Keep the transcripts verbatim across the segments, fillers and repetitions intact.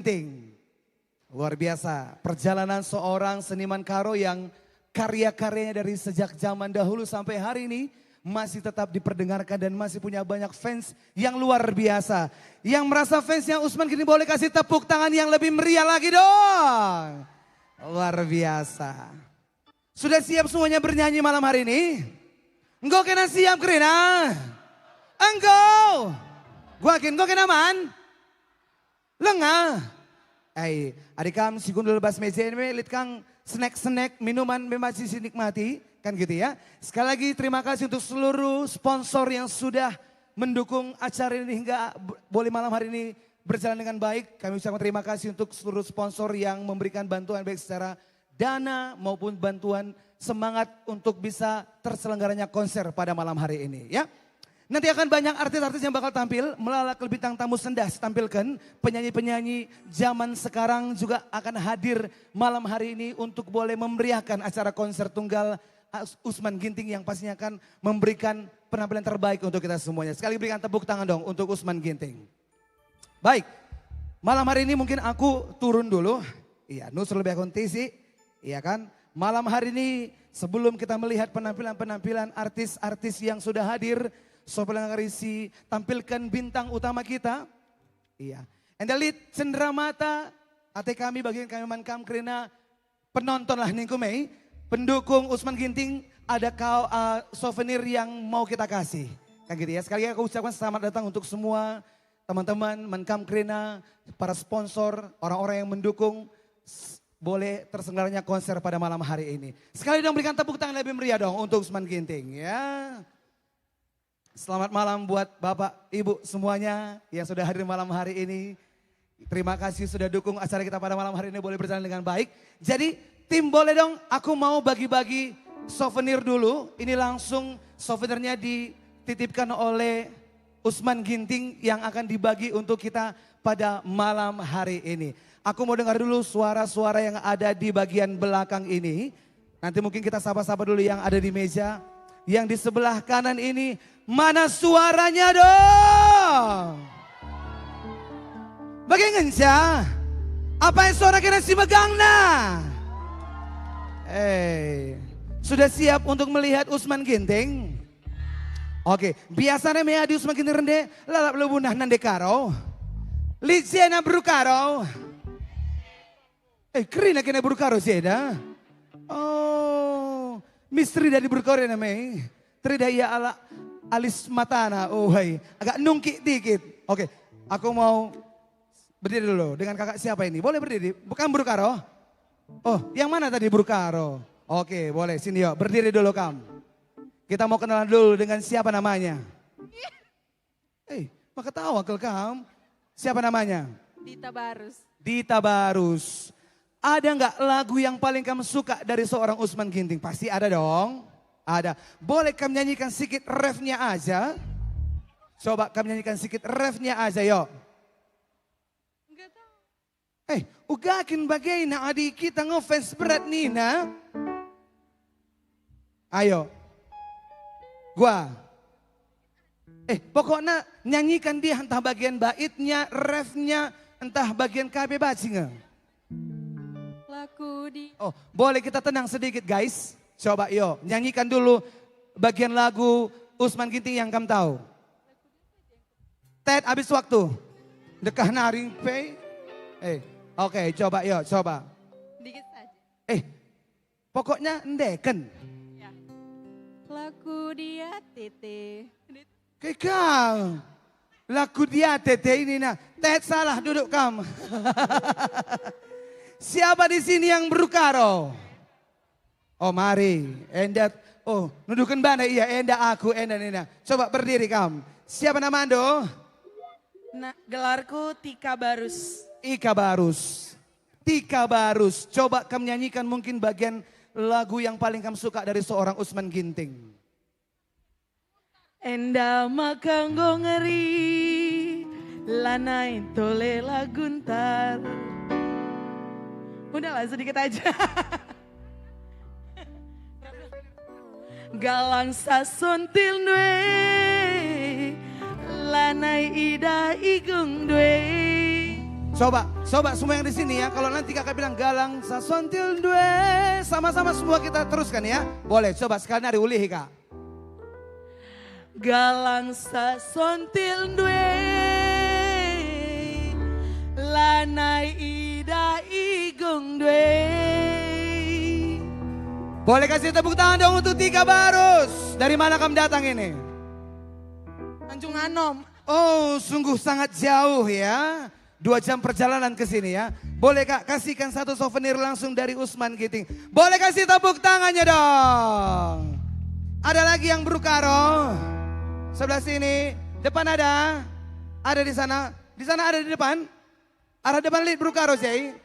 Ginting. Luar biasa, perjalanan seorang seniman Karo yang karya-karyanya dari sejak zaman dahulu sampai hari ini masih tetap diperdengarkan dan masih punya banyak fans yang luar biasa. Yang merasa fansnya Usman Ginting boleh kasih tepuk tangan yang lebih meriah lagi dong. Luar biasa. Sudah siap semuanya bernyanyi malam hari ini? Enggo kena siap kerina? Enggo. Gua kin, enggo kena man? Lengah. Ai, adi kam si gundul bas meja ini, lit kang snack-snack, minuman memang si nikmati, kan gitu ya. Sekali lagi terima kasih untuk seluruh sponsor yang sudah mendukung acara ini hingga b-, boleh malam hari ini berjalan dengan baik. Kami ucapkan terima kasih untuk seluruh sponsor yang memberikan bantuan baik secara dana maupun bantuan semangat untuk bisa terselenggaranya konser pada malam hari ini, ya. Nanti akan banyak artis-artis yang bakal tampil, melalak bintang tamu sendah tampilkan penyanyi-penyanyi zaman sekarang juga akan hadir malam hari ini untuk boleh memeriahkan acara konser tunggal Us-, Usman Ginting yang pastinya akan memberikan penampilan terbaik untuk kita semuanya. Sekali berikan tepuk tangan dong untuk Usman Ginting. Baik, malam hari ini mungkin aku turun dulu. Iya, Nusrul Bekontisi, iya kan? Malam hari ini, sebelum kita melihat penampilan-penampilan artis-artis yang sudah hadir, Sobat Lenga Risi tampilkan bintang utama kita. Iya. Enda lit cenderamata, ate kami, bagian kami man kam kerina penonton lah ningku mei, pendukung Usman Ginting, ada kau, uh, souvenir yang mau kita kasih. Kan gitu ya. Sekali lagi aku ucapkan selamat datang untuk semua teman-teman, man kam kerina, para sponsor, orang-orang yang mendukung, s-, boleh terselenggaranya konser pada malam hari ini. Sekali dong berikan tepuk tangan lebih meriah dong untuk Usman Ginting ya. Selamat malam buat Bapak, Ibu semuanya yang sudah hadir malam hari ini. Terima kasih sudah dukung acara kita pada malam hari ini boleh berjalan dengan baik. Jadi, tim, boleh dong, aku mau bagi-bagi souvenir dulu. Ini langsung souvenirnya dititipkan oleh Usman Ginting yang akan dibagi untuk kita pada malam hari ini. Aku mau dengar dulu suara-suara yang ada di bagian belakang ini. Nanti mungkin kita sapa-sapa dulu yang ada di meja. Yang di sebelah kanan ini, mana suaranya dong? Bage ngenca? Apai suara kena si megangna? Eh, sudah siap untuk melihat Usman Ginting? Oke, biasana me adi Usman Ginting rende, lalap lebo nah nande Karo. Lit jena beru Karo. Eh, kerina kena beru Karo si enda. Oh, misteri dari beru Karo enda me. Terida ia ala alis matana. Oh, hai. Agak nungkik dikit. Oke, aku mau berdiri dulu dengan kakak siapa ini. Boleh berdiri? Bukan beru Karo? Oh, yang mana tadi beru Karo? Oke, boleh. Sini yuk, berdiri dulu kam. Kita mau kenalan dulu dengan siapa namanya. Eh, maka tahu akal kam. Siapa namanya? Dita Barus. Dita Barus. Ada nggak lagu yang paling kamu suka dari seorang Usman Ginting? Pasti ada dong. Ada. Boleh kamu nyanyikan sikit refnya aja? Coba kamu nyanyikan sikit refnya aja, yuk. Nggak tahu. Eh, uga kin bagena adi kita ngefans berat nina. Ayo. Gua. Eh, pokoknya nyanyikan dia entah bagian baitnya, refnya, entah bagian kabe bacing. Laku di Oh, boleh kita tenang sedikit, guys? Coba, yo, nyanyikan dulu bagian lagu Usman Ginting yang kamu tahu. Tet, habis waktu. Dekah naring pe. Eh, oke, coba, yo, coba. Dikit saja. Eh, pokoknya ndeken. Ya. Laku dia tete. Kekal. Laku dia tete ini nah. Tet, salah duduk kam. Siapa di sini yang beru Karo? Oh, mari. Enda, oh, nuduhken bana ia, enda aku, enda nina. Coba berdiri kam. Siapa namandu? Na, gelarku Tika Barus. Ika Barus. Tika Barus. Coba kam nyanyikan mungkin bagian lagu yang paling kam suka dari seorang Usman Ginting. Enda maka enggo ngeri, lanai tole lagu ntar. Udahlah, sedikit aja. Galang sasontil ndue, lanai idah igung ndue. Coba, Coba semua yang di sini ya, kalau nanti kakak bilang galang sasontil ndue, sama-sama semua kita teruskan ya. Boleh, coba sekali nari ulihi kak. Galang sasontil ndue, lanai idah igung ndue. Boleh kasih tepuk tangan dong untuk Tika Barus. Dari mana kamu datang ini? Tanjung Anom. Oh, sungguh sangat jauh ya. Dua jam perjalanan ke sini ya. Boleh kak kasihkan satu souvenir langsung dari Usman Ginting. Boleh kasih tepuk tangannya dong. Ada lagi yang Brukaro? Sebelah sini. Depan ada? Ada di sana? Di sana ada di depan? Arah depan lit Brukaro, Jai.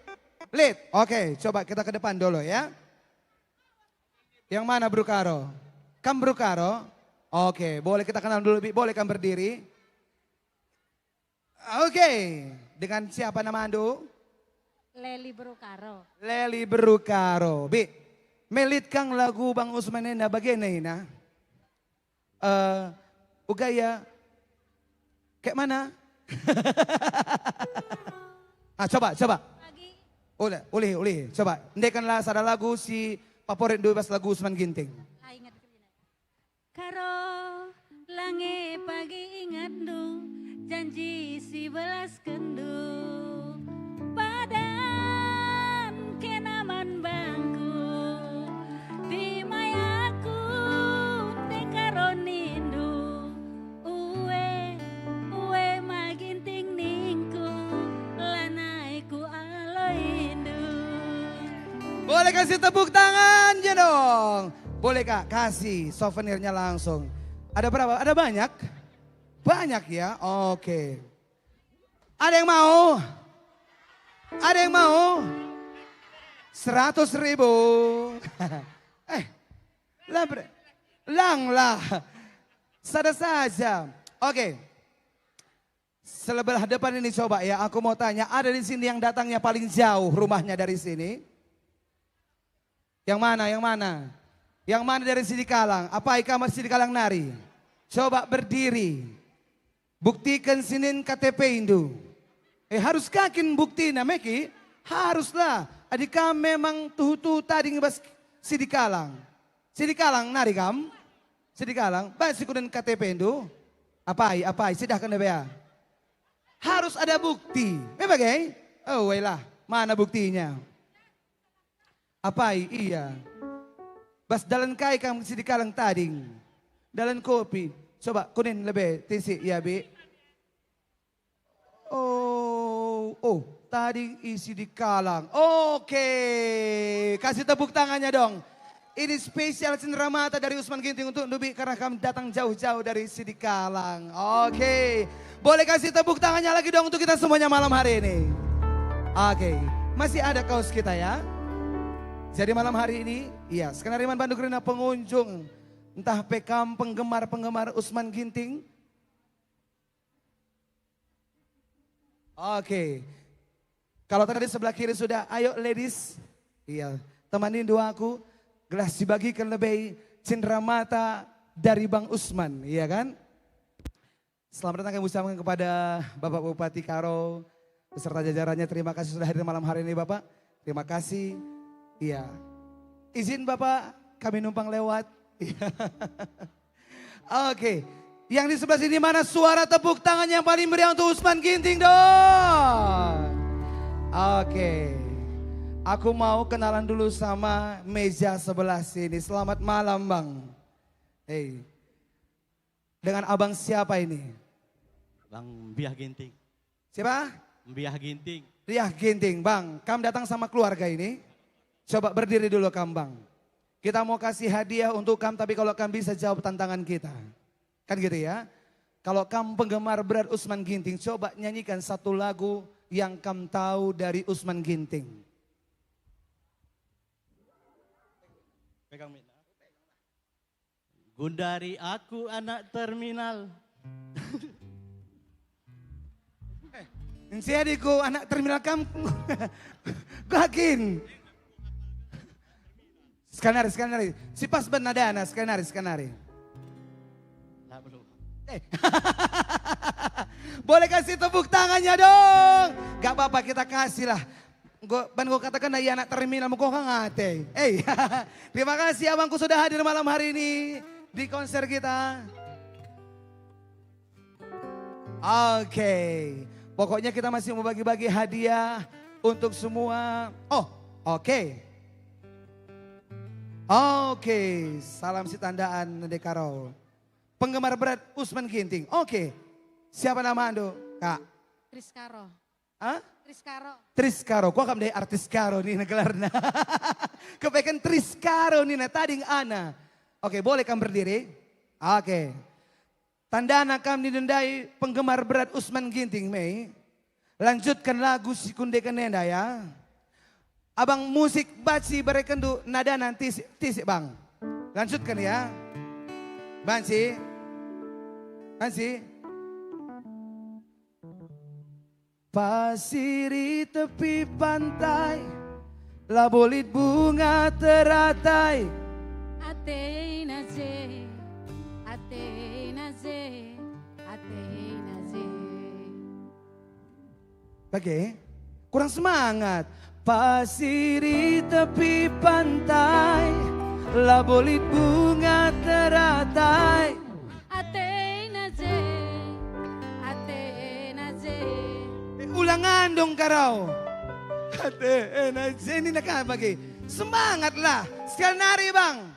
Lit. Oke, coba kita ke depan dulu ya. Yang mana Brukaro? Kam Brukaro? Oke, boleh kita kenal dulu, Bi. Boleh kam berdiri? Oke, dengan siapa namandu? Leli Brukaro. Leli Brukaro. Bi, melit kang lagu Bang Usman enda bagena ina? Eh, uga ya? Kayak mana? Ah, coba, coba. Pagi. Ulih, ulih, ulih. Coba, ndekanlah sada lagu si favorit dulu bas lagu Usman Ginting. Ah, ingat. Karo lange pagi ingatndu, janji si belaskenndu, padan kena man bangku, timai aku ndekaro nindu, ue, ue ma Ginting ningku, lanai ku aloindu. Boleh kasih tepuk tangan, ya dong. Boleh, Kak, kasih souvenirnya langsung. Ada berapa? Ada banyak? Banyak, ya? Oke. Ada yang mau? Ada yang mau? Seratus ribu. Eh, lah, ber-, lang lah. Sada saja. Oke. Sebelah depan ini coba ya, aku mau tanya, ada di sini yang datangnya paling jauh rumahnya dari sini? Yang mana, yang mana? Yang mana dari Sidikalang? Apai kam Sidikalang nari? Coba berdiri. Buktiken sinin K T P-ndu. Eh, harus ka kin buktina, meki? Haruslah. Adi kam memang tuhu-tuhu tading bas Sidikalang. Sidikalang nari kam? Sidikalang, baik si kunen K T P-ndu. Apai, apai, sidahken debe ya. Harus ada bukti. Me bage? Oh, wailah. Mana buktinya? Apai, iya. Bas dalan kai kam Sidikalang tading? Dalan kopi. Coba kunen lebe, tisi, ya, Bi. Oh, oh, tading i Sidikalang. Oke, kasih tepuk tangannya dong. Ini spesial cenderamata dari Usman Ginting untuk Nubi karena kam datang jauh-jauh dari Sidikalang. Oke, boleh kasih tepuk tangannya lagi dong untuk kita semuanya malam hari ini. Oke, masih ada kaos kita ya. Jadi malam hari ini, iya, skenari man bandu kerina pengunjung, entah pe kam penggemar-penggemar Usman Ginting, Oke. Kalau tadi sebelah kiri sudah, ayo ladies. Iya, temani dua aku, gelah sibagiken lebe cenderamata dari Bang Usman, iya kan? Selamat datang kami ucapkan kepada Bapak Bupati Karo beserta jajarannya. Terima kasih sudah hadir malam hari ini, Bapak. Terima kasih. Iya. Izin Bapak, kami numpang lewat. Iya. Oke. Yang di sebelah sini, mana suara tepuk tangan yang paling meriah untuk Usman Ginting dong? Oke. Aku mau kenalan dulu sama meja sebelah sini. Selamat malam, Bang. Hei. Dengan abang siapa ini? Bang Biah Ginting. Siapa? Mbiah Ginting. Riah Ginting, Bang. Kam datang sama keluarga ini? Coba berdiri dulu kam, Bang. Kita mau kasih hadiah untuk kam, tapi kalau kam bisa jawab tantangan kita. Kan gitu ya? Kalau kam penggemar berat Usman Ginting, coba nyanyikan satu lagu yang kam tahu dari Usman Ginting. Pegang mic. Gundari aku anak terminal. Eh, nsiadiku anak terminal kam. Gagin. Skanari, skanari. Si pas ben nadana, skanari, skanari. Lah, belum. Eh. Boleh kasih tepuk tangannya dong? Gak apa-apa, kita kasih lah. Enggo, ban enggo katakenna ia anak terminal, mengko ngate. Eh, terima kasih abangku sudah hadir malam hari ini di konser kita. Oke, pokoknya kita masih mau bagi-bagi hadiah untuk semua. Oh, oke. Oke, salam sitandaan Nande Karo. Penggemar berat Usman Ginting. Oke, siapa nama ando, Kak? Triskaro. Hah? Triskaro. Triskaro, kuakap ndai artis Karo nina gelarna. Kepeken Triskaro nina tading ana. Oke, boleh kam berdiri? Oke. Tandana kam nina ndai penggemar berat Usman Ginting me. Lanjutkan lagu si kundeken enda ya. Abang musik banci berekenndu nadana tisik, tisik, Bang. Lanjutkan ya. Banci. Banci. Pasir i tepi pantai, labo lit bunga teratai. Atena je, atena je, atena je. Bage, kurang semangat. Pasir i tepi pantai, labo lit bunga teratai. Atena je, atena je. Eh, ulangan dong, Karo. Atena je, nina ka bage. Semangatlah. Sekali nari, Bang.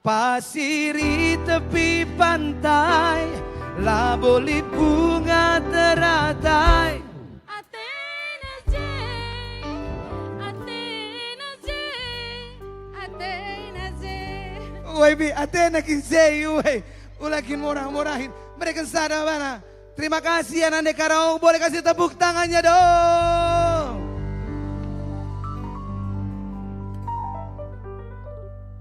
Pasir i tepi pantai, labo lit bunga teratai. Atena je, atena je, atena je. Uai bi, atena kin je, uai. Ula kin morah-morahin. Mereken sada bana. Terima kasih ya Nande Karo, boleh kasih tepuk tangannya dong.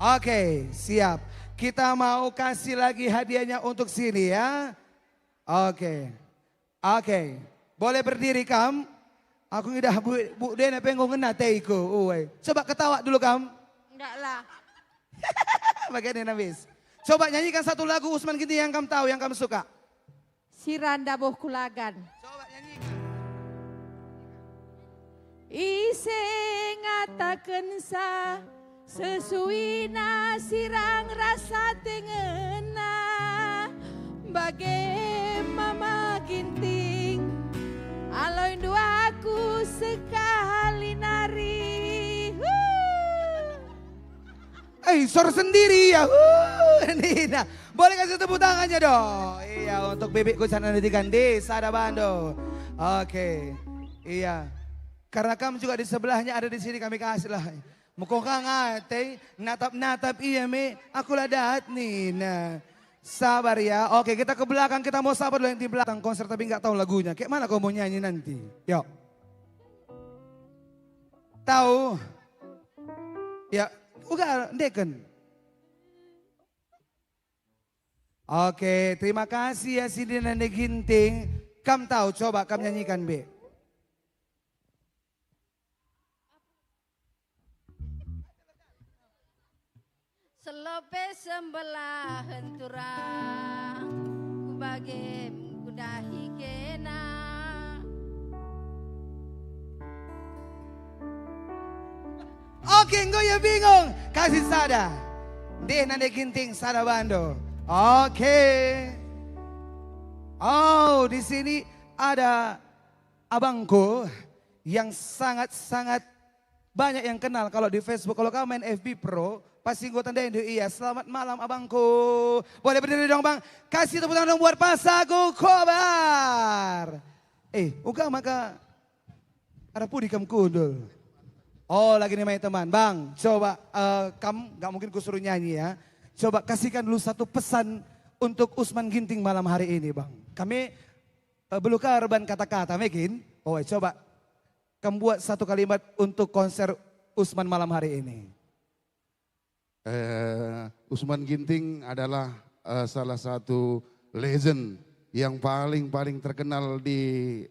Oke, siap. Kita mau kasih lagi hadiahnya untuk sini ya. Oke. Oke. Boleh berdiri kam? Aku ngidah Bu, Bu Dena pe enggo ngena teiku. Uai. Coba ketawa dulu kam. Enggak lah. Bagian ini habis. Coba nyanyikan satu lagu Usman Ginting yang kam tahu, yang kam suka. Sira ndabuh kulagan. Coba nyanyikan. Ise ngatakensa sesuina sirang rasa tengena, bage Mama Ginting, aloindu aku sekali nari. Huh. Eh, sor sendiri ya. Huh, nina. Boleh kasih tepuk tangannya dong. Iya, untuk bibikku sana di Gandhi, sada bando. Oke. Iya. Karena kamu juga di sebelahnya ada di sini, kami kasih lah. Mekong kang ate, natap-natap ia me, aku la dat nina. Sabar ya. Oke, kita ke belakang, kita mau sapa dulu yang di belakang konser tapi nggak tahu lagunya. Kayak mana kau mau nyanyi nanti? Yuk. Tahu? Ya, uga ndeken. Oke, terima kasih ya Sidi Nande Ginting. Kam tahu, coba kam nyanyikan, Be. Selope sembelahen turang, ku bage kudahi kena. Oke, enggo ia bingung. Kasih sada. Ndeh Nande Ginting sada bando. Oke. Oh, di sini ada abangku yang sangat-sangat banyak yang kenal kalau di Facebook. Kalau kamu main F B Pro, pasti enggo tandaindu ia. Selamat malam, abangku. Boleh berdiri dong, Bang. Kasih tepuk tangan dong buat pasaku Kobar. Eh, uga maka arah pudi kam kundul. Oh, lagi nih main teman. Bang, coba, eh, kam, nggak mungkin kusuruh nyanyi ya. Coba kasihkan dulu satu pesan untuk Usman Ginting malam hari ini, Bang. Kami, eh, belukar ban kata-kata, mekin. Oh, coba kam buat satu kalimat untuk konser Usman malam hari ini. Eh, Usman Ginting adalah, eh, salah satu legend yang paling-paling terkenal di,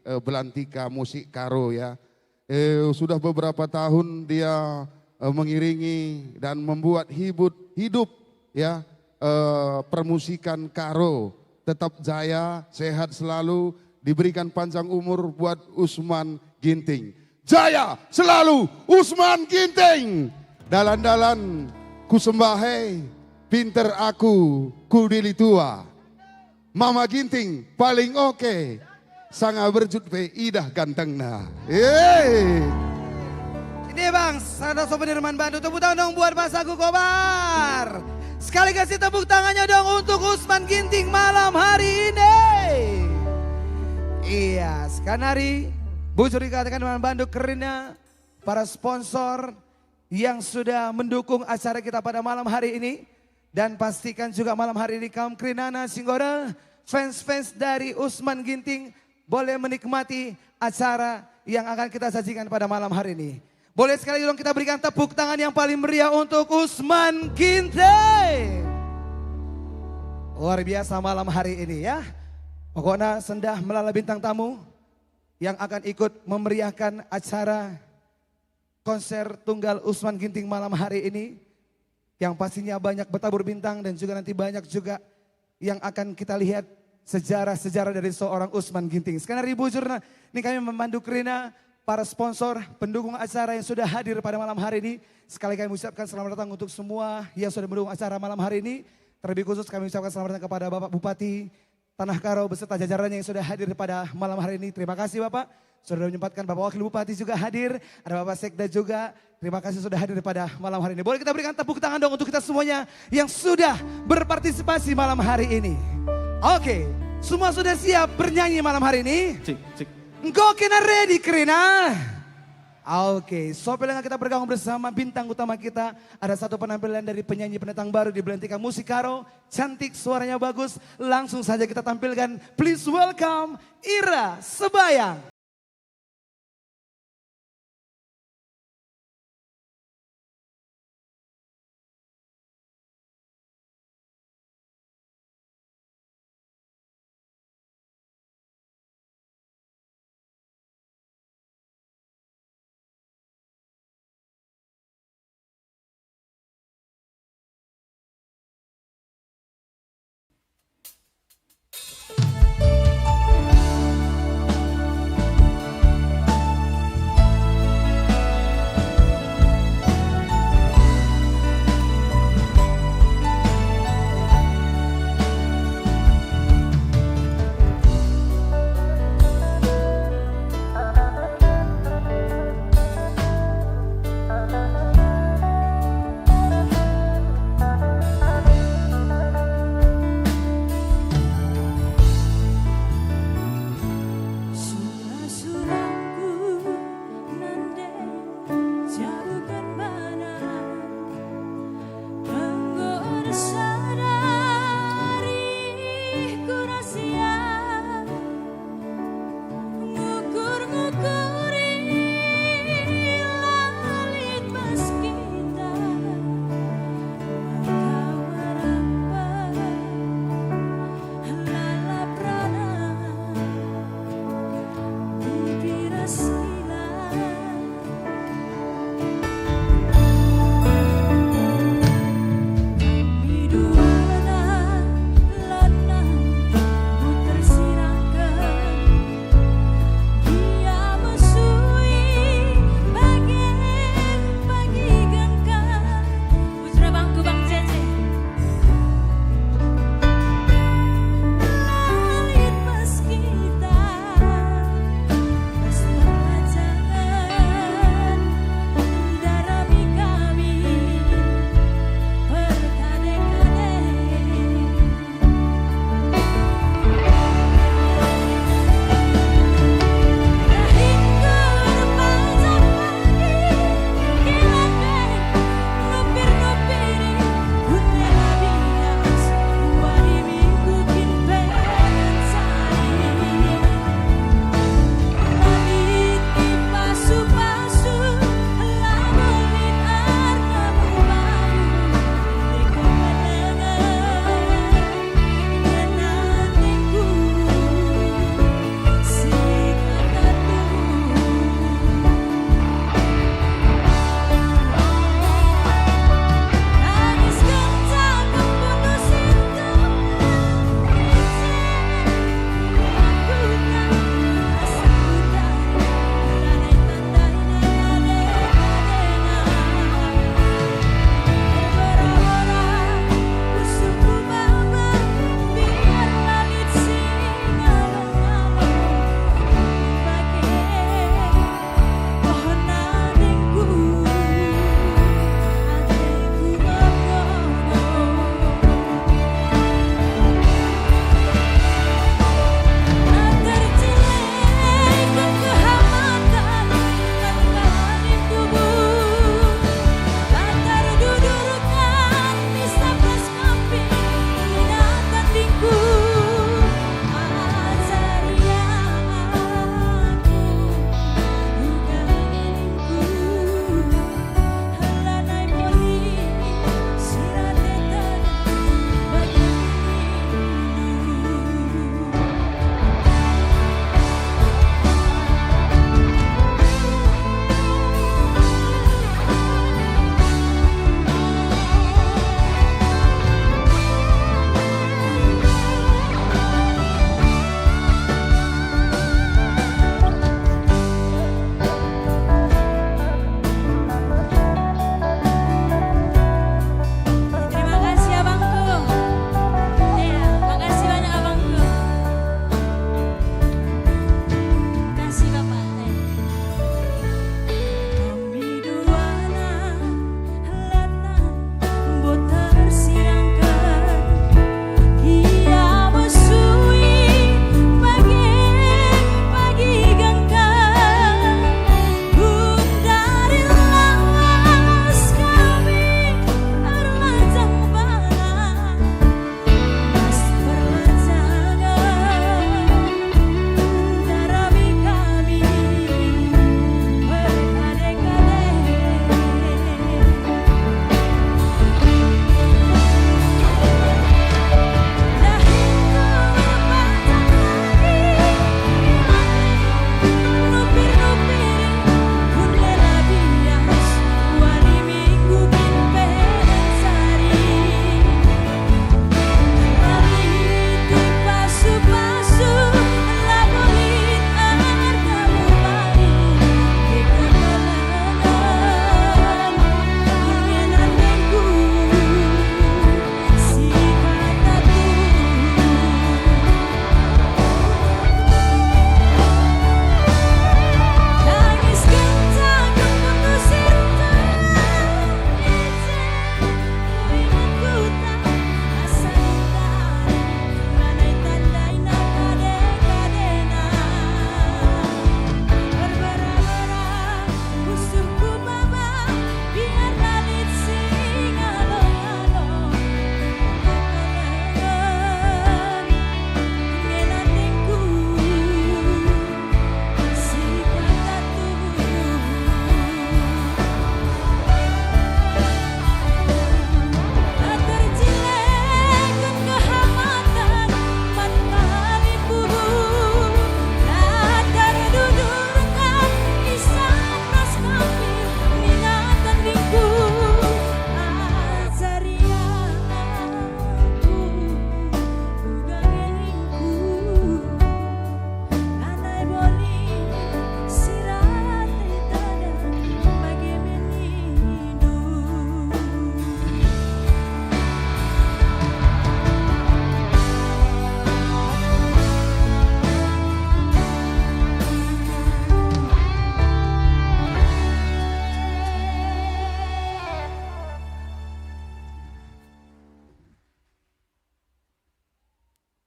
eh, belantika musik Karo, ya. Eh, sudah beberapa tahun dia, eh, mengiringi dan membuat hibut, hidup, ya, eh, permusikan Karo. Tetap jaya, sehat selalu, diberikan panjang umur buat Usman Ginting. Jaya selalu Usman Ginting. Dalan-dalan kusembah e, pinter aku kudili tua. Mama Ginting paling oke. Sanga berjut pe idah gantengna. Yeay. Ini Bang, sana sobat Dirman Bandu, tepuk tangan dong buat Mas Agung Kobar. Sekali kasih tepuk tangannya dong untuk Usman Ginting malam hari ini. Iya, sekanari bujur dikatakan Dirman Bandu kerina para sponsor yang sudah mendukung acara kita pada malam hari ini. Dan pastikan juga malam hari ini kaum kerinana Singgora, fans-fans dari Usman Ginting boleh menikmati acara yang akan kita sajikan pada malam hari ini. Boleh sekali dong kita berikan tepuk tangan yang paling meriah untuk Usman Ginting. Luar biasa malam hari ini ya. Pokoknya sendah melala bintang tamu yang akan ikut memeriahkan acara konser tunggal Usman Ginting malam hari ini, yang pastinya banyak bertabur bintang dan juga nanti banyak juga yang akan kita lihat sejarah-sejarah dari seorang Usman Ginting. Sekarang hari bujur, nah, ini kami memandu kerina para sponsor, pendukung acara yang sudah hadir pada malam hari ini. Sekali kami ucapkan selamat datang untuk semua yang sudah mendukung acara malam hari ini. Terlebih khusus kami ucapkan selamat datang kepada Bapak Bupati Tanah Karo beserta jajarannya yang sudah hadir pada malam hari ini. Terima kasih Bapak, sudah menyempatkan. Bapak Wakil Bupati juga hadir, ada Bapak Sekda juga. Terima kasih sudah hadir pada malam hari ini. Boleh kita berikan tepuk tangan dong untuk kita semuanya yang sudah berpartisipasi malam hari ini. Oke, semua sudah siap bernyanyi malam hari ini? Cik, cik. Enggo kena ready kerina? Oke, so pe langa kita bergabung bersama bintang utama kita. Ada satu penampilan dari penyanyi pendatang baru di Belantika Musik Karo. Cantik, suaranya bagus. Langsung saja kita tampilkan. Please welcome Ira Sebayang.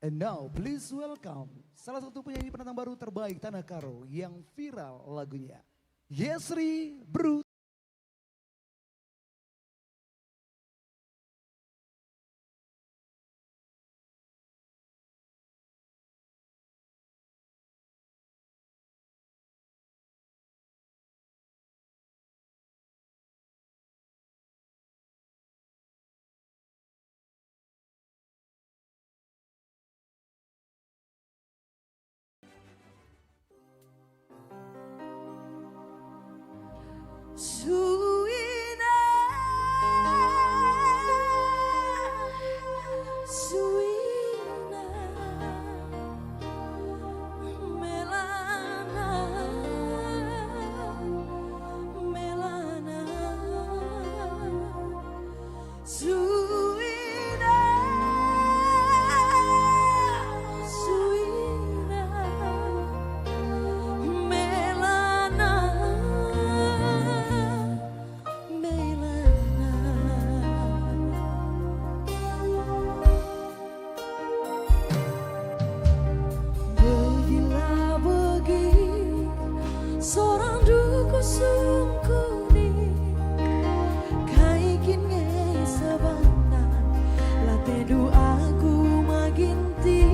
And now, please welcome salah satu penyanyi pendatang baru terbaik Tanah Karo yang viral lagunya, Yesri Bru. Suina, suina, melana, melana. Suina, suina, melana, melana. Begila begi sorang duku sungkuni, kai kin nge sabana latendu aku maginti,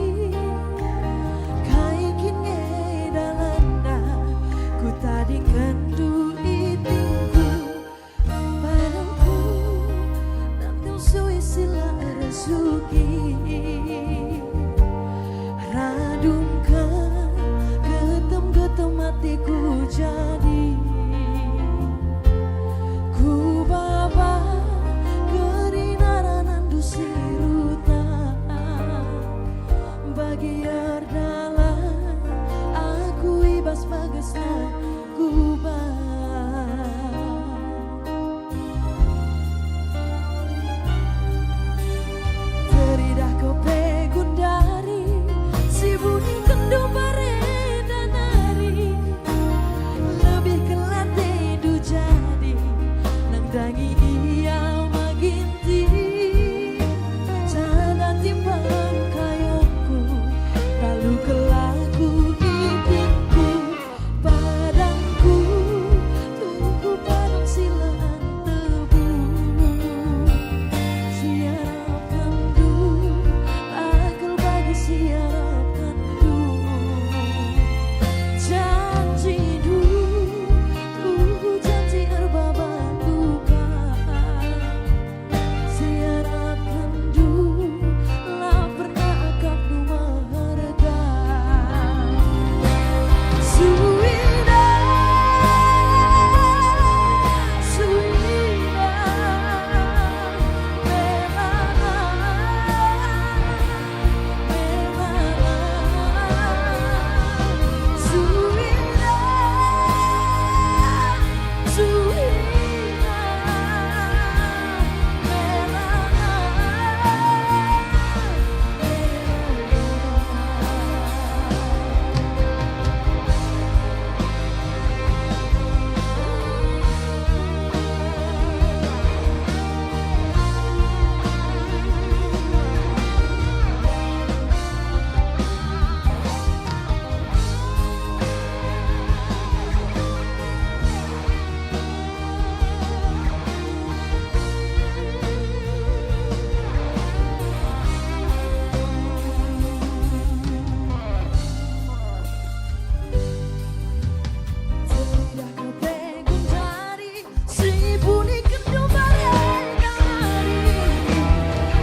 kai kin nge dalanda kutadingkenndu itingku. Padangku, nanti sue si la ersugi. Radungken getem-getem atiku jadi. Kubaba kerina ranandu si rutan. Bagi erdalan aku i bas bagesna. Kuba. Teridah kau pe gundari, si buni kendu barenda nari. Lebih kelat tendu jadi, nandangi ia maginti. Sada timbang kayongku, lalu kelaku itingku. Padangku, tuhu padang silaan tebu. Siarapkenndu, akal bagi siarapkenndu. Janjindu, tuhu janji erbaban duka. Siarapkenndu, la pernah akapndu meherga. Suina, suina, melana, melana, suina, suina. Si buni kendu barenda nari,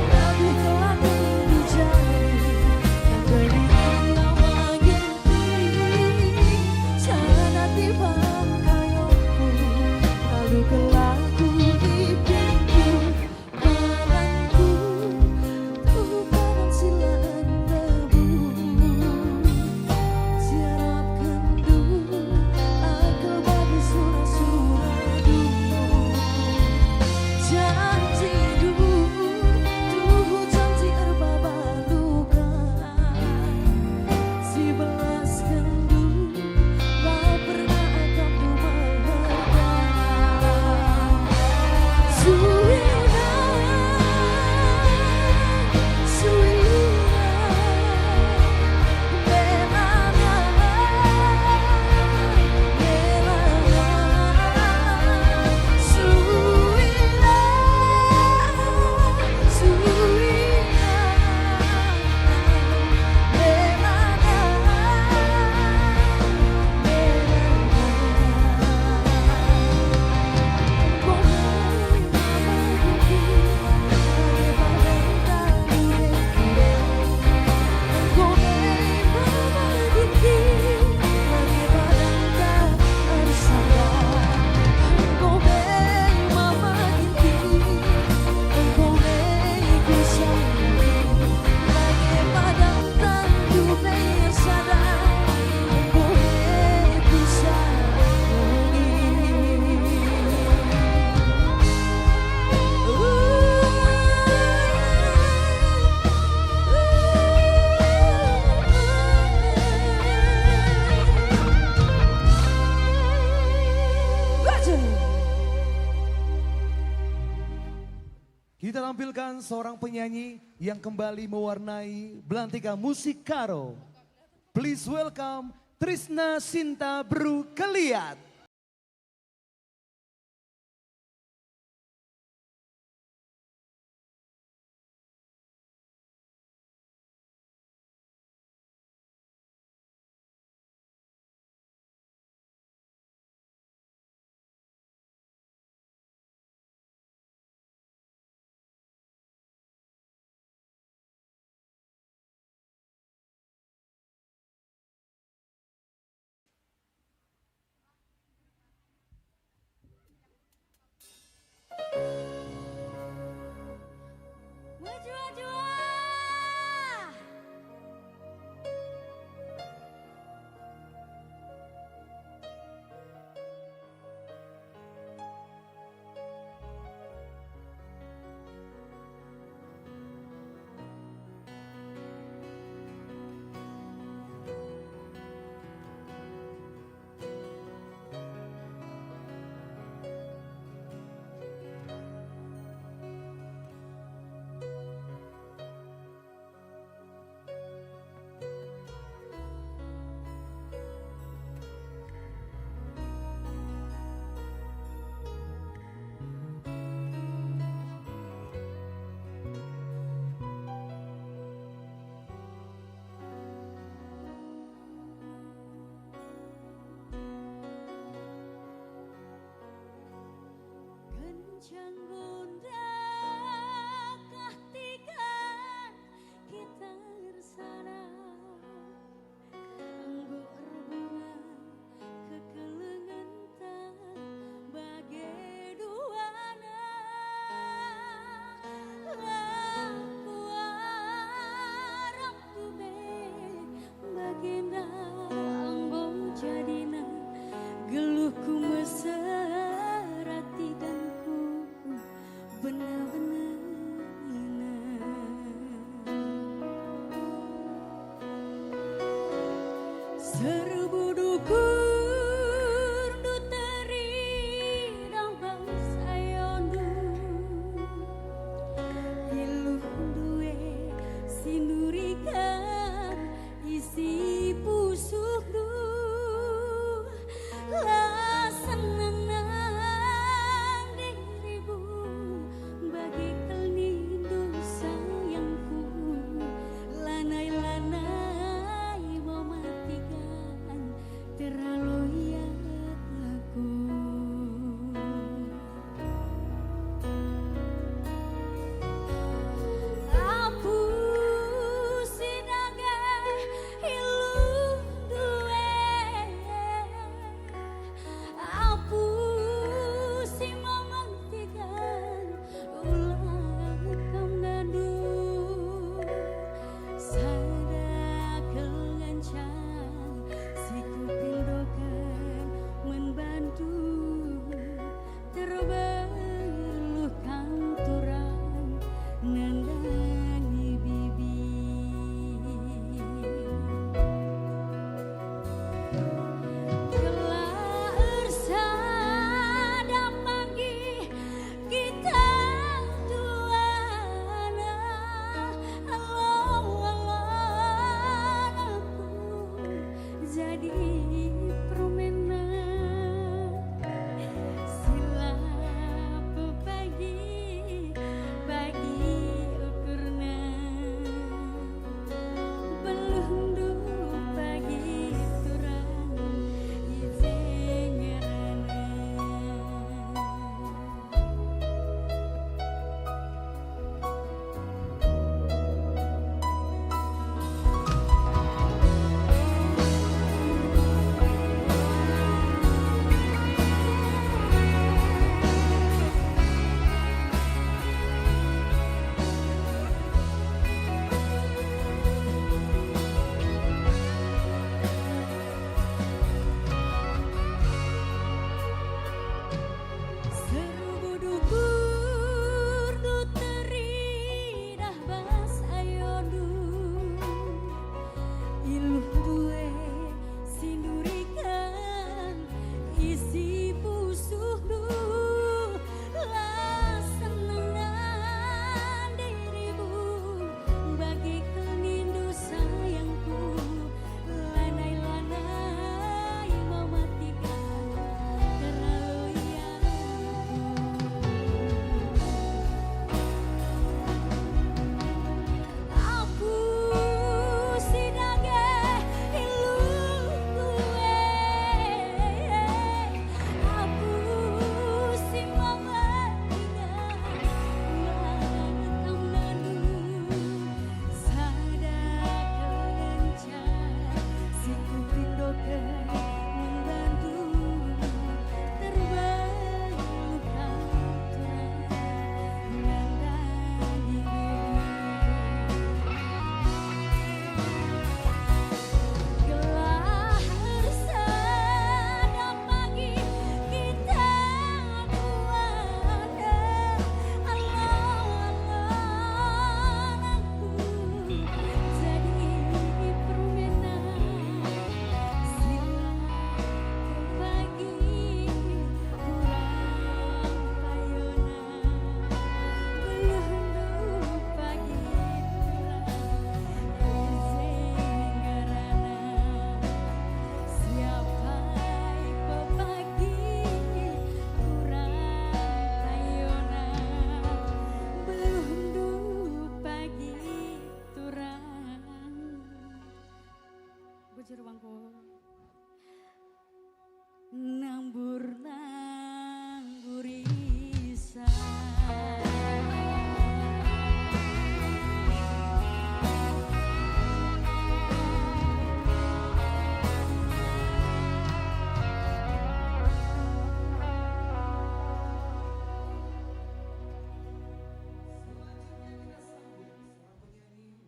tapi telah tendu jadi. Nandai ia maginti, sana timbang kayongku, lalu kelaku ipingku. Padangku, tuhu padang silaan tebu. Siarapkenndu, akal bagi sura-sura duku. Janjindu, tuhu janji erbaban duka. Sibelasken dulu, la pernah akapndu meherga. Kita tampilkan seorang penyanyi yang kembali mewarnai belantika musik Karo. Please welcome Trisna Sinta Beru Keliat. Kenca nggo ndakah tiga kita ersada, enggo erbunga kekelengenta bage duana. La kuarapku be bagenda enggo jadina geluhku mesera tidengku.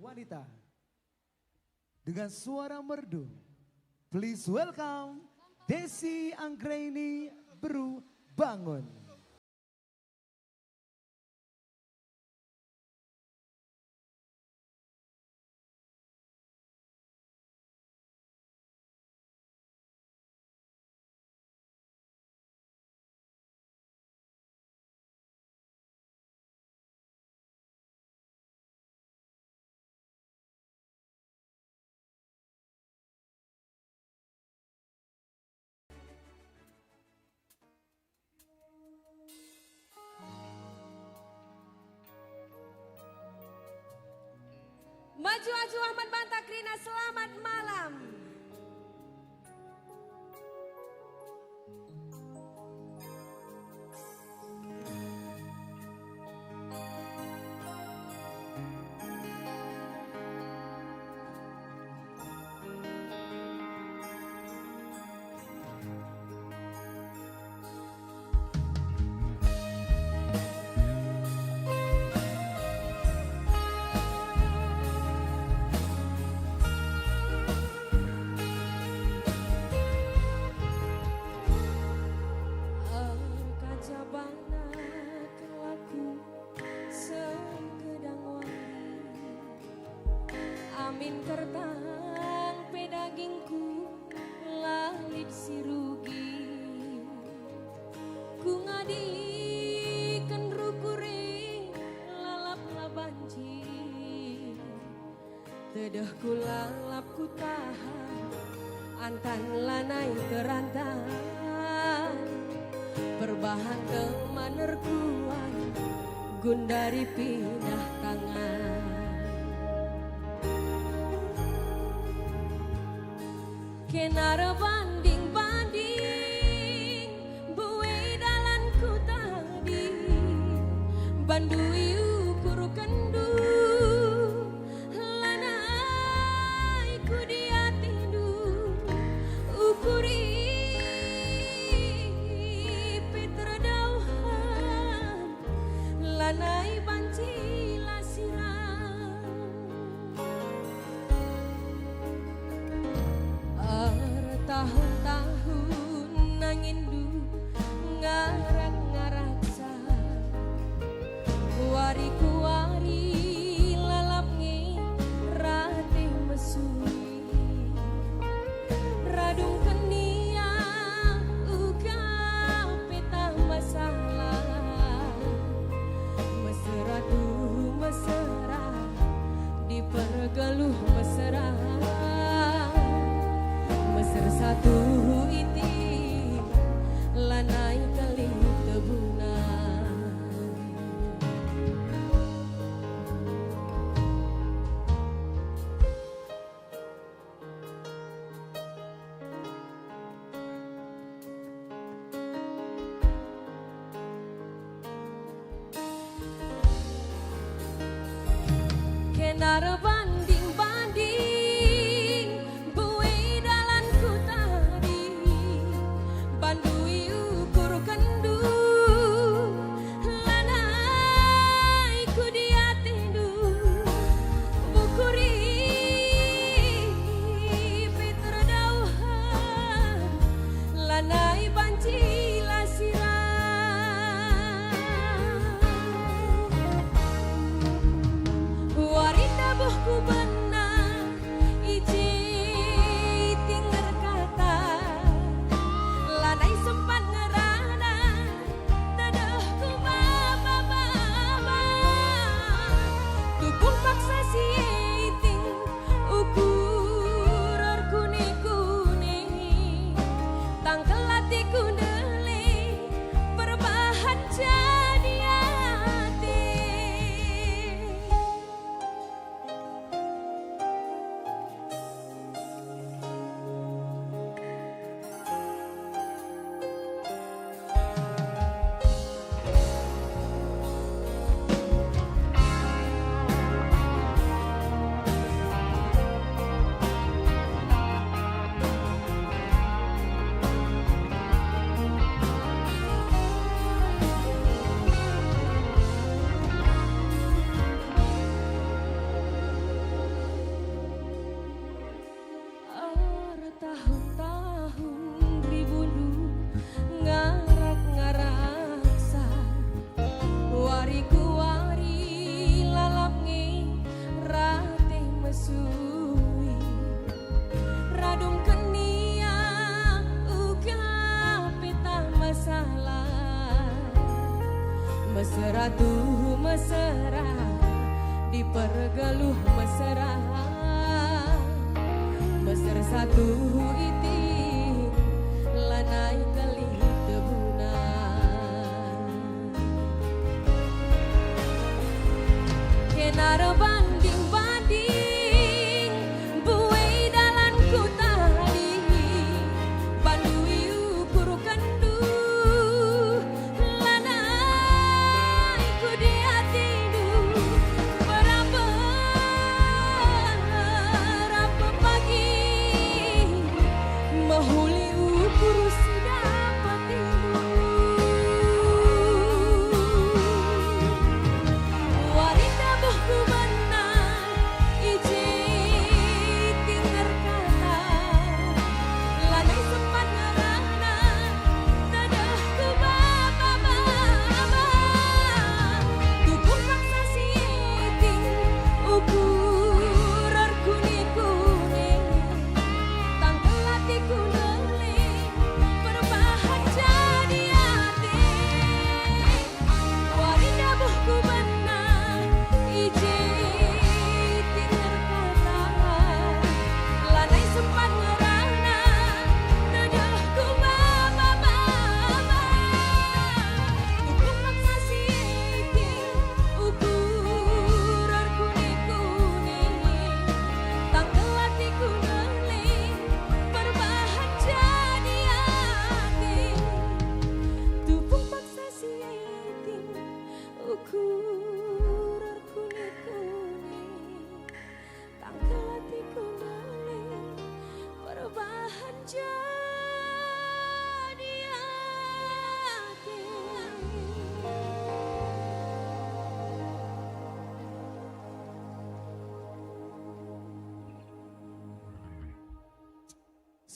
Wanita dengan suara merdu. Please welcome Desi Anggraini, Beru Bangun. Mejuah-juah man banta kerina, selamat malam. Erkaca bana kelaku sekedang wari, amin kertang pe dagingku la lit si rugi. Ku ngadi kenru kuri lalap la banci. Tedehku lalap kutahan, antan lanai kerantan. Perbahan teman erkuan, gundari pindah tangan. Kena erbanding-banding, mbue dalanku tadi, bandu iukurkenndu, lanai ku diatendu, ukuri pe terdauhen, lanai banci la sirang. Ertahun-tahun nanginndu ngarak-ngaraksa, wari-kuari lalap nge rate mesui. Radungken ia uga pe tah masalah. Mesera tuhu mesera, dipergeluh mesera. Mesera satu itik, lanai kelitebuna. Kena erbanding-banding, mbue dalanku tadi, bandu iukurkenndu, lanai ku diatendu, ukuri pe terdauhen, lanai banci la sirang. Wari tabuh ku bena, i je iting erkata, lanai sempat ngerana, tedehku baba-baba. Tupung paksa si e iting, ukur erkune-kune, tangkel atiku ndele, perbahan jadi ate. Mesera tuhu mesera, dipergeluh mesera. Mesera tuhu iting, lanai kelitebuna. Kena erbanding-banding, buei dalanku tadi, bandu iukurkenndu, lanai kudi atendu, berape-rape pagi, mehuli ukur si dapatindu. Wari ndabuh ku benah, i je iting erkata, lanai sempat ngerana, tedeh ku baba-baba. Tubuh paksa si iting, ukur erkune-kune, tangkel atiku leleng, perbahan jadi ate. Wari ndabuh ku benah, i je iting erkata, lanai sempat ngerana, tedeh ku baba-baba. Tubuh paksa si iting, ukur erkune-kune, tangkel atiku leleng, perbahan jadi ate. Tubuh paksa si iting, ukur erkune-kune, tangkel atiku leleng, perbahan jadi ate.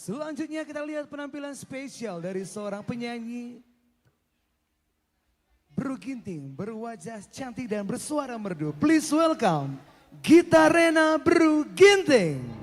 Selanjutnya kita lihat penampilan spesial dari seorang penyanyi Beru Ginting, berwajah cantik dan bersuara merdu. Please welcome Gita Rena Beru Ginting.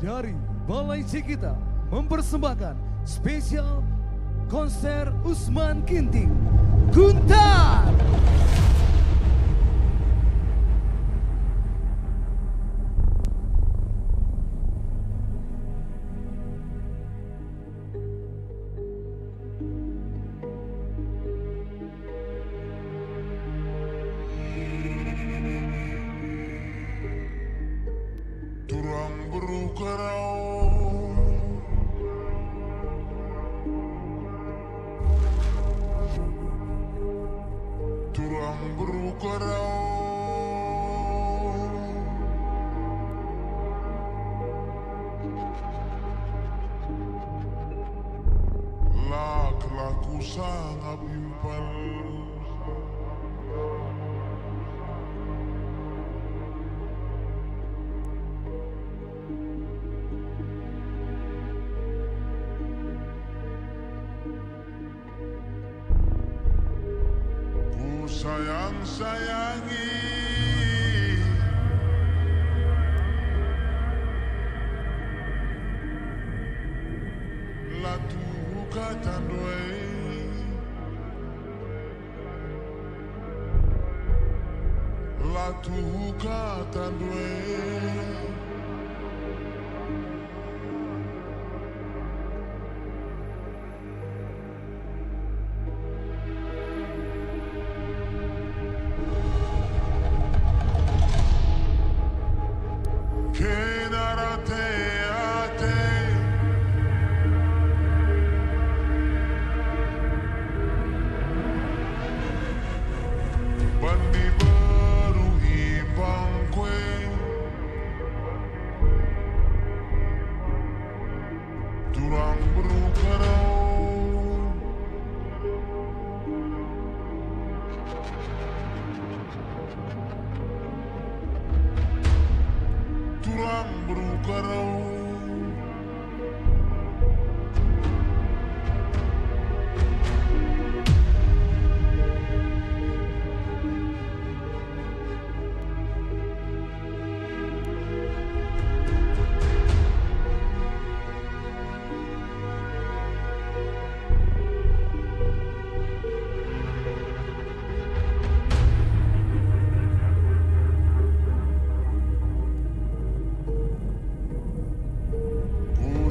Dari Balai Cikita mempersembahkan spesial konser Usman Ginting, Guntar. Turang beru kerau. Turang beru kerau. La kelaku sangap impal. Kusayang-sayangi. La tuhu katandu e. La tuhu katandu e. Kena rate-ate. Bandi beru imbangku e. Turang beru kerau. Turang beru kerau.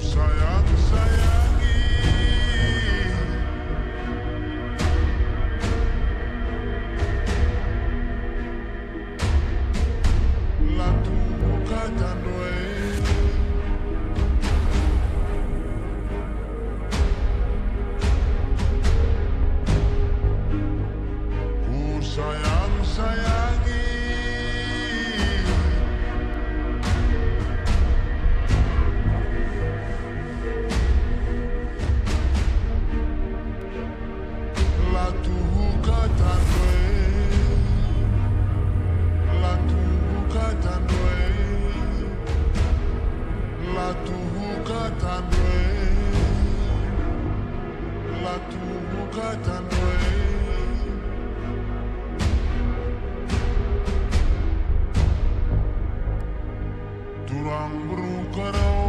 Kusayang-sayangi. La tuhu katandu e. Kusayang-sayangi. La tuhu katandu e. La tuhu katandu e. La tuhu katandu e. La tuhu katandu e. Turang beru kerau.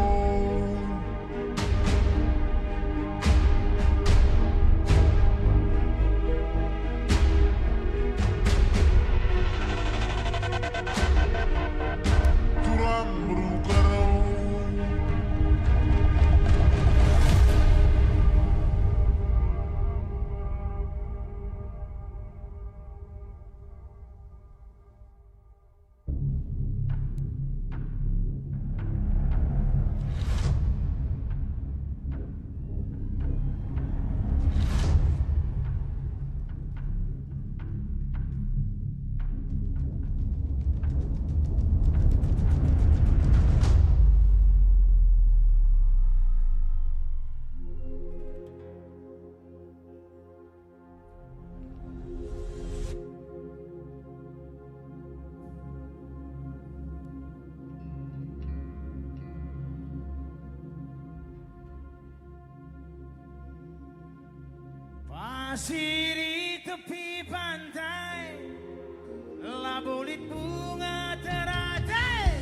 Turang beru kerau. Pasir i tepi pantai, labo lit bunga teratai.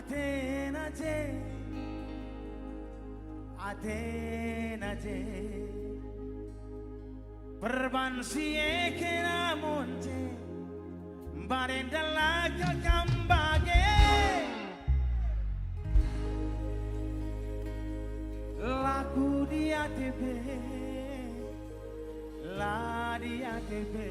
Atena je, atena je, perban si e kena mun je, mbarenda la kal kam bage. Laku di ate pe, la di ate pe.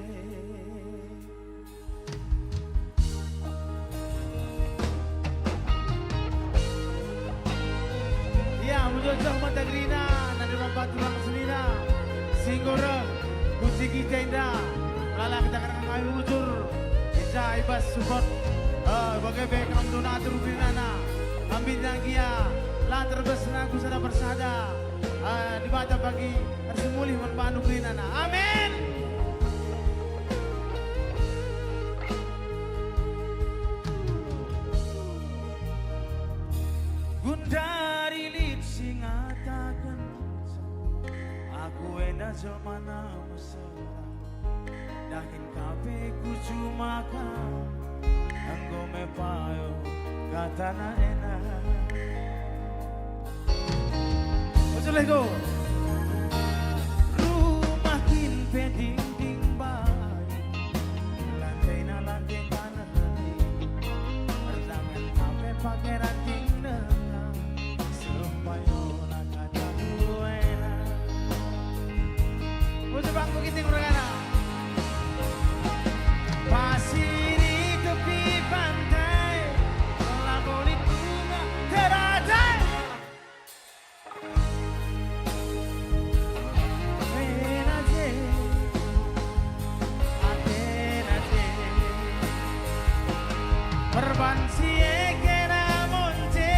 Ya, mujur-jur mata gerina, nande bapa tulang senina, si enggo reh, kunci kita enda, lala kita kerna kami mujur, eja i bas support, eh, bage pe kam donatur gerinana, kami gia, la terbesna ku sada persada, eh, Dibata bagi ersemulih man bandu gerinana. Amin. Gundari lit si ngataken, "Aku enda jelmana mesera." Dahin ka pe ku jumaka, enggo me payo katana ena. Betul, Lego. Rumah kin pe dinding baru, lantaina lante taneh reti, erdangen ka pe pake ranting denga, supaya ola kata buena. Puji bangku Ginting mergana. Pasir i tepi pantai, labo lit bunga teratai. Atena je, atena je. Perban si e kena mun je,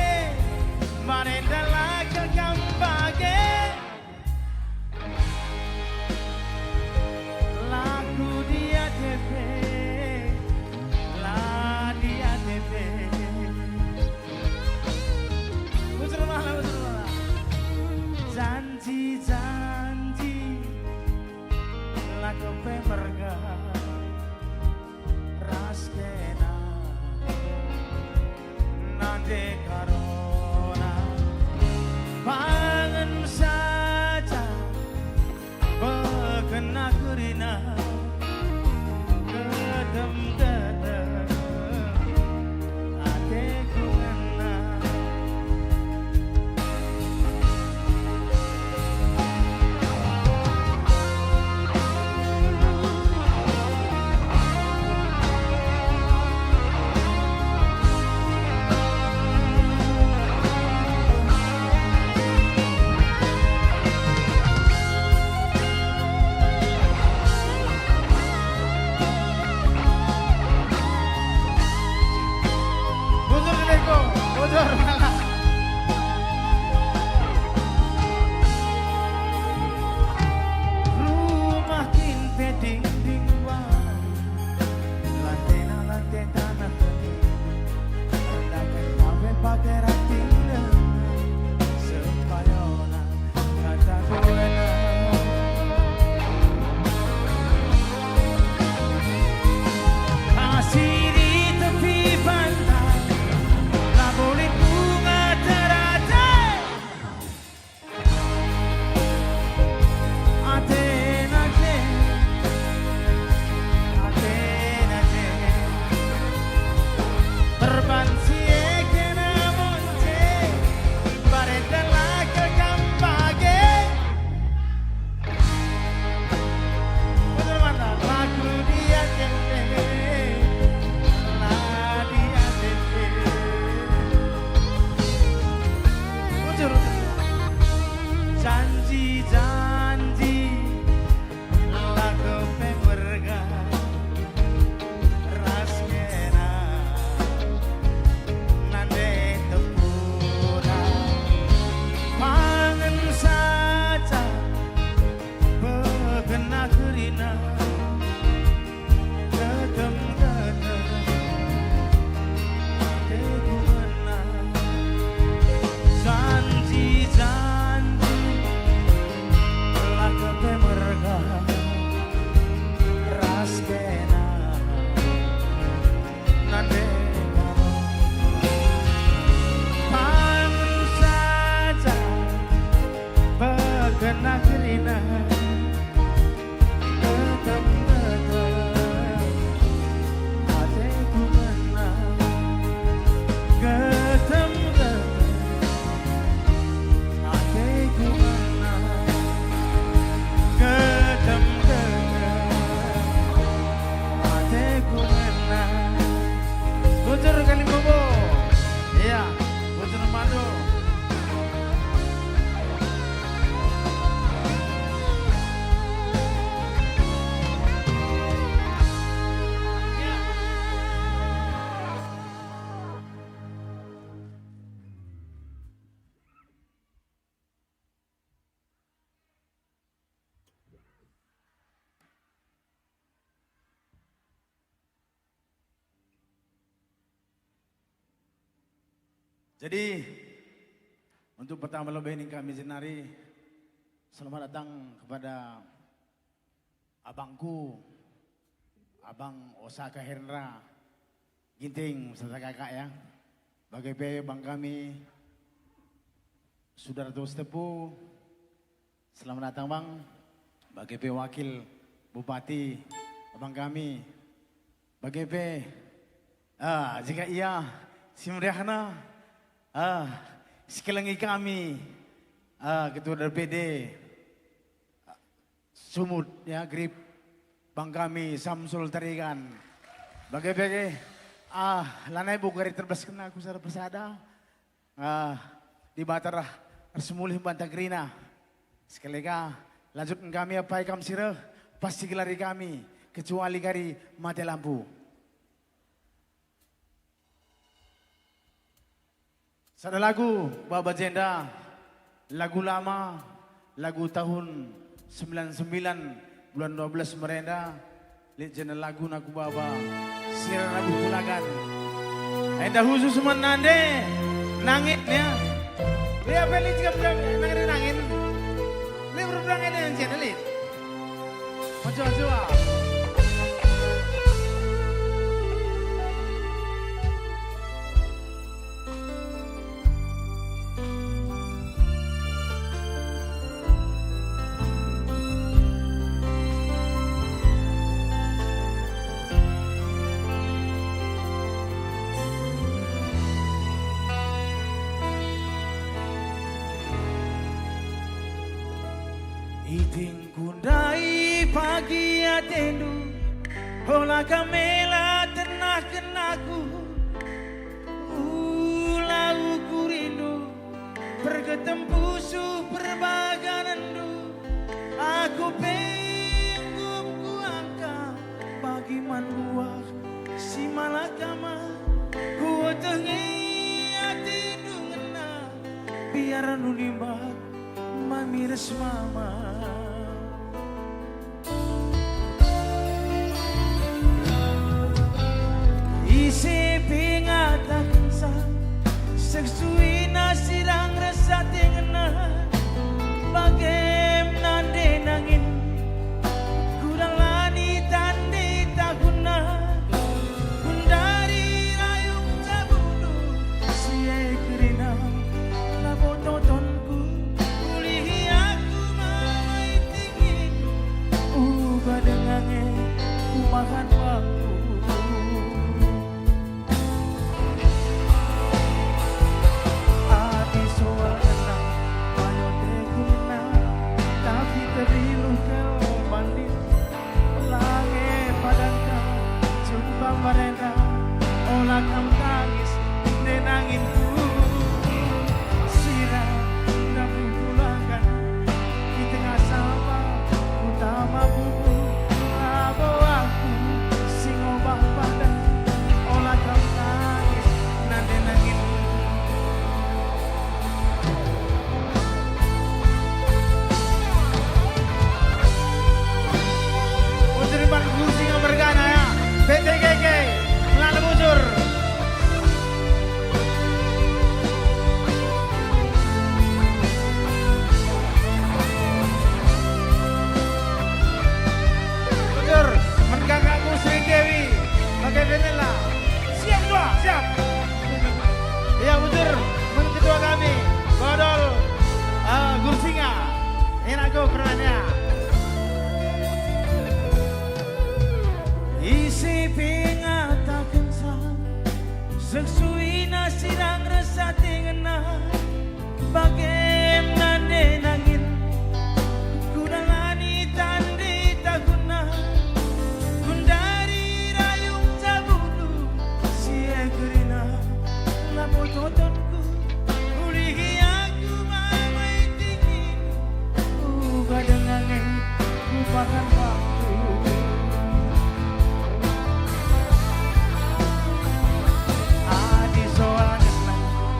mbarenda la kal kam bage. Laku di ate pe, la di ate pe. Putar bala, putar bala. Janji-janji, laku pe merga ras kena. Nande karona bangen saja, bekena kerina, gedem-gedem ateku ngena. Jadi, untuk pertama lebe nina kami jenari, selamat datang kepada abangku, Abang Osaka Hendra Ginting, serta kakak ya. Bage pe abang kami, Sudarto Sitepu, selamat datang, Bang. Bage pe wakil bupati, abang kami. Bage pe, ah, jika ia si meriahna, ah, si kelengi kami, ah, ketua D P D, ah, Sumut, ya, Grip, bang kami Samsul Tarigan. Bage-bage, ah, lanai bo kari terbasken aku sada persada. Ah, Dibata rah ersemulih banta kerina. Sekali ka, lanjutken kami apai kam si reh, pasti gelari kami, kecuali kari mate lampu. Sada lagu, Baba Jenda, lagu lama, lagu tahun sembilan sembilan, bulan dua belas merenda, lit jenda laguna ku baba, Sira Rabu Kulagan. Enda khusus man nande, nangin ya. Lia pe lit jam jam nangin nangin. Lia berudang enda yang jenda lit. Majuah-juah. Iting Ku ndai pagi atendu, ola kam mela tenahken aku. Ula uku rindu, pergetem pusuh perbaganenndu. Aku pe enggo kuangka bagi man buah si malakama. Kueteh nge atendu ngena, biar ndu nimbak mami ras mama. Ise pe ngatakenca, seksuina sirang ras ate ngena, bagem nande nangin. Kudalani tande tahunna, kundari rayung jabundu, si e kerina labo totonku, ulihi aku mamai tingin, uga denga nge kumahan waktu. Adi soal ngena, payo te guna, tapi terilu kal bandit. Lange padanka, jumpa marenda, ola kam tangis, nde nanginku. Sira, nda mengkulakan, di tengah sawah, utama bubu, labo aku, si ngobah padan, ola kam tangis, nande nangin. Bujur man Gusi nga mergana ya, P T G G, melala bujur. Bujur, man kakakku Sri Dewi, bage Benela. Siap dua, siap. Iya, bujur, man ketua kami, Godol, eh, Gursinga. Enak go kerannya. Ise pe ngatakenca, seksuina sirang ras ate ngena. Bagem nande nangin, kudalani tande tahunna, kundari rayung jabundu, si e kerina labo totonku, ulihi aku mamai tingin, uga denga nge kupahan waktu. Adi soal ngena,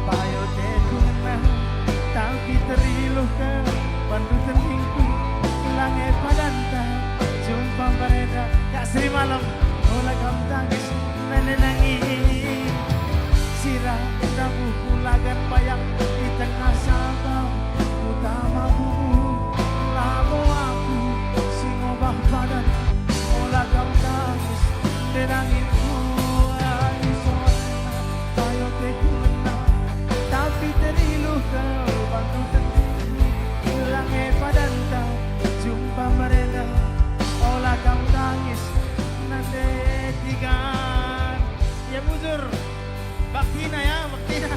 payo te guna, tapi teriluh kal Angin kuat di sore, payo teku ngena, tapi teriluh kal bandu tendingku. Langai padanta jumpa merenda, ola kam tangis nande tiga. Ya, bujur. Baktina ya, baktina.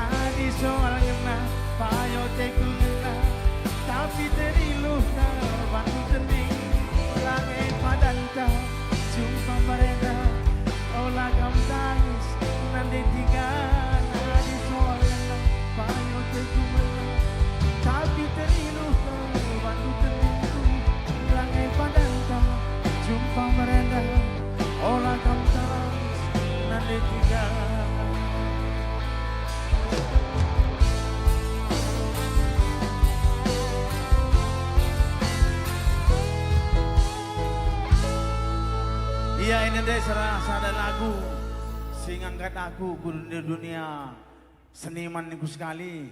Adi soal ngena, payo teku ngena, tapi teriluh kal bandu tending. Langai padanta jumpa merenda, ola kam tangis nande tiga. Adi soal ngena, payo teku ngena, tapi teriluh kal bandu tendingku. Langai padanta jumpa merenda, ola kam tangis nande tiga. Ia ini ndai salah sada lagu si ngangkat aku ku dunia, dunia seniman ningku sekali.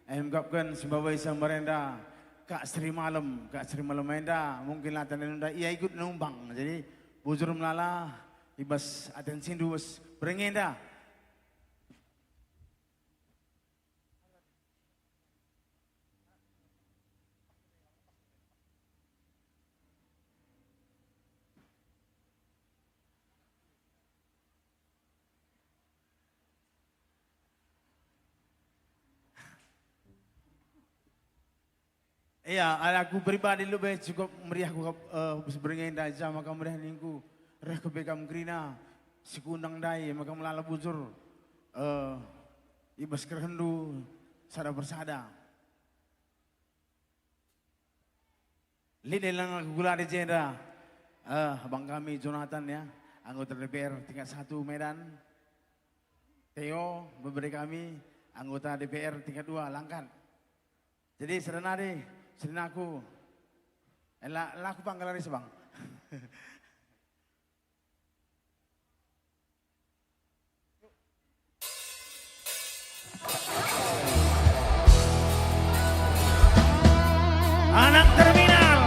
Em, gapken si mbabai seh merenda, Kak Sri Malem, Kak Sri Malem enda, mungkin la tanda nunda ia ikut numbang. Jadi, bujur melala, i bas atensindu bas berngi enda. Iya, aku pribadi lebe cukup meriah ku, eh, bas berngi enda, ja maka meriah ningku, reh kube kam kerina, si kuundang ndai, maka melala bujur, eh, i bas kerehndu sada persada. Lit nge aku gulari jenda, eh, abang kami Jonathan ya, anggota D P R tingkat satu Medan. Theo, bebere kami, anggota D P R tingkat dua Langkat. Jadi, sernari, serinaku, eh, la, la aku panggal ari sebang. Anak Terminal.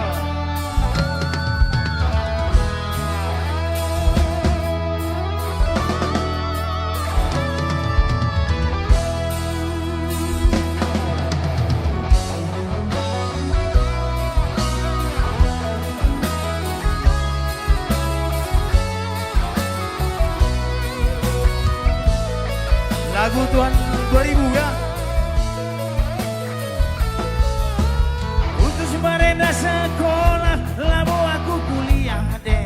Lagu Tuhan dua ribu ya. Utus merenda sekolah, labo aku kuliah deh.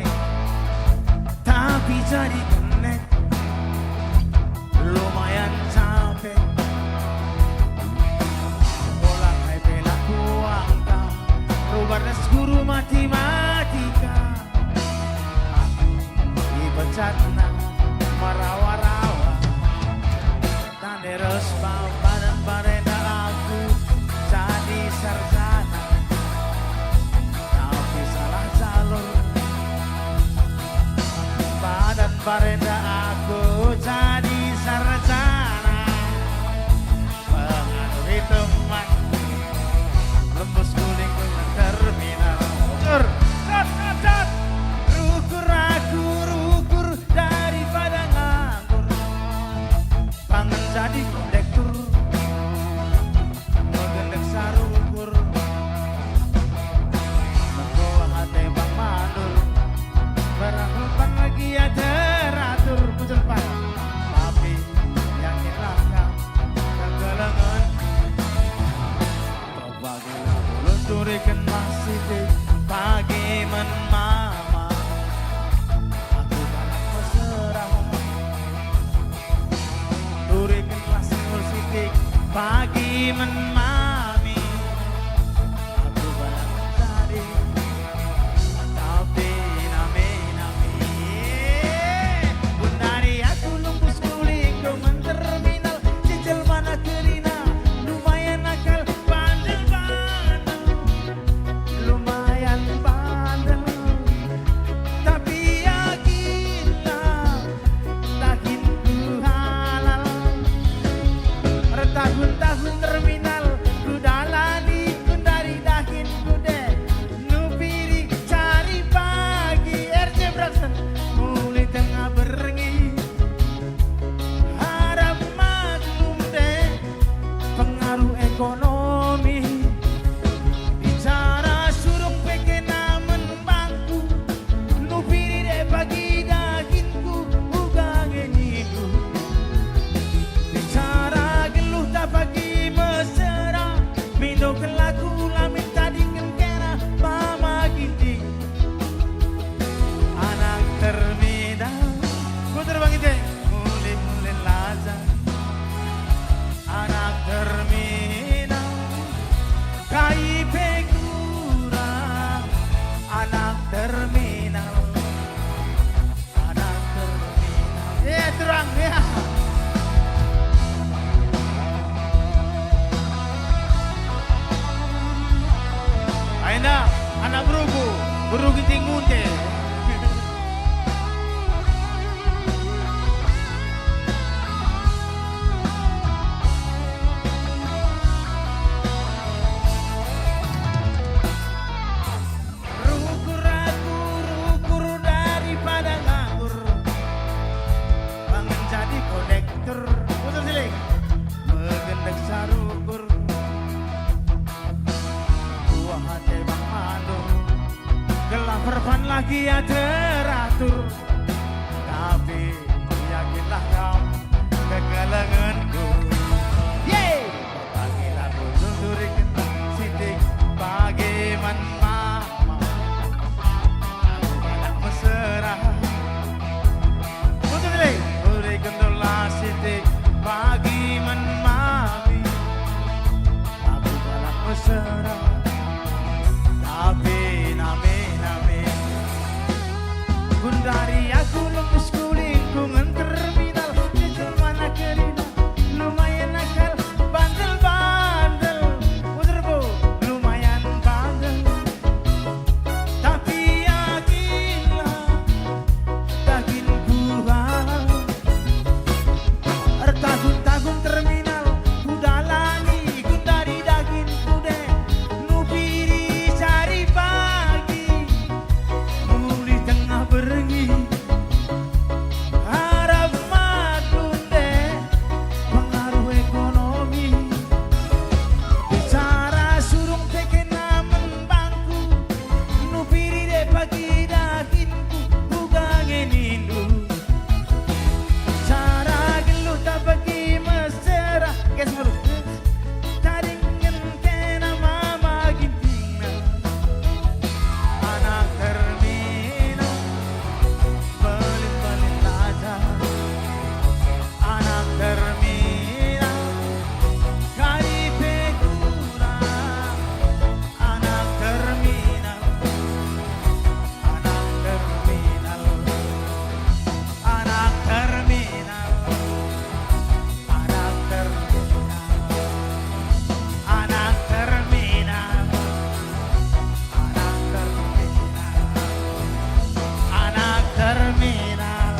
Tapi jadi kenek, lumayan capek. Ola kai pe la kuangka, rubar ras guru matematika. Aku ipecatna merawa-rawa. Tande ras badan parenda aku jadi sarjana, tapi salah jalur. Badan parenda aku jadi sarjana, pengaruhi teman, lembus guling dengan terminal. Ukur, cat, cat, cat. Rukur aku, rukur daripada nganggur. Pangen jadi kondektur, megendek saru ukur. Mengko ate bang mandur, barang rupan lagi ya teratur, bujur pan. Tapi yakinlah kam, kekelengen. Pagi ulun turiken masih pagi men mama. Aku galak mesera. Turiken masih sitik pagi men mami. Aku galak tadi. Tapi nami-nami. Gundari aku lumbus kuling, doman terminal, cicil mana kerina, lumayan akal, bandel-bandel, lumayan bandel. Tapi yakinlah, tahinku halal. Ertahun-tahun terminal, Tur, tapi yakinlah kau kekelengenku. Yeay! Pagi lagu turiken sitik pagi man mama. Aku galak mesera. Betul, Leng? Turiken dola sitik pagi man mami. Aku galak mesera, tapi name-name. Gundari aku lemes kulingku ngenter minal, jelmana kerina, lumayan nakal, bandel-bandel. Puter, Bu, lumayan bandel. Tapi yakinlah, dagingku halal. Ertagun-tagun terminal, kudalani, gundari dagingku deh. Nupiri cari pagi, mulih tengah berngi. Arap maklum deh, pengaruh ekonomi. Bicara surung tekena man bangku, nupiri deh pagi dagingku, uga nge nindu. Cara geluh tak pagi mesera, guys, bro. Tadingen kena mama gintingna. Anak terminal, pelit-pelit saja. Anak terminal, kari pe kurang. Anak terminal, anak terminal, anak terminal. Anak terminal, anak terminal, anak terminal, anak terminal,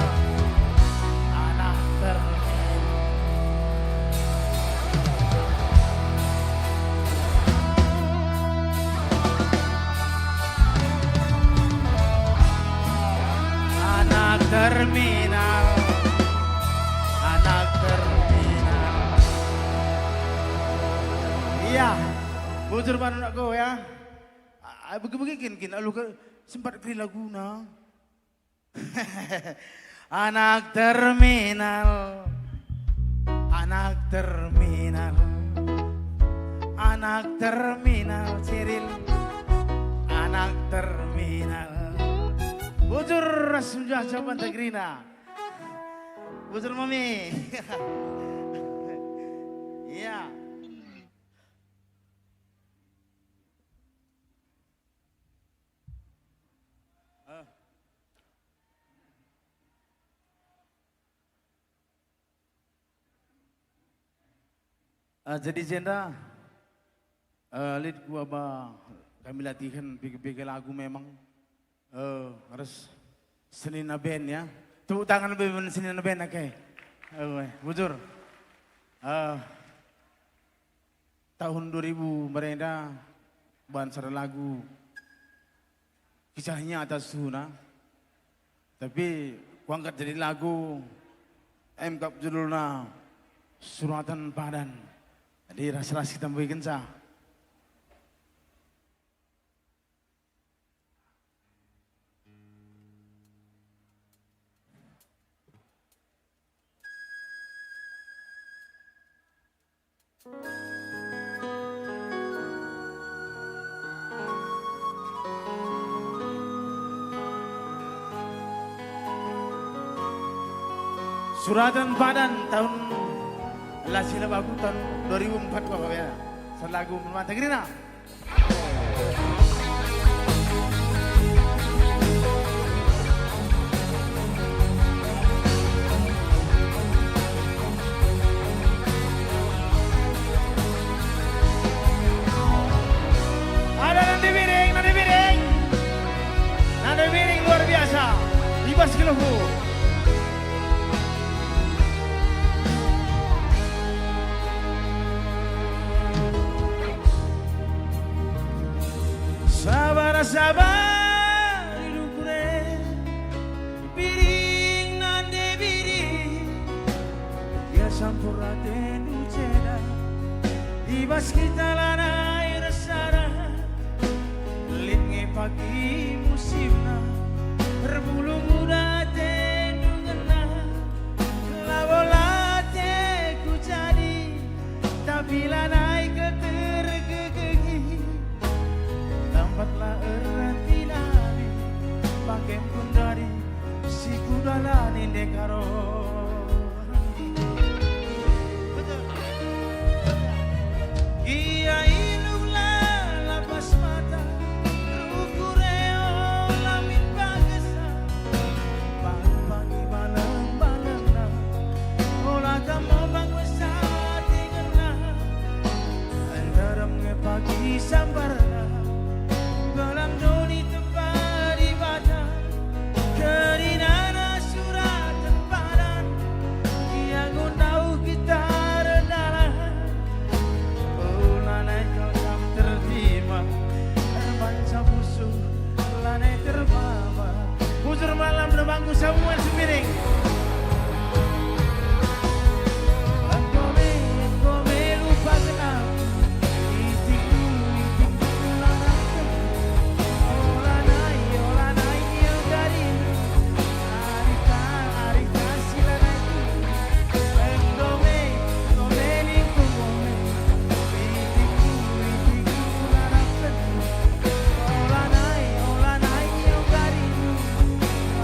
anak terminal. Anak terminal, anak terminal. Iya, bujur banget, Nak, go, ya. Ah, begi-begi kin, kin, alu ke, sempat keri laguna. Anak terminal, anak terminal, anak terminal, Ceril, anak terminal. Bujur ras menjah jaman tegerina. Bujur, Mami. Iya. Eh. Eh, jadi jenda, eh, lit ku aba kami latihan piga-piga lagu memang, eh, ras senina band ya. Tepuk tangan be man senina band, oke. Eh, bujur. Eh, Tahun dua ribu merenda bahan sada lagu kisah nyata suhuna, tapi kuangkat jadi lagu, em kap judulna Suratan Padan. Jadi ras-ras kita merikenca. Suratan Padan tahun, la silap aku, tahun dua ribu empat, Bapak, ya. Selagu Mata Gerina. Ada Nande Biring, Nande Biring. Nande Biring luar biasa. Ibas geluhku. Sabar, sabar, iluku re, Biring, Nande Biring, gia sampur atendu ceda, i bas kita lanai ersada, lit nge pagi musimna, erbulu muda Kem gundari si kudalani ndekaro. Gia ilung la lapas mata, ruku reo la min pagesa, pagi-pagi baleng-balengna, ola kam ombak besati ngena. Nderem nge pagi sambarna, gelang doni tempa Dibata, kerinana suraten padan, ia ngundau kita rendalan. Ola nai kal kam tertima, erbansa pusuh lanai terbaba. Bujur malam, Demangku Samuel Sembiring. Enggo me, enggo me lupaken aku. Itikku, itikku larangken. Ola nai, ola nai ielgari. Arita, arita si lanai ku. Enggo me, enggo me ningku, enggo me. Itikku, itikku larangken. Ola nai, ola nai ielgari.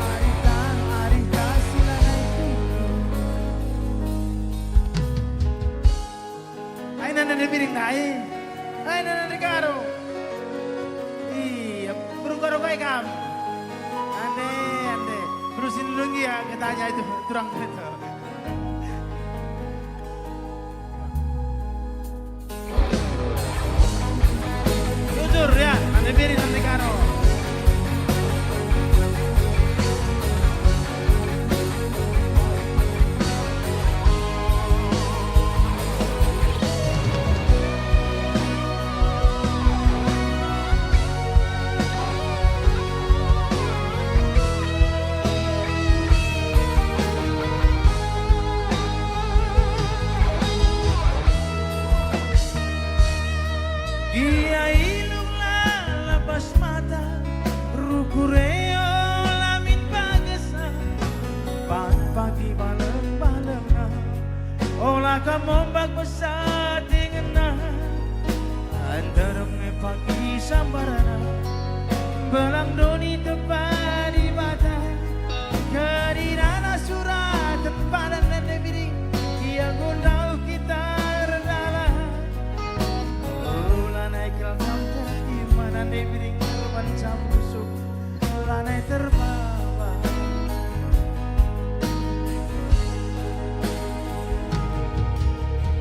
Arita, arita si lanai tuhu. Ai nande Biring ndai. Ai nande Karo. Iya, beru Karo kai kam. Ande, ande. Beru si nulung ia ketanya itu, turang itu. Jujur ya, nande Biring nande Karo. Gia ilung la lapas mata, ruku reo la min pagesa, pagi-pagi baleng-balengna, ola kam ombak besati ngena. Nderem nge pagi sambarna, belang doni tempa Dibata, kerinana suraten padan nande Biring, ia ngundau kita rendalan. Ola nai kal kam terima nande Biring, erbansa pusuh lanai terbaba.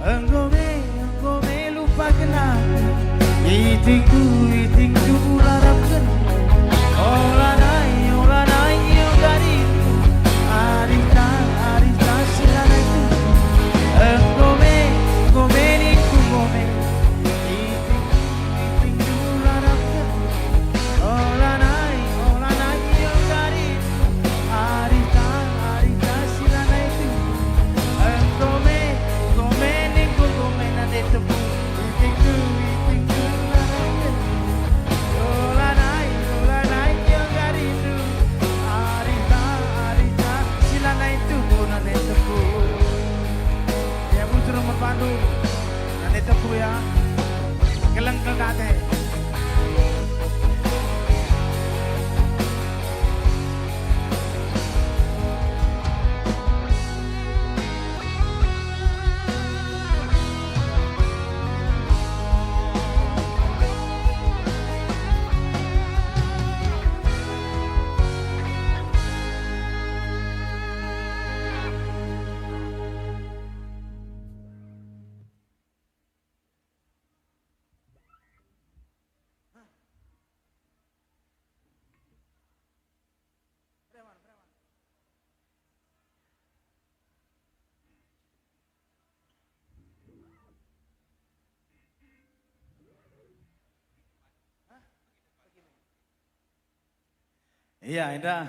Enggo me, enggo me lupaken aku. Itikku, itikku larapken. Ola nai, ola nai ielgari. Arita, arita si lanai tuhu. Enggo me, enggo me ningku, enggo me. Itikku, itikku larapken. Ola nai, ola nai ielgari. Arita, arita si lanai tuhu. Enggo me, enggo me ningku, enggo me nande tepu. Itikku, itikku larapken. Ola nai, ola nai ielgarindu. Arita, arita si lanai tuhu nande tepu. Ya, bujur merpadu. Nande tepu ya. Keleng kel date. Iya, enda.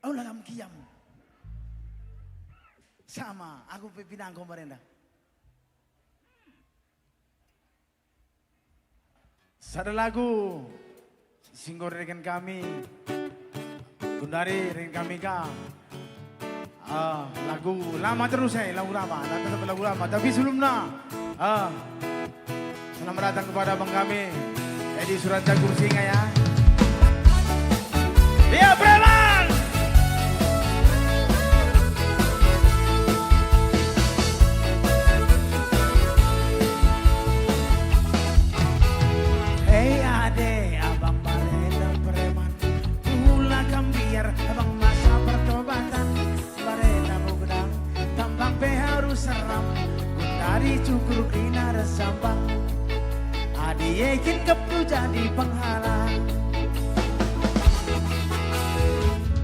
Aula kam kiam. Sama, aku pe pinangko marenda. Sada lagu si enggo ibereken kami, gundari ibereken kami ka, ah, lagu lama terus, eh, lagu lama, tetap lagu lama. Tapi sebelumna, Ah, selamat datang kepada abang kami, Edi Suranca Kursinga, ya. Iya, preman! Hei ade, abang barenda preman. Pula kam biar abang masa pertobatan. Barenda ku gedang, tambang pe harus seram. Gundari cukur kerina ras sambang. Adi e kin kap tu jadi penghala.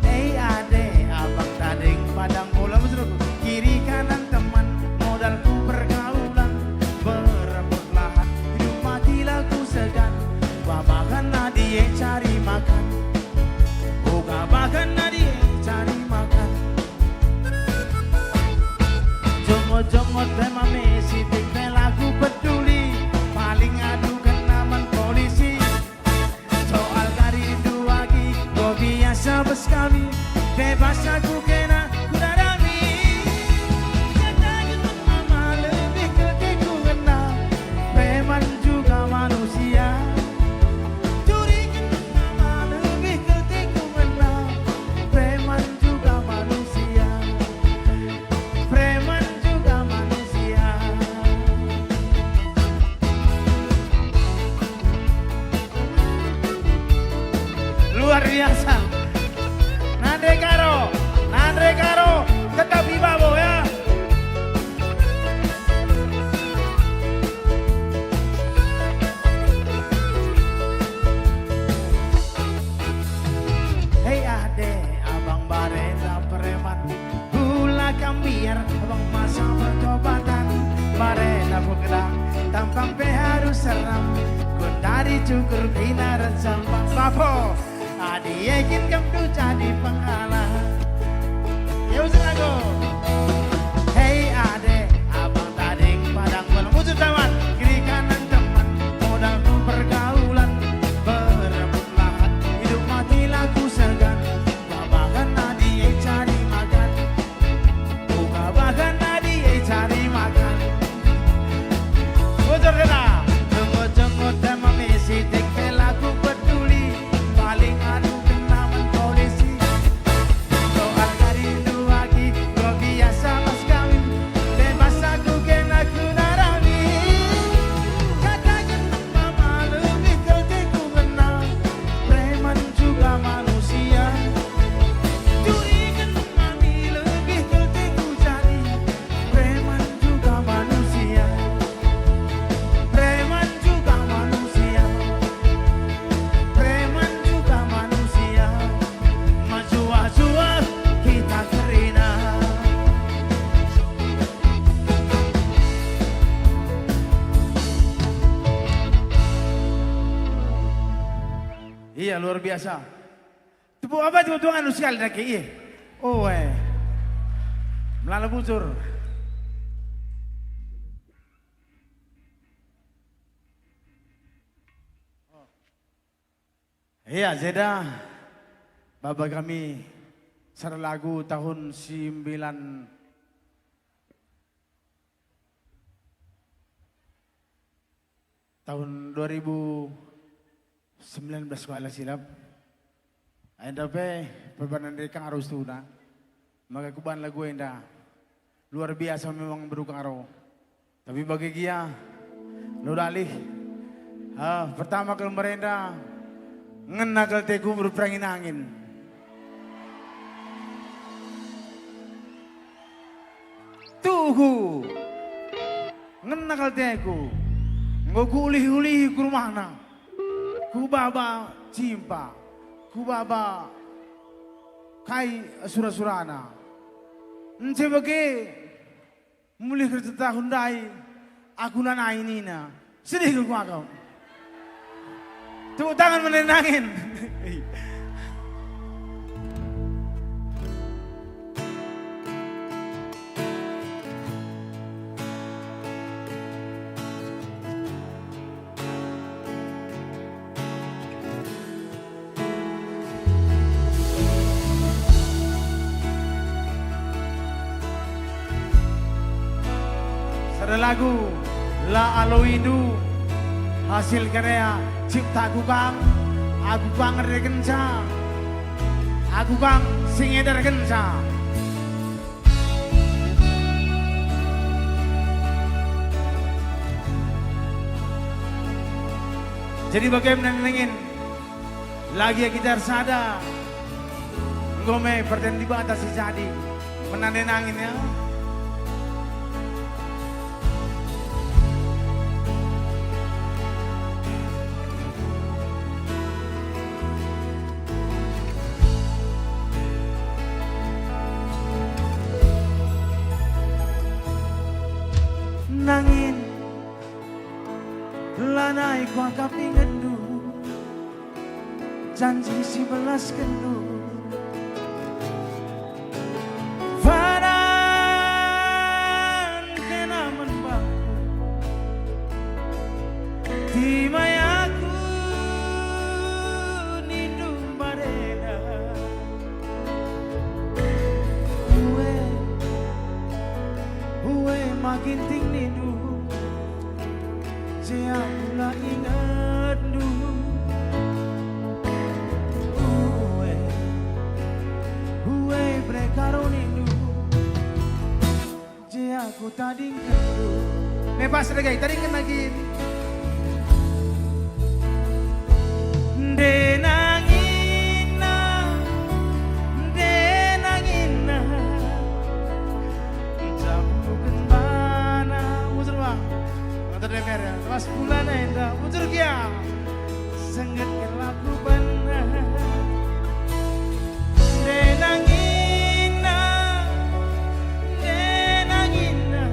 Ei ade, abang tading padang bola mesruk. Kiri kanan teman, modal ku pergaulan. Berebut lahan, hidup mati la ku segan. Babakan adi e cari makan. Uga bakan adi e cari makan. Jongot-jongot pe mami sitik pe la ku peduli. Paling adu kena man polisi. Soal kari rindu agi, ko biasa bas kami. Bebas aku kena ku darami. Kataken mama lebih ketiku kena. Preman juga manusia. Curiken mama lebih ketiku kena. Preman juga manusia. Preman juga manusia. Luar biasa. Nande Karo, Nande Karo, tetap i babo, ya. Hei ade, abang barenda preman. Pula kam biar abang masa pertobatan. Barenda ku gedang, tampang pe harus seram. Gundari cukur kerina ras sambang. Babo, adi e kin kam tu jadi penghala. Ya, usah lagu. Hei ade, abang tading padang bola. Musuh taman, kiri kanan teman. Modal tu pergaulan, berebut lahan. Hidup mati la ku segan. Babakan adi e cari makan. Uga bakan adi e cari makan. Bocor kena. Jenggot-jenggot dan mami sitik pe la ku peduli. Paling adu kena man polisi. Soal kari rindu agi, ko biasa bas kami. Bebas aku kena ku darami. Kataken mama lebih ketiku kena. Preman juga manusia. Curiken mami lebih ketiku jadi. Preman juga manusia. Preman juga manusia. Preman juga manusia. Majuah-juah kita kerina. Iya, luar biasa. Tepuk apa, tepuk tangan sekali lagi, iya. Oh, eh. Melala bujur. Iya, jeda baba kami sada lagu tahun sembilan, tahun dua ribu sembilan belas, kalau la silap. Enda pe perbanan dari Kang Arus tuna. Maka kuban lagu enda. Luar biasa memang beru Kang Aro. Tapi bage gia, lo dalih. Ah, pertama kal merenda, ngena kal teku berperangin angin. Tuhu, ngena kal teku. Enggo kuulih-ulihi ku rumahna. Kubaba cimpa, kubaba kai sura-surana. Nce bage mulih kerja tahun ndai, aku lanai nina. Sedih kal kuakap. Tepuk tangan menenangin. Sada lagu, La aluindu, hasil karya ciptaku kang, aku kang erdekenca, aku kang si ngedarkenca. Jadi bagaimana nengin? Lagi ya kita ersada. Enggo me perten Dibata si jadi. Menande nangin ya. Nangin, lanai kuakap ingetndu. Janji si belaskenndu. Padan kena man bangku. Timai aku nindu mbarenda. Ue, ue maginting nindu. Jea kula ingetndu. Ue, ue bre karonindu. Jea kutadingkenndu. Mepas dage, tadingken lagi. Nde nangina, nde nangina. Ncabuken bana. Mujur, Bang. Mata denger ya. Mas bulan enda. Mujur gia. Sengget kelaku bana. Nde nangina, nde nangina.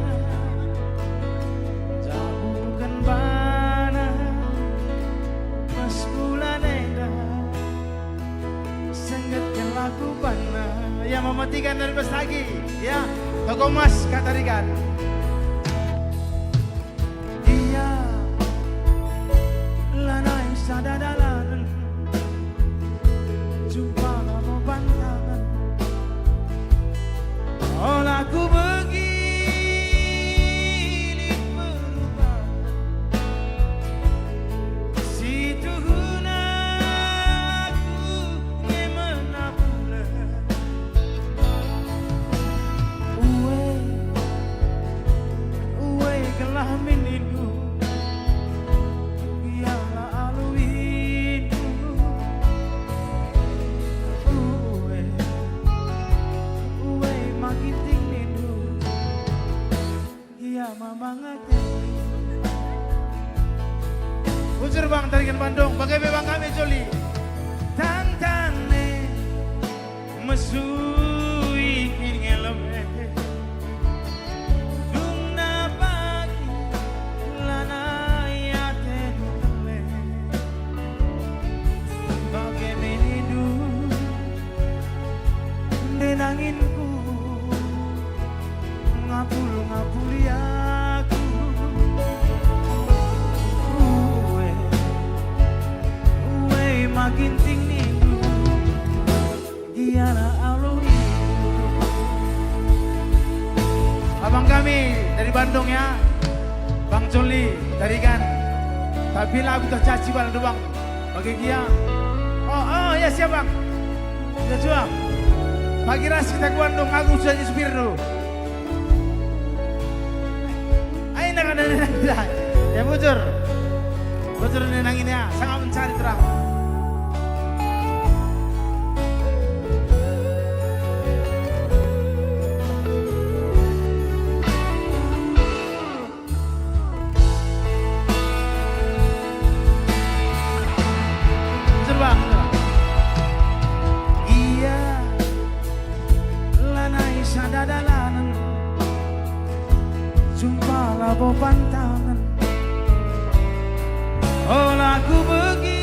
Ncabuken bana. Mas bulan enda. Sengget kelaku bana. Ya, mematikan dari bas lagi. Ya, toko mas katarikan. Ia lanai sada dalanen, jumpa labo pantangen. Ola kubegi lit perubahen, si tuhuna aku nge mena bulan. Ue, ue gelah minindu, biarlah alu indu. Ue, ue maginting nindu. Ia mamang ate. Bujur Bang, tariken Bandung, bage pe Bang kami Joli. Tangtang ne, mesui kin ngelem e. Dungna pagi, lanai ate ngelem. Bage minindu, nde nanginku. Ngapul-ngapuli aku. Ue, ue maginting nindu. Diana aluri. Abang kami dari Bandung ya. Bang Joli, tarikan. Tapi lagu tercaci bal doang. Bagi gia. Oh, oh, ya siap, Bang. Ya, jual. Pagi ras kita ku Bandung, aku sudah jadi supir dulu. Ayo, nak ada, ada, ada. Ya, bujur. Bujur ini nang ini ya, sangat mencari terang. Serbang. Ia lanai sada dalanen, jumpa labo pantangen. Ola kubegi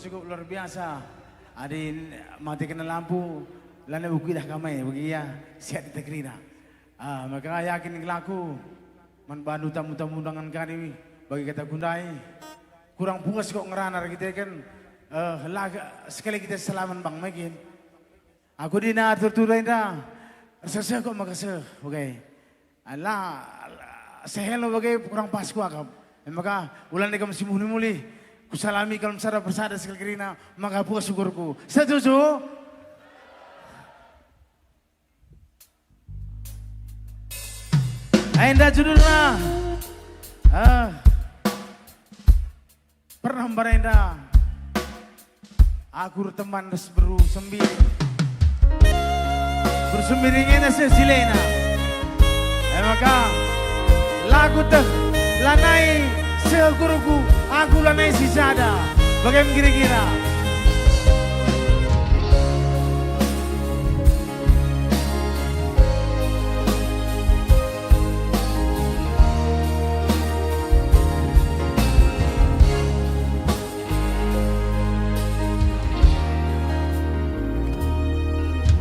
Cukup luar biasa. Adi matiken lampu, lanai uku idah kam e, bagi ia, siat ita kerina. Ah, maka yakin kelaku, man bandu tamu-tamu undangan kami, bagi kata kundai. Kurang puas kok ngerana erkiteken, eh, la, sekali kita salaman bang mekin. Aku dina atur-atur enda, erseh-seh kok maka seh, bage. Ala, ala, sehelo bage kurang pas kuakap. E maka, ulang dikam si mulih-mulih, kusalami kam sada persada sekali kerina, maka puas syukurku. Setuju? Enda judulna, ah, pernah mbarenda. Aku erteman ras beru Sembiring. Beru Sembiring enda seh silena. E maka, lagu teh, lanai seh ukurku, aku lanai si sada. Bage me kira-kira.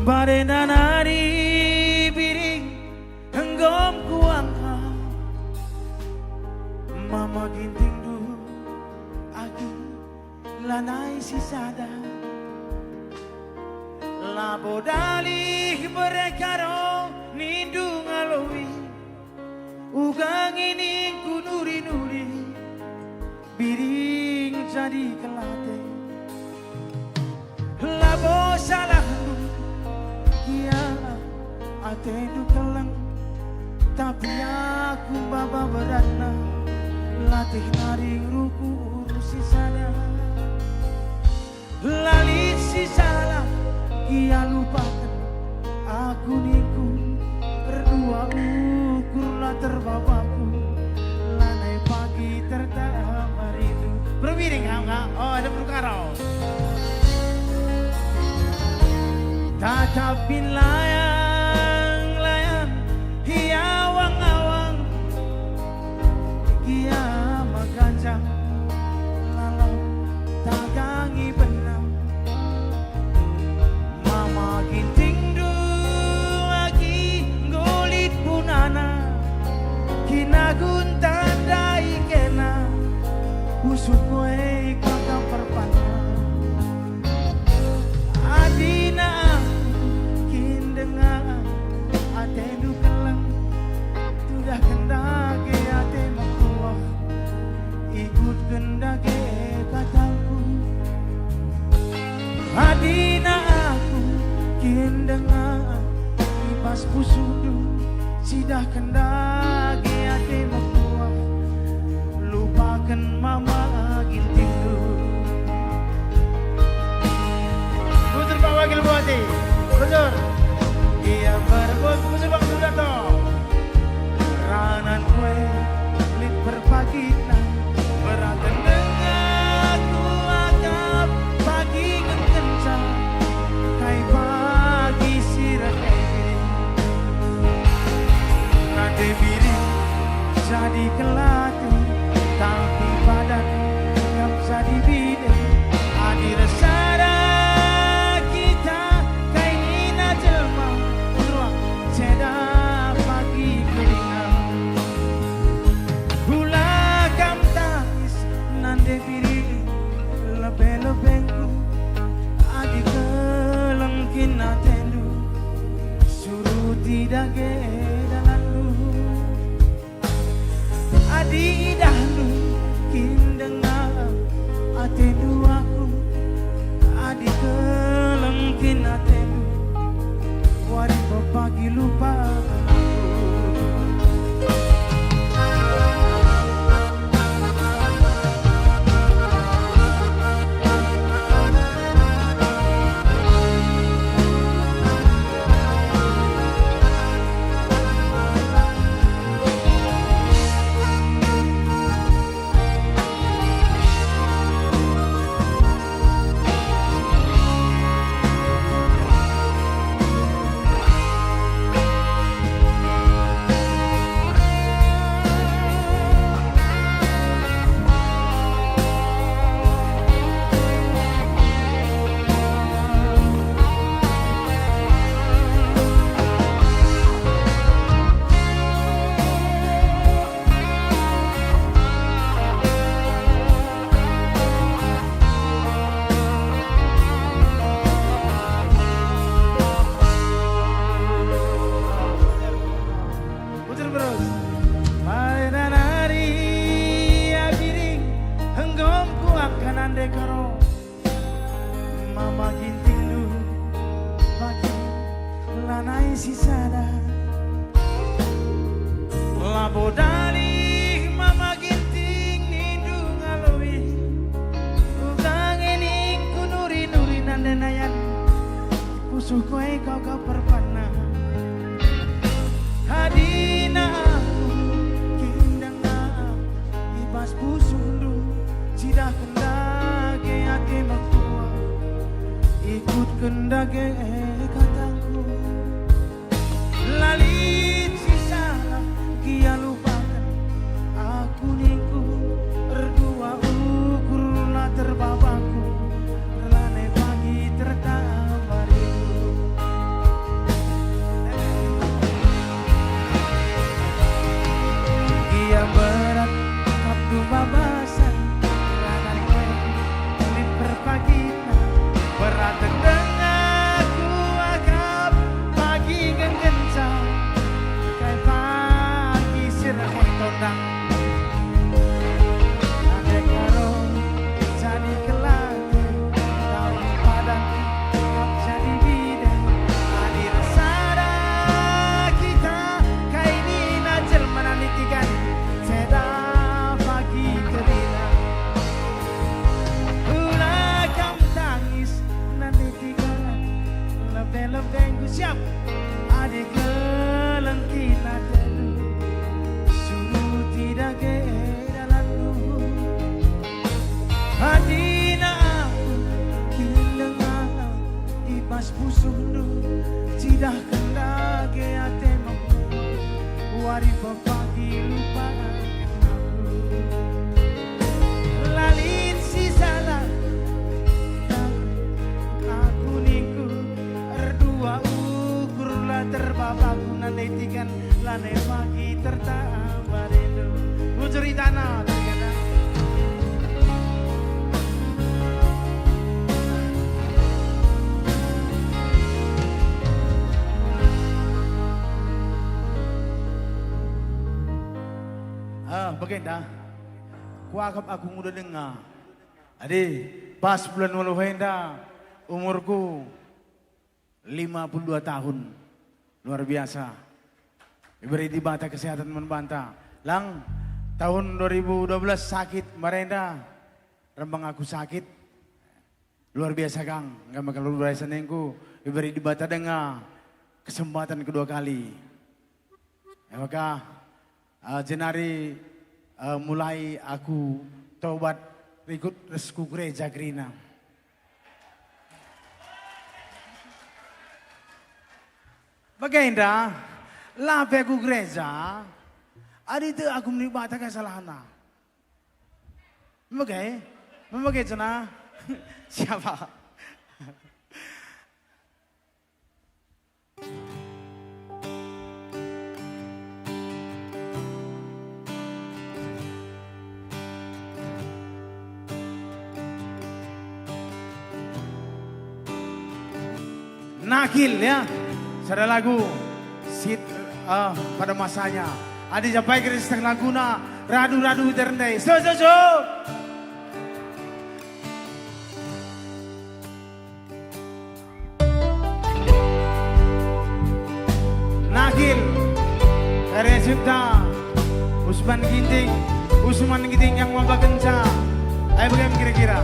Mbarenda nari Biring, enggo kuangka Mama Gintingndu agi lanai si sada. Labo dalih bere karo nindu ngaloi. Uga nginingku nuri-nuri, Biring jadi kelate. Labo salahndu, gia atendu keleng, tapi aku baba beratna, latih nari ruku urusi sada. Lalit si salah, ia lupaken aku ningku, erdua ukur la terbabaku, lanai pagi tertama rindu. Perbiring kam, Kak? Oh, ada perkara. Tatap bin layang-layang, ia awang-awang, ia meganjang, lalau tagangi benang. Mama Gintingndu agi enggo lit punana, kinagun tandai kena, pusuhku e kaka perpanna. Adina aku kin denga atendu keleng, tudahken dage ate mekuah, ikutken dage katangku. Adina aku kin denga i bas pusuhndu, cidahken dage ate mekuah. Lupaken Mama Gintingndu. Puter Pak Wakil Bupati, puter. Ia berebut puter Pak Sudarto. Ranan kue lit perpagitna, beraten denga kuakap pagi ngenkenca, kai pagi si reh kai. Nande Biring jadi kelate, tapi padan ngap jadi bide. Adi ersada kita kai nina jelma, ruang ceda pagi kerina. Ula kam tangis, nande Biring, lebe-lebengku, adi keleng kin atendu, suruti dage dalanndu. Adi Ndekaro mama gintingndu bagi lanai si sada. Labo dalih mama ginting nindu ngaloi. Uga nge ningku nuri-nuri nande nayan. Pusuhku e kau ka perpana. Adina aku kin denga i bas pusuhndu, cidahken dage ate mekuah, ikutken dage katangku. La lit si salah gia lupaken aku ningku, erdua ukur la terbabaku, erlane pagi tertambah rindu. Gia berat kap dumba basa, ranan lit perpagina, beraten denga kuakap pagi genggenca, kai pagi si reh tondang. Ate karo jadi kelage, tawang padan kap jadi bidang. Adi ersada kita, kai nina jelma nanitikan, ceda pagi kerina. Ula kam tangis nanitikan, lebe-lebengku siap. Adi keleng kina telu, suruti dage dalanndu. Adina aku kin denga i bas pusuhndu, cidahken dage ate mekuah, wari pepagi lupaken aku. La lit si salah, aku ningku, erdua ukur la terbabaku, nande tikan lane pagi tertambah rindu. Bujur itana, terkadang. Ah, bagenda. Kuakap aku nguda denga. Adi, pas bulan waluh enda, umurku lima puluh dua tahun. Luar biasa. Iberi Dibata kesehatan man banta. Lang, tahun dua ribu dua belas sakit, marenda rembang aku sakit. Luar biasa kang, engkai maka luar biasa ningku, iberi Dibata denga kesempatan kedua kali. E maka, eh, jenari, eh, mulai aku tobat rikut ras ku gereja kerina. Bagenda, la pe ku gereja, adi tek aku man Dibata kai salahna. Mege? Mege cenah? Siapa? Nahil, ya. Sada lagu sit, eh, pada masanya. Adi japai Kristus laguna, radu-radu terendai. So, so, so. Nahil, Ere Cipta, Usman Ginting, Usman Ginting yang mambakenca. Ayo bagaimana kira-kira?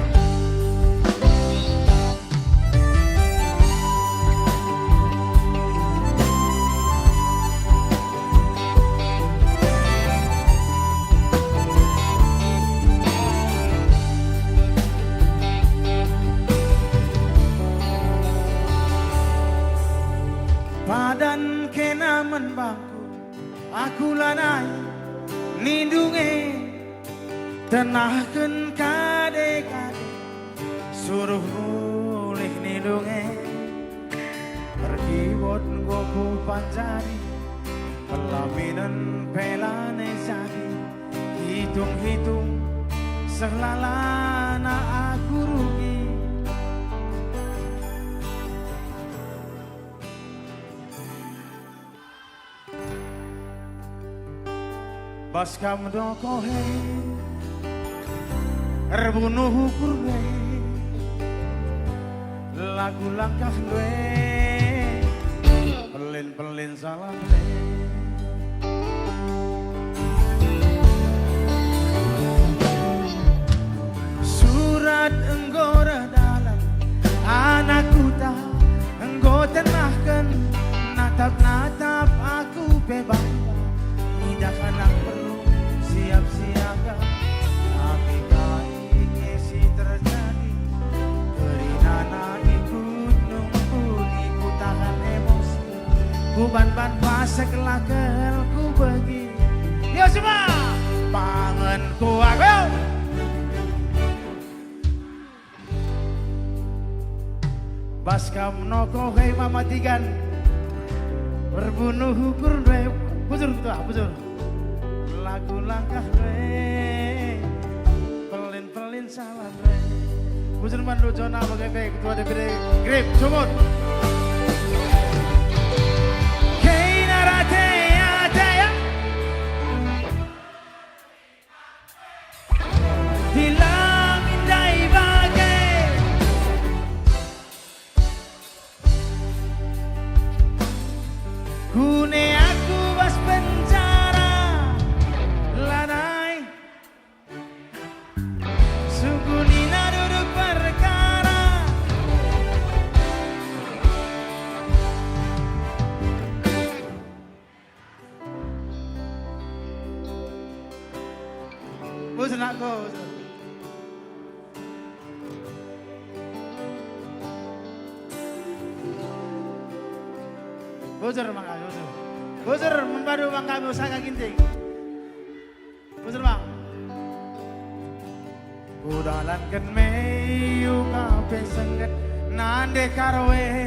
Padan kena man bangku, aku lanai nindu nge, tenahken kade-kade, suruh mulih nindu nge. Erkiwot enggo kupanjari, pelaminen pe lanai jadi. Hitung-hitung, seh lalana aku rugi. Bas kam dokohe, Erbunuh ukur ndai, lagu langkah ndai, pelin-pelin salam ndai. Surat enggo reh dalan, anak kuta enggo tenahken, natap-natap aku pe bangga. Idah anak beru siap siaga, tapi kai nge si terjadi? Kerinana ikut nungkun, ikut tahan emosi. Kuban-ban pasek lakel ku begi. Yo semua, bangun ku aku. Bas kam noko, hei mama Tigan. Erbunuh ukur ndai. Bujur ketua, bujur. Lagu langkah ndai, pelin-pelin salam ndai. Bujur bandu Jona bage pe ketua D P D Grip, Sumut. Kei narate ate ya. Hilang indai bage. Kune aku bas penjara, lanai. Sungkun ina duduk perkara. Bujur nakku, bujur. Bujur maka, bujur. Bujur mempadu bangka usaha Ginting. Bujur, Bang. Kudalanken me uga pe sengget, nande karo e,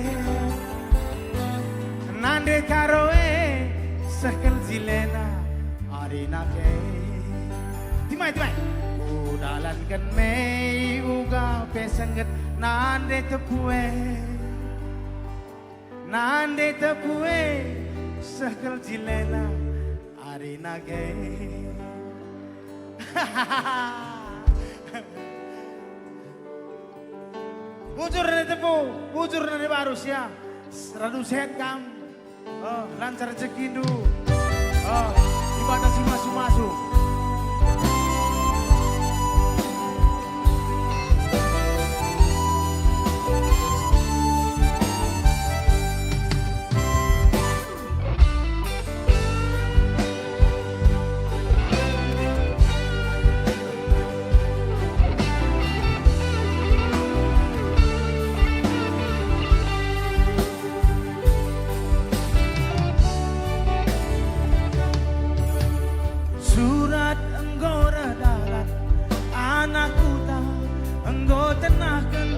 nande karo e, seh kal jilena arina ke. Timai, timai. Kudalanken me uga pe sengget, nande tepu e, nande tepu e, seh kal jilena arina ke. Bujur nande tepu, bujur nande barus ya. Radu sehat kam. Oh, lancar rezekindu. Oh, Dibata si masu-masu. Surat enggo reh dalan, anak kuta enggo tenahken,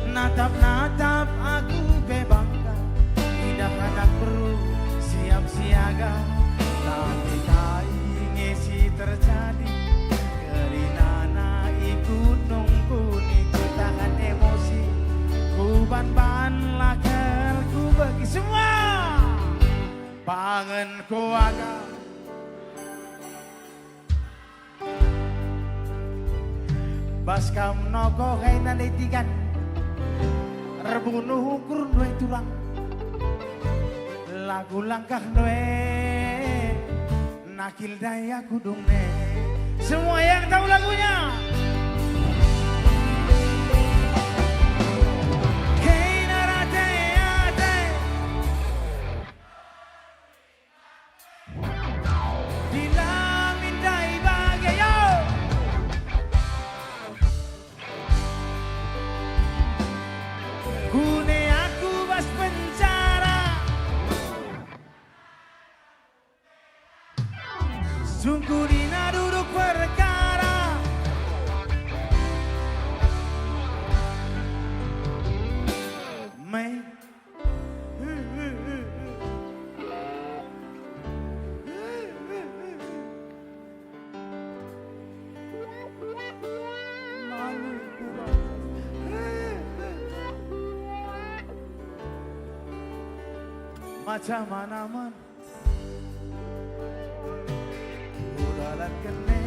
natap-natap aku pe bangga. Idah anak beru siap siaga, tapi kai nge si terjadi? Kerinana ikut nungkun, ikut tahan emosi. Kuban-ban lakel ku begi semua. Bangun ku aga. Bas kam noko hei nande Tigan, erbunuh ukur ndai turang. Lagu langkah ndai, nakil daya kudung ne. Semua yang tahu lagunya. Kei narate ate. Dilamin ndai bage, yo. Kune aku bas penjara. Sungkun ina duduk perkara. Me. Macam mana man? Udalan kene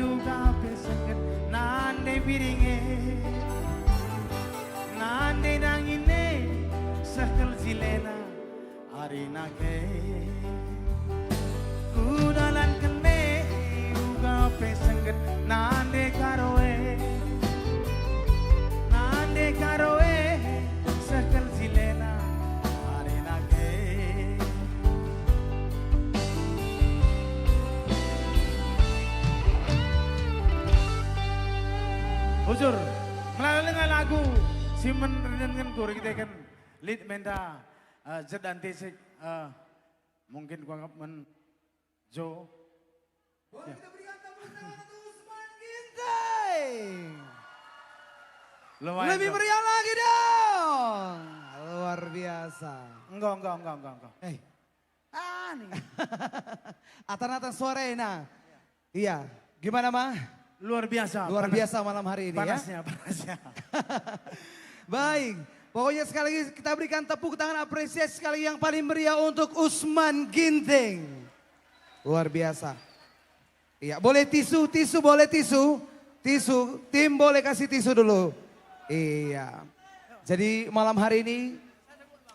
uga pe sengget, nande Piringe, nande dangine, sehkel jilena, arina ke. Kudalanken me, uga pe sengget, nande karoe, nande karoe, sehkel jilena, arina ke. Bujur, melala denga lagu si men rinengenku erkiteken lit menda, eh, jedan tisik, eh, mungkin kuakap men Jo. Boleh kita berikan tepuk tangan untuk Usman Ginting. Lumayan, Lebih Jo. Meriah lagi dong. Luar biasa. Enggak, enggak, enggak, enggak, enggak. Eh. Ah, nih. Atan-atan suarana. Iya. Gimana, Ma? Luar biasa, Luar panas. Biasa malam hari ini, ya. Panasnya, panasnya. Baik. Pokoknya sekali lagi kita berikan tepuk tangan apresiasi sekali yang paling meriah untuk Usman Ginting. Luar biasa. Iya, boleh tisu, tisu, boleh tisu. Tisu, tim boleh kasih tisu dulu. Iya. Jadi malam hari ini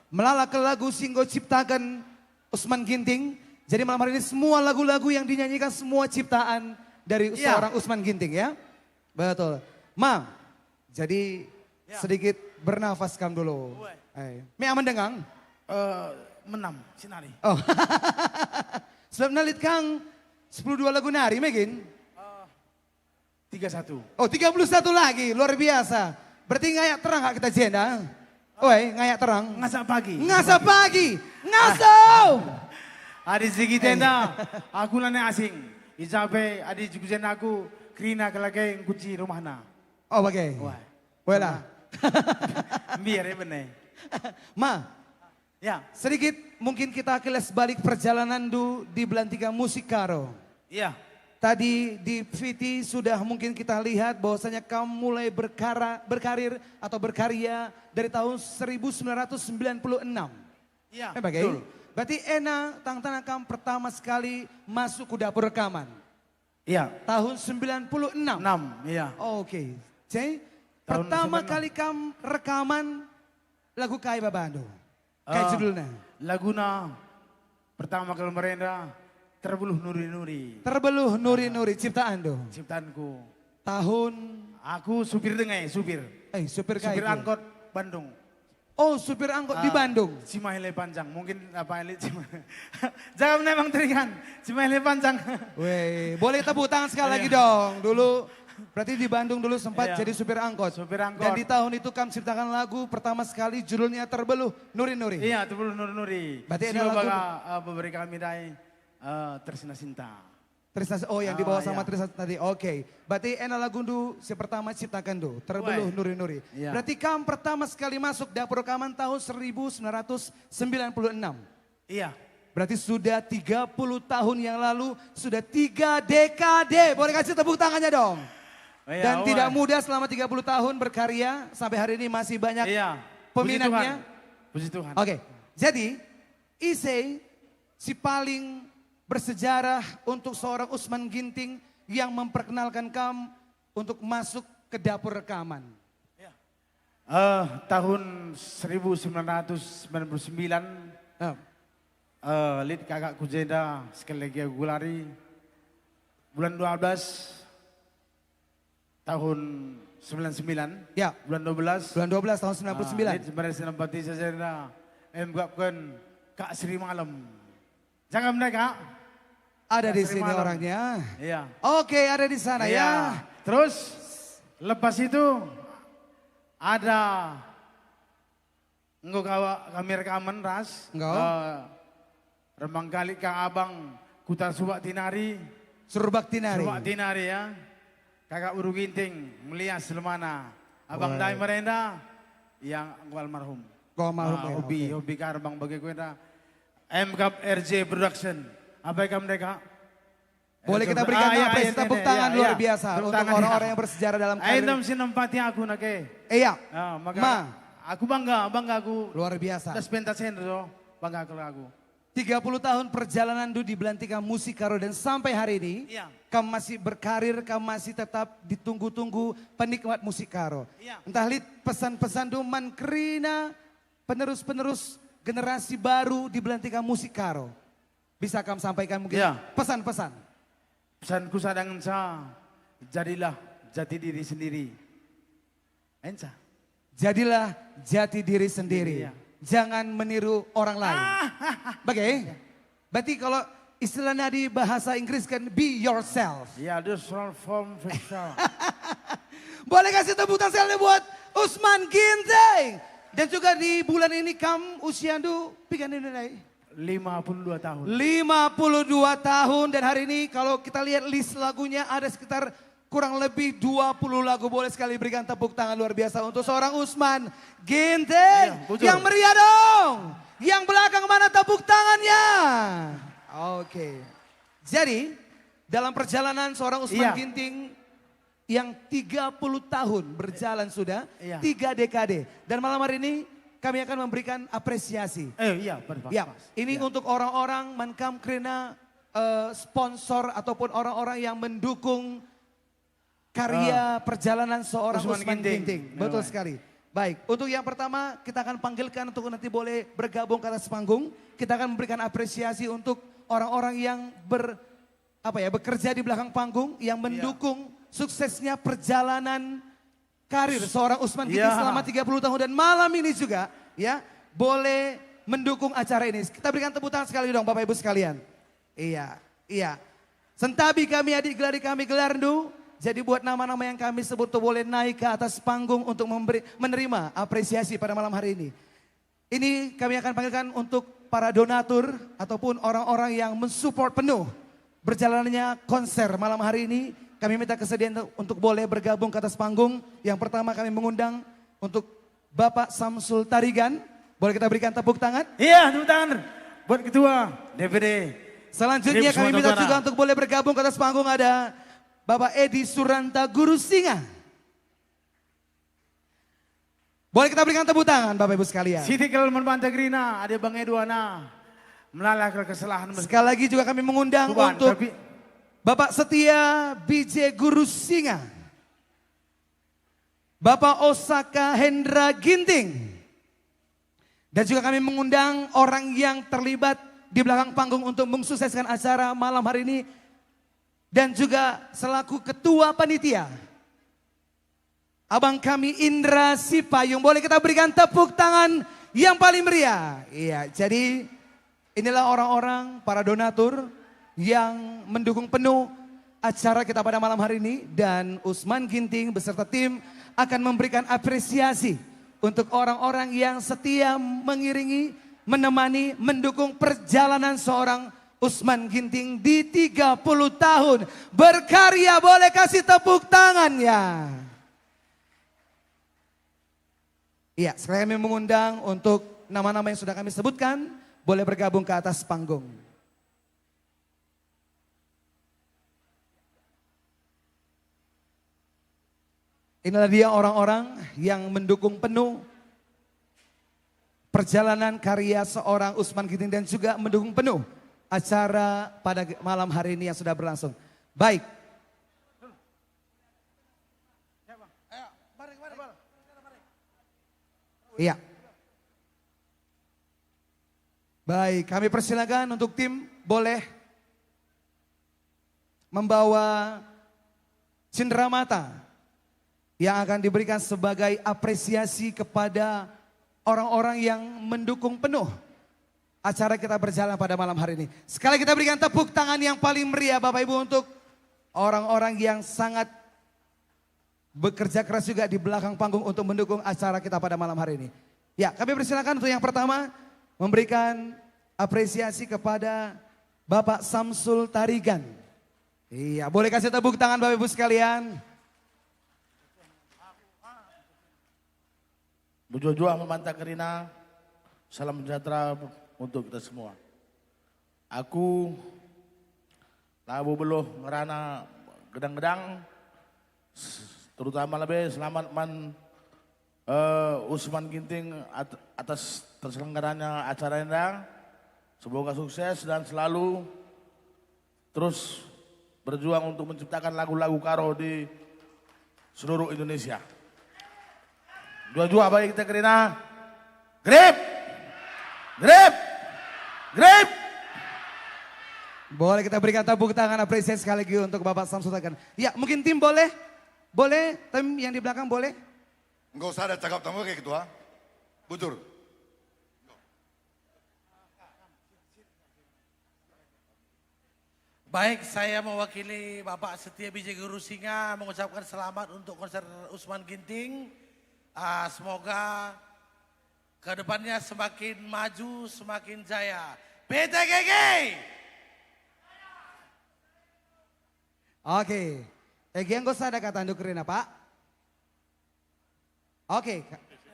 melala ke lagu si enggo ciptaken Usman Ginting. Jadi malam hari ini semua lagu-lagu yang dinyanyikan semua ciptaan dari Iya. Seorang Usman Ginting, ya. Betul. Ma, jadi Ya. Sedikit bernafas kam dulu. Uwe. Eh, me aman dengang? Eh, menam, sinari. Oh. Sebab nalit kang sepuluh dua lagu nari, megin? Eh, tiga satu. Oh, tiga puluh satu lagi, luar biasa. Berarti ngayak terang kak kita jenda? Oi, ngayak terang. Ngasak pagi. Ngasak pagi. Ngasak. Adi sigi tenda, aku lane asing. Ijape adi jugujen aku, kerina kelage ngkuci rumahna. Oh, bage. Wah. Wela. Mbiar ya bener. Ma, Ya. Sedikit mungkin kita kilas balik perjalananndu di belantika musik Karo. Iya. Tadi di Fiti sudah mungkin kita lihat bahwasanya kamu mulai berkara, berkarir atau berkarya dari tahun seribu sembilan ratus sembilan puluh enam. Iya, Kan bage? Betul. Berarti ena tangtana kam pertama sekali masuk ke dapur rekaman. Iya. Tahun sembilan puluh enam. Enam, iya. Oke. Jadi, Tahun pertama sembilan puluh enam. Kali kam rekaman lagu kai babandu? Kai Eh, judulna? Laguna pertama kali merenda, Terbeluh Nuri-Nuri. Terbeluh Nuri-Nuri, ciptaanndu? Ciptaanku. Tahun? Aku supir dengai, supir. Eh, supir kai Supir itu? Angkot Bandung. Oh, supir angkot di Ah, Bandung. Cimahi Lepanjang. Mungkin apa elit Cimahi. Jangan memang teringan. Cimahi Lepanjang. Weh, boleh tepuk tangan sekali lagi Iya. dong. Dulu berarti di Bandung dulu sempat Iya. Jadi supir angkot. Supir angkot. Dan di tahun itu kam ciptakan lagu pertama sekali judulnya Terbeluh Nuri-Nuri. Iya, Terbeluh Nuri-Nuri. Berarti Si ada lagu Bapak, eh, beberi kami dai, eh, Tersina Sinta. Trisna, oh, yang dibawa Ah, sama iya. Trisna tadi. Oke. Berarti ena lagundu si pertama ciptakanndu, Terbeluh Weh. Nuri-Nuri. Iya. Berarti kam pertama sekali masuk dapur rekaman tahun seribu sembilan ratus sembilan puluh enam. Iya. Berarti sudah tiga puluh tahun yang lalu, sudah tiga dekade. Boleh kasih tepuk tangannya dong. Iya, Dan weh. Tidak mudah selama tiga puluh tahun berkarya, sampai hari ini masih banyak Iya. Puji peminatnya. Tuhan. Puji Tuhan. Oke. Jadi, ise si paling bersejarah untuk seorang Usman Ginting yang memperkenalkan kam untuk masuk ke dapur rekaman? Ya. Eh, tahun seribu sembilan ratus sembilan puluh sembilan, Ah. eh, lit kakak ku jenda sekali lagi aku lari. Bulan dua belas, tahun sembilan sembilan, Ya. Bulan dua belas. Bulan dua belas tahun sembilan puluh sembilan. Ah, lit sebenarnya senempati sajarna, em, gapken Kak Sri Malem. Jangan mereka. Ada Kak di Sri sini Malem. Orangnya. Iya. Oke, ada di sana Iya. Ya. Terus, lepas itu, ada Enggo kawa-, kami rekaman ras, Enggo. eh, Rembang Kali Kang Abang Kuta Subak Tinari. Surbak Tinari. Subak Tinari, ya. Kakak Uru Ginting, Melias Lemana. Abang Wah. Dai Merenda, yang enggo almarhum. Enggo almarhum, Ah, ya, hobi, oke. Hobi ka Rembang bage kuenda. M Cup R J Production. Apa ikam mereka? Boleh kita berikan Ah, iya, apresiasi iya, tepuk iya, tangan iya, luar iya. Biasa Tepuk untuk tangan, orang-orang iya. Yang bersejarah dalam Ayo, karir. Dam, si nempati aku nake. Iya. Ah, maka Ma. Aku bangga, bangga aku. Luar biasa. Das pentas sendro, bangga aku lagu. Tiga puluh tahun perjalananndu di Belantika Musik Karo dan sampai hari ini, Iya. kam masih berkarir, kam masih tetap ditunggu-tunggu penikmat musik Karo. Iya. Entah lit pesan-pesanndu man kerina penerus-penerus generasi baru di Belantika Musik Karo. Bisa kam sampaikan mungkin Iya. pesan-pesan? Pesanku sada ngenca, jadilah jati diri sendiri. Enca. Jadilah jati diri sendiri. Iya. Jangan meniru orang lain. Ah. Bage? Berarti kalau istilahnya di bahasa Inggris kan be yourself. Ya, do transform yourself. Boleh kasih tepuk tangan sekali buat Usman Ginting. Dan juga di bulan ini kam usiandu piga nina ndai? Lima puluh dua tahun. Lima puluh dua tahun dan hari ini kalau kita lihat list lagunya ada sekitar kurang lebih dua puluh lagu. Boleh sekali berikan tepuk tangan luar biasa untuk seorang Usman Ginting. Iya, betul. Yang meriah dong. Yang belakang mana tepuk tangannya? Oke. Jadi, dalam perjalanan seorang Usman Iya. Ginting yang tiga puluh tahun berjalan sudah, Iya. tiga dekade. Dan malam hari ini kami akan memberikan apresiasi. Eh, iya, pas, pas, Ya, pas. ini Iya. untuk orang-orang man kam kerina, eh, sponsor ataupun orang-orang yang mendukung karya Ah. perjalanan seorang Usman Usman Ginting. Ginting. Betul Iya. sekali. Baik, untuk yang pertama kita akan panggilkan untuk nanti boleh bergabung ke atas panggung. Kita akan memberikan apresiasi untuk orang-orang yang ber apa ya, bekerja di belakang panggung yang Iya. mendukung suksesnya perjalanan karir seorang Usman Ginting Iya. selama tiga puluh tahun dan malam ini juga ya boleh mendukung acara ini. Kita berikan tepuk tangan sekali dong Bapak Ibu sekalian. Iya, iya. Sentabi kami adik, gelari kami gelarndu. Jadi buat nama-nama yang kami sebut tuh boleh naik ke atas panggung untuk memberi, menerima apresiasi pada malam hari ini. Ini kami akan panggilkan untuk para donatur ataupun orang-orang yang mensupport penuh berjalannya konser malam hari ini. Kami minta kesediaan untuk boleh bergabung ke atas panggung. Yang pertama kami mengundang untuk Bapak Samsul Tarigan. Boleh kita berikan tepuk tangan? Iya, tepuk tangan buat Ketua D P D. Selanjutnya Tim kami minta Sumatera juga Utara. untuk boleh bergabung ke atas panggung ada Bapak Edi Suranta Guru Singa. Boleh kita berikan tepuk tangan Bapak Ibu sekalian. Siti kal man banta gerina, adi bang Edwana. Melala kal kesalahan. Sekali lagi juga kami mengundang Tuan, untuk tapi Bapak Setia B J Guru Singa. Bapak Osaka Hendra Ginting. Dan juga kami mengundang orang yang terlibat di belakang panggung untuk mensukseskan acara malam hari ini. Dan juga selaku ketua panitia, Abang kami Indra Sipayung. Boleh kita berikan tepuk tangan yang paling meriah. Iya, jadi inilah orang-orang, para donatur yang mendukung penuh acara kita pada malam hari ini. Dan Usman Ginting beserta tim akan memberikan apresiasi untuk orang-orang yang setia mengiringi, menemani, mendukung perjalanan seorang Usman Ginting di tiga puluh tahun berkarya. Boleh kasih tepuk tangannya. Iya, sekali kami mengundang untuk nama-nama yang sudah kami sebutkan, boleh bergabung ke atas panggung. Inilah dia orang-orang yang mendukung penuh perjalanan karya seorang Usman Ginting dan juga mendukung penuh acara pada malam hari ini yang sudah berlangsung. Baik. Iya. Baik, kami persilakan untuk tim boleh membawa cenderamata yang akan diberikan sebagai apresiasi kepada orang-orang yang mendukung penuh acara kita berjalan pada malam hari ini. Sekali kita berikan tepuk tangan yang paling meriah Bapak Ibu untuk orang-orang yang sangat bekerja keras juga di belakang panggung untuk mendukung acara kita pada malam hari ini. Ya, kami persilakan untuk yang pertama memberikan apresiasi kepada Bapak Samsul Tarigan. Iya, boleh kasih tepuk tangan Bapak Ibu sekalian. Mejuah-juah man banta kerina, salam sejahtera untuk kita semua. Aku labo beluh ngerana gedang-gedang, s-, terutama lebe selamat man, eh, Usman Ginting at-, atas terselenggaranya acara enda. Semoga sukses dan selalu terus berjuang untuk menciptakan lagu-lagu Karo di seluruh Indonesia. Dua-dua bagi kita kerina. Grip! Grip! Grip! Boleh kita berikan tepuk tangan apresiasi sekali lagi untuk Bapak Samsul Tagan. Ya, mungkin tim boleh? Boleh? Tim yang di belakang boleh? Enggak usah ada cakap tamu kayak ketua. Bujur. Baik, saya mewakili Bapak Setia B J Guru Singa mengucapkan selamat untuk konser Usman Ginting. Ah, semoga ke depannya semakin maju, semakin jaya. P T G G! Oke, Egi enggo sada kata nduk kerina, Pak? Oke,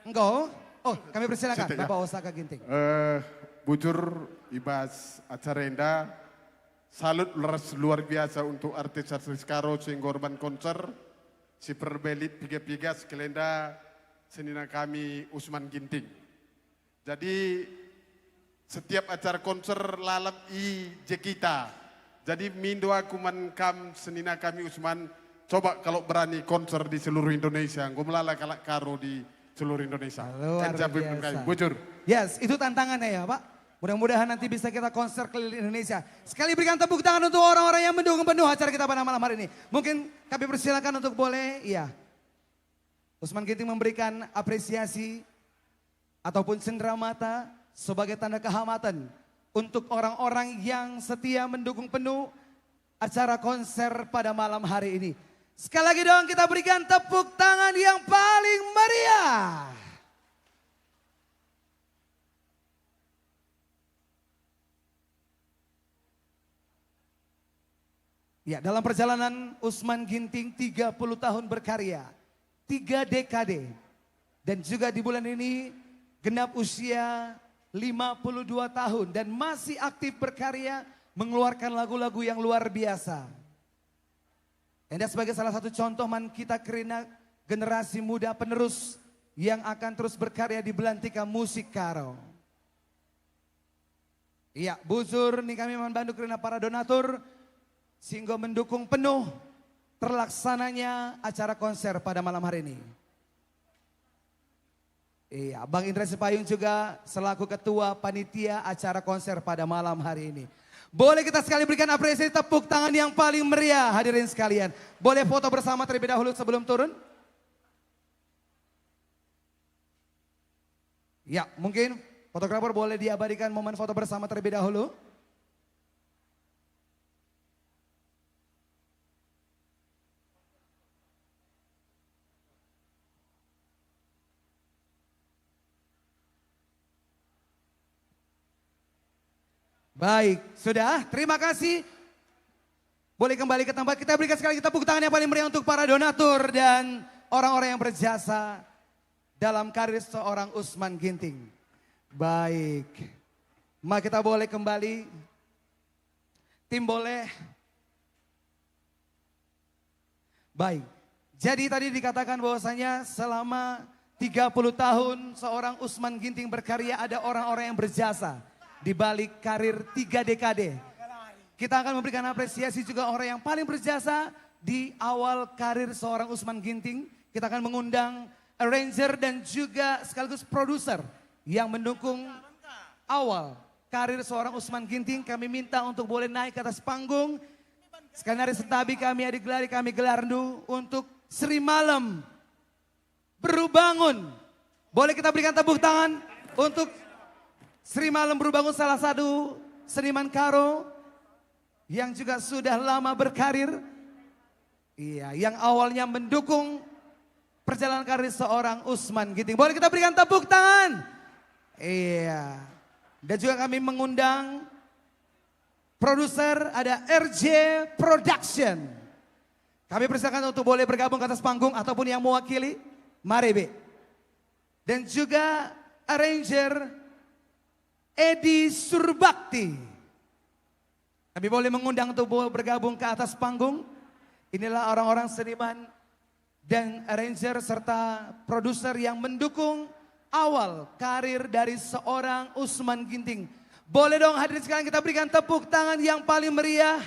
enggo. Oh, kami persilakan Bapak Osaka Ginting. Eh, bujur ibas acara enda, salut ras luar biasa untuk artis-artis Karo si enggo erban konser, si perbelit piga-piga sekelenda senina kami Usman Ginting. Jadi setiap acara konser lalap i je kita. Jadi mindo aku man kam senina kami Usman, coba kalau berani konser di seluruh Indonesia, enggo melala kalak Karo di seluruh Indonesia. Luar biasa. Bujur. Yes, itu tantangannya ya Pak. Mudah-mudahan nanti bisa kita konser keliling Indonesia. Sekali berikan tepuk tangan untuk orang-orang yang mendukung penuh acara kita pada malam hari ini. Mungkin kami persilakan untuk boleh, iya. Usman Ginting memberikan apresiasi ataupun cendera mata sebagai tanda kehormatan untuk orang-orang yang setia mendukung penuh acara konser pada malam hari ini. Sekali lagi dong kita berikan tepuk tangan yang paling meriah. Ya, dalam perjalanan Usman Ginting tiga puluh tahun berkarya, tiga dekade, dan juga di bulan ini genap usia lima puluh dua tahun dan masih aktif berkarya, mengeluarkan lagu-lagu yang luar biasa. Enda sebagai salah satu contoh man kita kerina generasi muda penerus yang akan terus berkarya di belantika musik Karo. Iya, bujur ning kami man bandu kerina para donatur si enggo mendukung penuh terlaksananya acara konser pada malam hari ini. Iya, Bang Indra Sipayung juga selaku ketua panitia acara konser pada malam hari ini. Boleh kita sekali berikan apresiasi tepuk tangan yang paling meriah hadirin sekalian. Boleh foto bersama terlebih dahulu sebelum turun? Ya, mungkin fotografer boleh diabadikan momen foto bersama terlebih dahulu. Baik, sudah. Terima kasih. Boleh kembali ke tempat. Kita berikan sekali lagi tepuk tangan yang paling meriah untuk para donatur dan orang-orang yang berjasa dalam karir seorang Usman Ginting. Baik. Ma kita boleh kembali. Tim boleh. Baik. Jadi tadi dikatakan bahwasanya selama tiga puluh tahun seorang Usman Ginting berkarya, ada orang-orang yang berjasa di balik karir tiga dekade. Kita akan memberikan apresiasi juga orang yang paling berjasa di awal karir seorang Usman Ginting. Kita akan mengundang arranger dan juga sekaligus produser yang mendukung awal karir seorang Usman Ginting. Kami minta untuk boleh naik ke atas panggung. Skenari sentabi kami adi gelari kami gelarndu untuk Sri Malem Berubangun. Boleh kita berikan tepuk tangan untuk Sri Malem Berubangun, salah satu seniman Karo yang juga sudah lama berkarir. Iya, yang awalnya mendukung perjalanan karir seorang Usman Ginting. Boleh kita berikan tepuk tangan? Iya. Dan juga kami mengundang produser, ada R J Production. Kami persilakan untuk boleh bergabung ke atas panggung ataupun yang mewakili. Mari, Bi. Dan juga arranger Edi Surbakti. Kami boleh mengundang untuk boleh bergabung ke atas panggung. Inilah orang-orang seniman dan arranger serta produser yang mendukung awal karir dari seorang Usman Ginting. Boleh dong hadirin sekalian kita berikan tepuk tangan yang paling meriah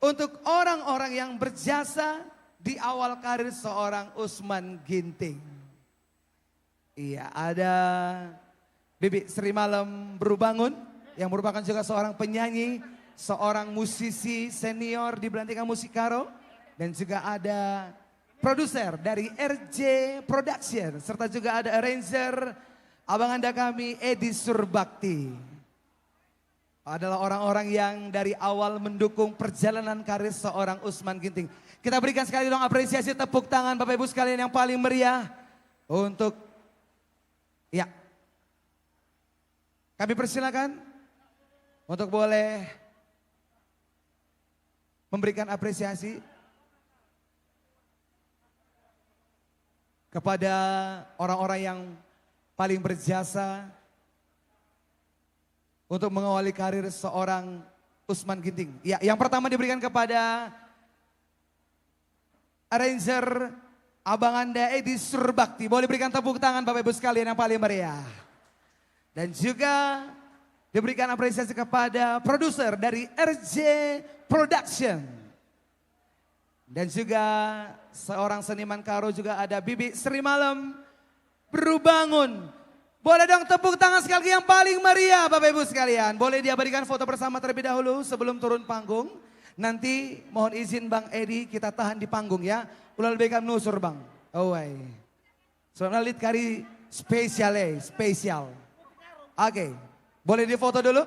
untuk orang-orang yang berjasa di awal karir seorang Usman Ginting. Iya, ada Bibi Sri Malem Berubangun yang merupakan juga seorang penyanyi, seorang musisi senior di Belantika Musik Karo, dan juga ada produser dari R J Production, serta juga ada arranger abang anda kami, Edi Surbakti. Adalah orang-orang yang dari awal mendukung perjalanan karir seorang Usman Ginting. Kita berikan sekali dong apresiasi, tepuk tangan Bapak Ibu sekalian yang paling meriah untuk, ya, kami persilakan untuk boleh memberikan apresiasi kepada orang-orang yang paling berjasa untuk mengawali karir seorang Usman Ginting. Ya, yang pertama diberikan kepada arranger abang anda, Edi Surbakti. Boleh berikan tepuk tangan Bapak Ibu sekalian yang paling meriah. Dan juga diberikan apresiasi kepada produser dari R J Production. Dan juga seorang seniman Karo juga ada Bibi Sri Malem Berubangun. Boleh dong tepuk tangan sekali lagi yang paling meriah, Bapak Ibu sekalian. Boleh diabadikan foto bersama terlebih dahulu sebelum turun panggung. Nanti mohon izin Bang Edi, kita tahan di panggung ya. Ula lebe kam nusur, Bang. Awai. Soalnya lit kari spesial, eh, spesial. Oke. Boleh difoto dulu?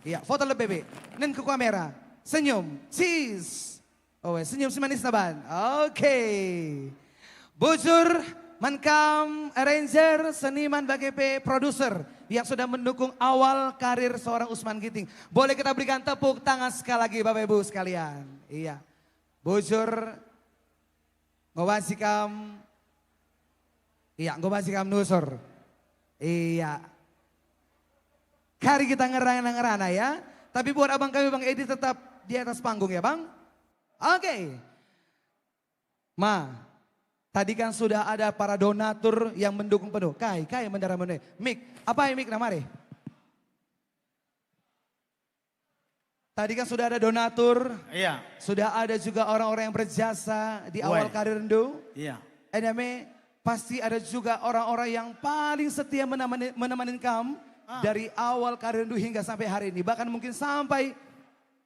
Iya, foto lebe, Be. Nen ku kamera. Senyum. Cheese. Oh, eh, senyum si manis na ban. Oke. Bujur man kam arranger, seniman bage pe produser yang sudah mendukung awal karir seorang Usman Ginting. Boleh kita berikan tepuk tangan sekali lagi, Bapak Ibu sekalian. Iya. Bujur, enggo banci kam. Iya, enggo banci kam nusur. Iya. Kari kita ngerana-ngerana ya. Tapi buat abang kami Bang Edi tetap di atas panggung ya, Bang. Oke. Ma, tadi kan sudah ada para donatur yang mendukung penuh. Kai, kai mendara mene. Mik, apa mik na mari? Tadi kan sudah ada donatur, iya, sudah ada juga orang-orang yang berjasa di awal karirndu. Iya. Enda me, pasti ada juga orang-orang yang paling setia menemani, menemanin kam, ah, dari awal karirndu hingga sampai hari ini. Bahkan mungkin sampai,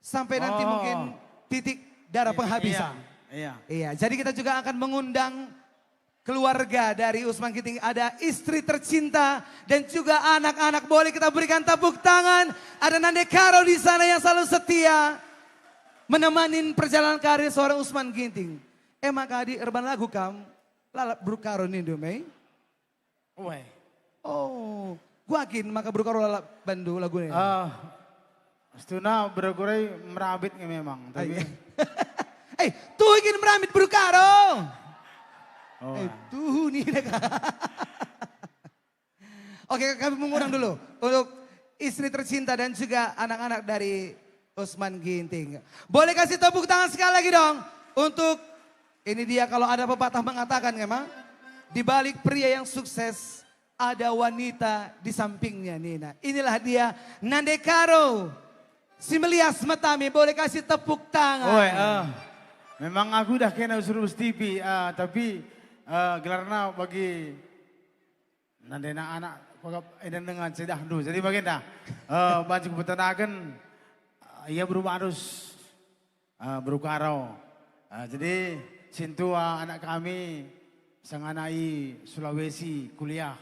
sampai nanti, oh, mungkin titik darah, iya, penghabisan. Iya, iya. Iya, jadi kita juga akan mengundang keluarga dari Usman Ginting, ada istri tercinta dan juga anak-anak. Boleh kita berikan tepuk tangan. Ada Nande Karo di sana yang selalu setia menemani perjalanan karir seorang Usman Ginting. Emaka di erban lagu kam, lalap Bru Karo nindu, Mei? Weh. Oh, gua kin maka Bru Karo lalap bandu lagu ini. Ah, Setuna bergurai merabit nge memang, tapi eh, tuhu kin merabit Bru Karo. Oh, eh, tuhu nih. Oke, kami mengundang dulu untuk istri tercinta dan juga anak-anak dari Usman Ginting. Boleh kasih tepuk tangan sekali lagi dong untuk ini dia, kalau ada pepatah mengatakan memang di balik pria yang sukses ada wanita di sampingnya, nina. Inilah dia Nande Karo. Si melias matami, boleh kasih tepuk tangan. Oe, eh, memang aku dah kena usul T V, eh, tapi, eh, gelarna bagi nandena anak pegap eden dengan cedahndu. Jadi bagenda, eh, banci kupetenaken, eh, ia berubah arus. Ah, Bru Karo. Ah, jadi, sintua anak kami sangana i Sulawesi kuliah.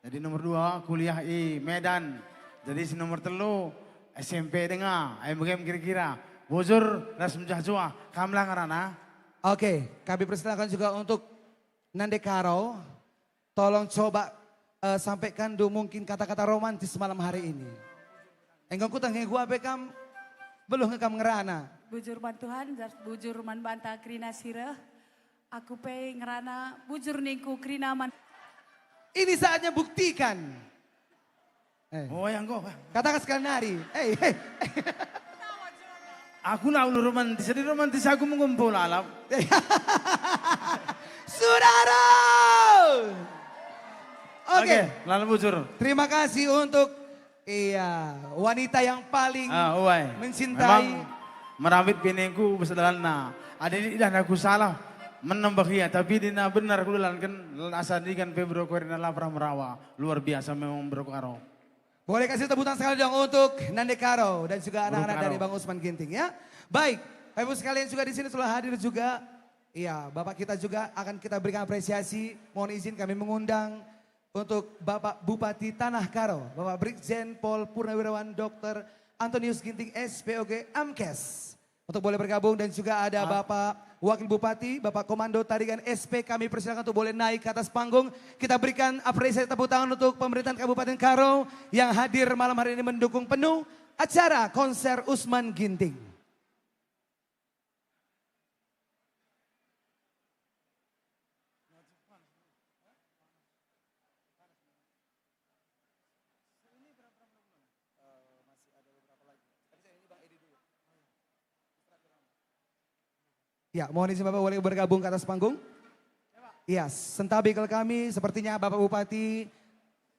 Jadi nomor dua kuliah i Medan. Jadi si nomor telu S M P denga, ai begem kira-kira. Bujur ras mejuah-juah, kamlah ngerana. Oke, kami persilakan juga untuk Nande Karo. Tolong coba, eh, sampaikan du mungkin kata-kata romantis malam hari ini. Enggo kutah nge gua pe kam, beluh nge kam ngerana. Bujur man Tuhan, jar-, bujur man banta kerina sireh. Aku pe ngerana bujur ningku kerina man. Ini saatnya buktikan. Eh. Oh, ya enggo. Katakan sekali nari. Eh, eh. Aku la ulu romantis, jadi romantis aku mengumpul alam. Saudara! Oke. Oke, lalu bujur. Terima kasih untuk, iya, wanita yang paling Ah, uai. Mencintai. Memang merambit piningku bas dalanna. Adi idah aku salah, menem bah ia, tapi dina benar kudalanken, asa digan pe bro Karo enda la pernah merawa. Luar biasa memang bro Karo. Boleh kasih tepuk tangan sekali dong untuk Nande Karo dan juga Bro anak-anak Karo. Dari Bang Usman Ginting, ya. Baik, Bapak Ibu sekalian juga di sini telah hadir juga. Iya, Bapak kita juga akan kita berikan apresiasi. Mohon izin kami mengundang untuk Bapak Bupati Tanah Karo, Bapak Brigjen Pol Purnawirawan Doktor Antonius Ginting, S P O G, Amkes, untuk boleh bergabung, dan juga ada Ah. Bapak Wakil Bupati, Bapak Komando Tarigan, S P, kami persilakan untuk boleh naik ke atas panggung. Kita berikan apresiasi tepuk tangan untuk pemerintahan Kabupaten Karo yang hadir malam hari ini mendukung penuh acara konser Usman Ginting. Ya, mohon izin Bapak boleh bergabung ke atas panggung? Ya, sentabi kal kami, sepertinya Bapak Bupati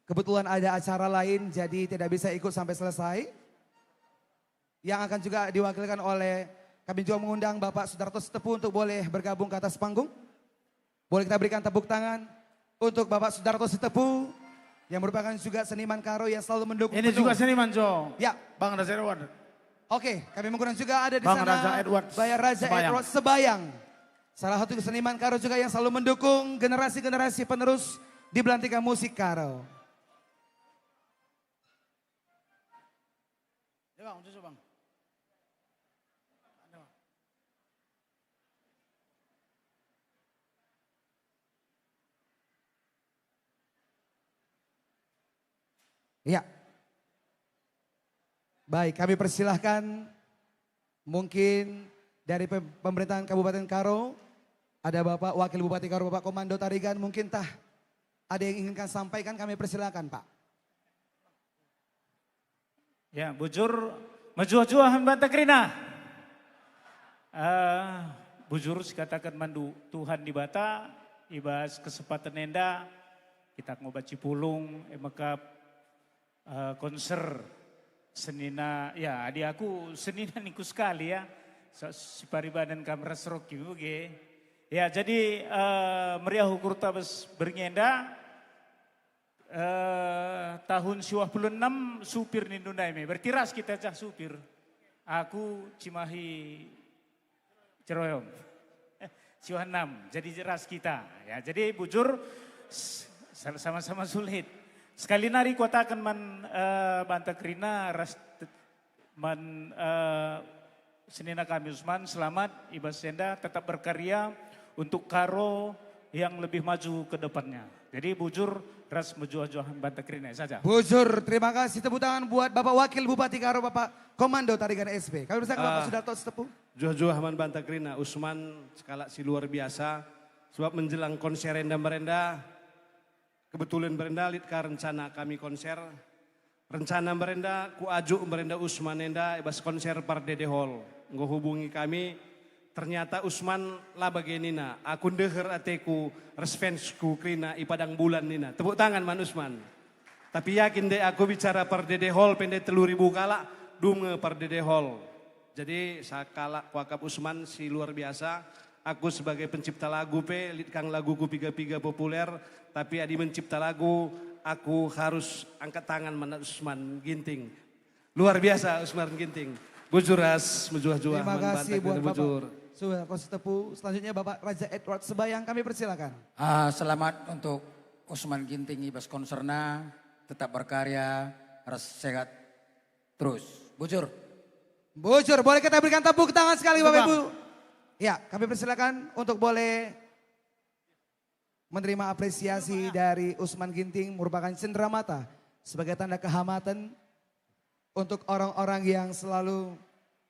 kebetulan ada acara lain, jadi tidak bisa ikut sampai selesai. Yang akan juga diwakilkan oleh, kami juga mengundang Bapak Sudarto Sitepu untuk boleh bergabung ke atas panggung. Boleh kita berikan tepuk tangan untuk Bapak Sudarto Sitepu yang merupakan juga seniman Karo yang selalu mendukung Ini penuh. Juga seniman, Jo. Ya. Bang Raja Edward. Oke, kami mengundang juga ada di Bang sana Raja Edward Bayar Raja Sebayang. Edward Sebayang. Salah satu seniman Karo juga yang selalu mendukung generasi-generasi penerus di belantika musik Karo. Ya, Bang, susu, Bang. Ada, Bang. Ya. Baik, kami persilahkan mungkin dari pem-, pemerintahan Kabupaten Karo, ada Bapak Wakil Bupati Karo, Bapak Komando Tarigan, mungkin tah ada yang inginkan sampaikan, kami persilakan, Pak. Ya, bujur, mejuah-juah man banta kerina. Eh, bujur sikataken man Tuhan Dibata, i bas kesempatan enda kita enggo banci pulung, e maka, eh, konser senina, ya, adi aku senina ningku sekali, ya. Sa-, siparibanen kam ras Rocky uge. Ya, jadi, eh, meriah ukurta bas berngi enda. Eh, tahun siwah puluh enem supir nindu ndai me. Berarti ras kita jah supir. Aku Cimahi Ceroyom. Siwah enam, jadi ras kita. Ya, jadi bujur, s-, sama-sama sulit. Sekali nari kuataken man, eh, banta kerina ras te-, man, eh, senina kami Usman, selamat i bas enda, tetap berkarya untuk Karo yang lebih maju ke depannya. Jadi bujur ras mejuah-juah banta kerina saja. Bujur, terima kasih. Tepuk tangan buat Bapak Wakil Bupati Karo, Bapak Komando Tarigan S P. Kami persilakan Bapak Ah. Sudarto Sitepu. Juah-juah man banta kerina, Usman sekalak si luar biasa. Sebab menjelang konser enda merenda, kebetulan merenda lit ka rencana kami konser. Rencana merenda, kuajuk merenda Usman enda i bas konser Pardede Hall. Enggo hubungi kami, ternyata Usman la bage nina, "Aku ndeher ateku ras fansku kerina i Padang Bulan," nina. Tepuk tangan man Usman. Tapi yakin dek aku bicara Pardede Hall pe ndai telu ribu kalak, dum nge Pardede Hall. Jadi, sakalak kuakap Usman si luar biasa. Aku sebagai pencipta lagu pe, lit kang laguku piga-piga populer, tapi adi mencipta lagu, aku harus angkat tangan man Usman Ginting. Luar biasa Usman Ginting. Bujur ras, mejuah-juah, Terima man kasih banta buat kena Bapak bujur. Suharto Sitepu. Selanjutnya Bapak Raja Edward Sebayang, kami persilakan. Ah, selamat untuk Usman Ginting i bas konserna, tetap berkarya, ras sehat terus. Bujur. Bujur, boleh kita berikan tepuk tangan sekali, Bapak Ibu? Ya, kami persilakan untuk boleh menerima apresiasi dari Usman Ginting merupakan cenderamata sebagai tanda kehormatan untuk orang-orang yang selalu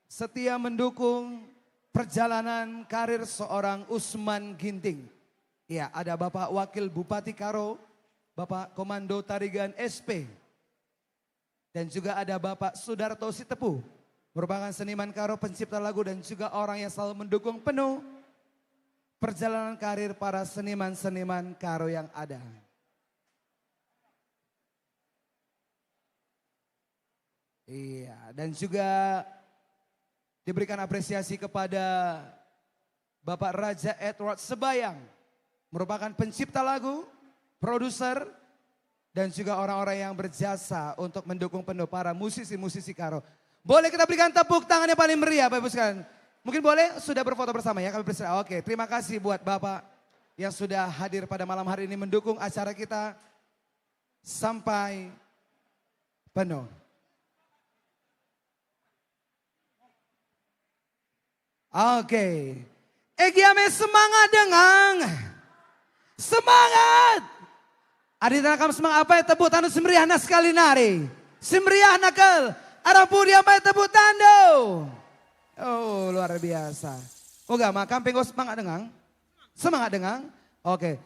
setia mendukung perjalanan karir seorang Usman Ginting. Ya, ada Bapak Wakil Bupati Karo, Bapak Komando Tarigan S P. Dan juga ada Bapak Sudarto Sitepu, merupakan seniman Karo, pencipta lagu, dan juga orang yang selalu mendukung penuh perjalanan karir para seniman-seniman Karo yang ada. Iya, dan juga diberikan apresiasi kepada Bapak Raja Edward Sebayang, merupakan pencipta lagu, produser, dan juga orang-orang yang berjasa untuk mendukung penuh para musisi-musisi Karo. Boleh kita berikan tepuk tangan yang paling meriah, Bapak Ibu sekalian. Mungkin boleh sudah berfoto bersama ya, kami persilakan. Oke, terima kasih buat Bapak yang sudah hadir pada malam hari ini mendukung acara kita sampai penuh. Oke. Egi ame semangat dengang. Semangat. Adi tanah kam semangat, apai tepuk tandu si meriahna sekali nari. Si meriahna kal. Arah pudi apai tepuk tandu. Oh, luar biasa. Uga, maka penggo semangat dengang. Semangat dengang. Oke.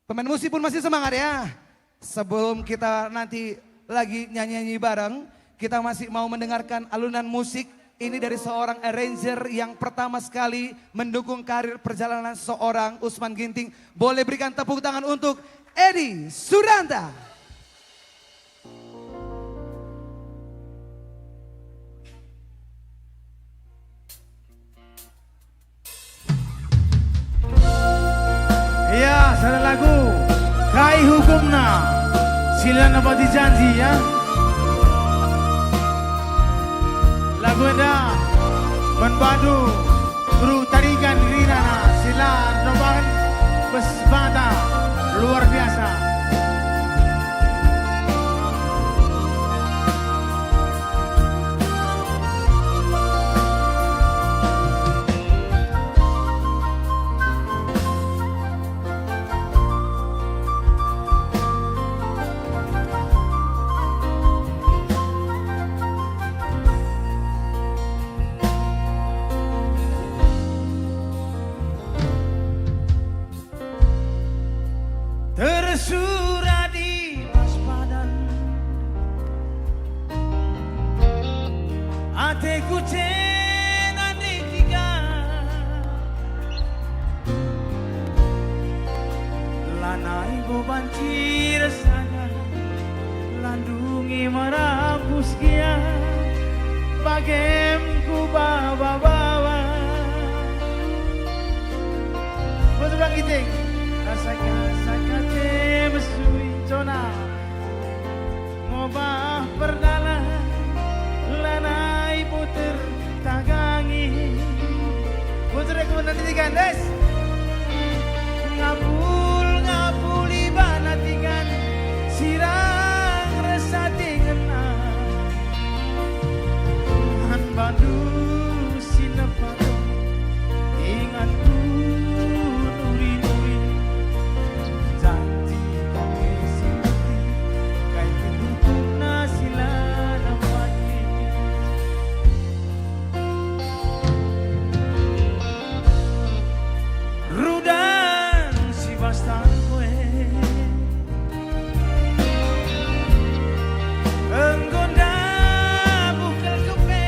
Pemain musik pun masih semangat ya. Sebelum kita nanti lagi nyanyi-nyanyi bareng, kita masih mau mendengarkan alunan musik ini dari seorang arranger yang pertama sekali mendukung karir perjalanan seorang Usman Ginting. Boleh berikan tepuk tangan untuk Edi Suranta. Iya, sada lagu. Kai hukumna? Sila nepati janji, ya. Lagu enda man bandu Guru Tarigan Rinana, sila nobahen bas banta luar biasa. Tersurat i bas padan ateku, cena ndai tiga. Lanai bo banci ersaga, landungi marapus gia, bagem ku baba-baba. Betul bang Giting. Rasa-rasa kate mesui cona. Ngobah perdalan lanai puter tagangi. Puter aku nanti tiga, des. Ngapul, ngapul ibana tiga, sirang rasa tingenan. Han bandu si nepaken inganku nuri-nuri, janji kami si mati, kai pendukungna si la nampati. Rudang si bas tangkue. Enggo ndabuh kal kepe,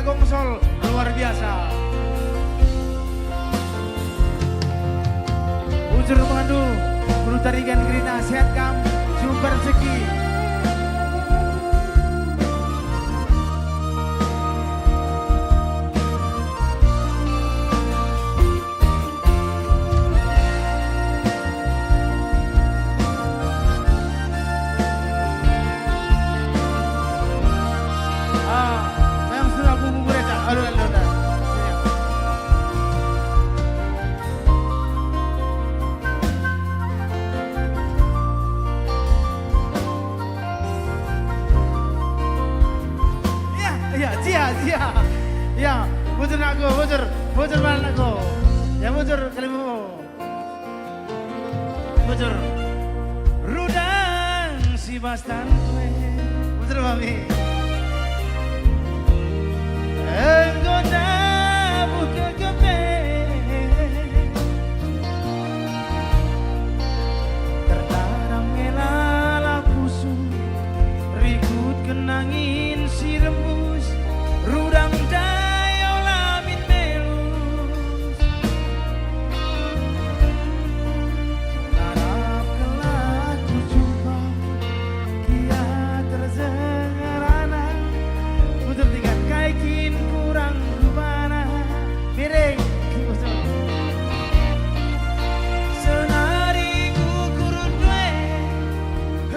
Komsel luar biasa. Bujur Pandu, Guru Tarigan Gerina, sehat kam, jumpa rezeki. Ah, yang sudah bumbu gereja. Aduh, aduh, aduh. Iya, iya, cia, cia. Iya, bujur nakku, bujur, bujur mana nakku. Ya, bujur kalimu. Bujur. Rudang si bas tantue. Bujur, Mami. Enggo ndabuh kekepen. Tertanam nge lalap pusuh, rikutken angin si rembus, rudang ndai ola min melus. Arap kelak kujumpa, kia terdengar anak, kutertingkat kai kin kurang rubana. Miring. Senari kukurut due,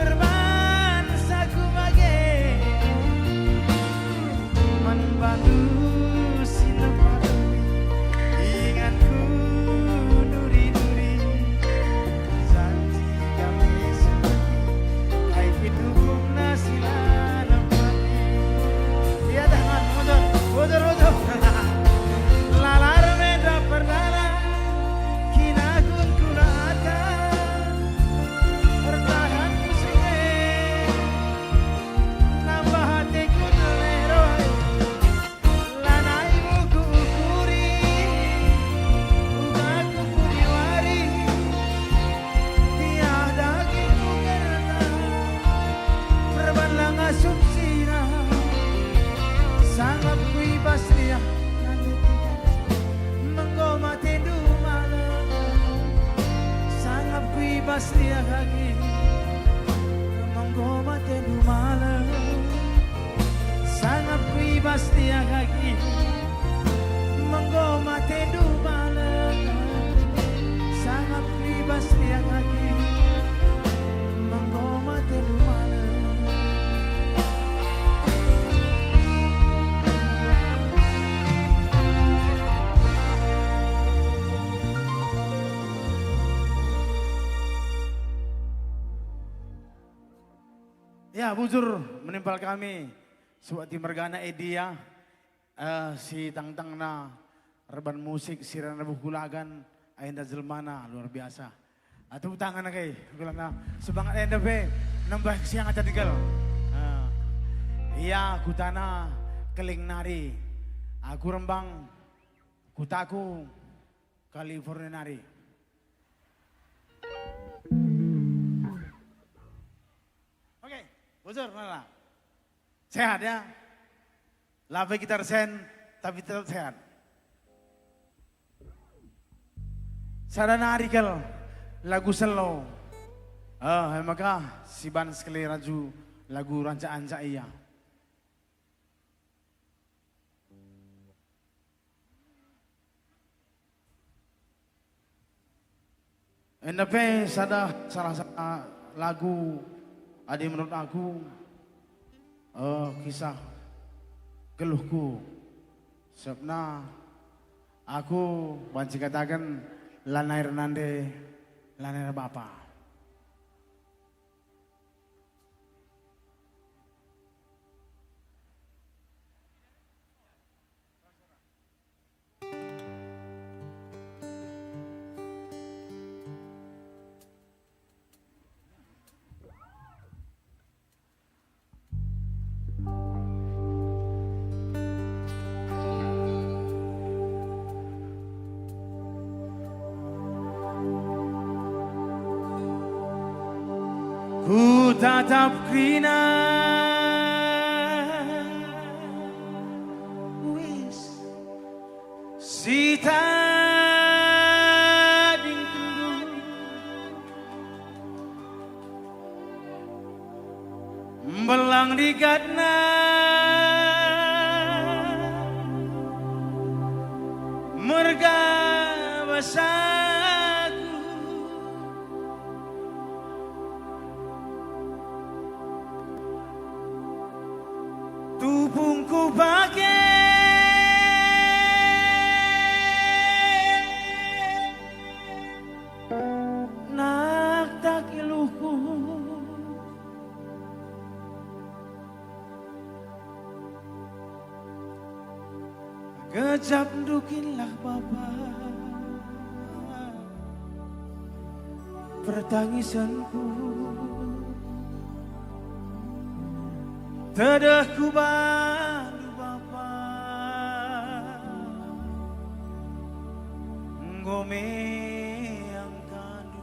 erban saku bage. Man bandu si nepaken inganku nuri-nuri. Janji kami seperti kai kin hukumna si la nepati. Ia dah, man, mundur, mundur, mundur. Lalar meda perdana, kinakun kulaatkan, ertahan kusunge, nambah ateku ndeleroi. Lanai kuukuri, uga kupudi wari, tiah dagingku gerta, perban la ngasup sirang, sangapku i bas liah, menggo matendu malem, sangapku i bas liah agi, menggo matendu malem. Sangapku i bas liah agi, menggo matendu malem. Sangapku i bas liah agi, menggo matendu malem. Ya, bujur menimpal kami, suak ti mergana Edia, eh, si tangtangna erban musik si rana buh kulagan, enda jelmana luar biasa. Ah, tepuk tangan age, kulana semangat enda pe nambah kesiangan tadi kal. Ah, ia kutana Keling nari, aku Rembang, kutaku California nari. Oke, bujur, mana? Sehat ya? Lape kita resen, tapi tetap sehat. Sada nari kal lagu selo. Eh, e maka siban sekali raju lagu rancak-ancak ia. Enda pe sada, salah sada lagu, adi menurut aku, eh, kisah geluhku. Sebabna aku banci kataken lanai ernande, lanai erbapa. Ku tatap kerina. Tadingkenndu mbelang digatna merga basaku. Tupungku bage naktak iluhku. Gejapndu kinlah Bapa, pertangisenku. Tedehku bandu Bapa, enggo meang kandu.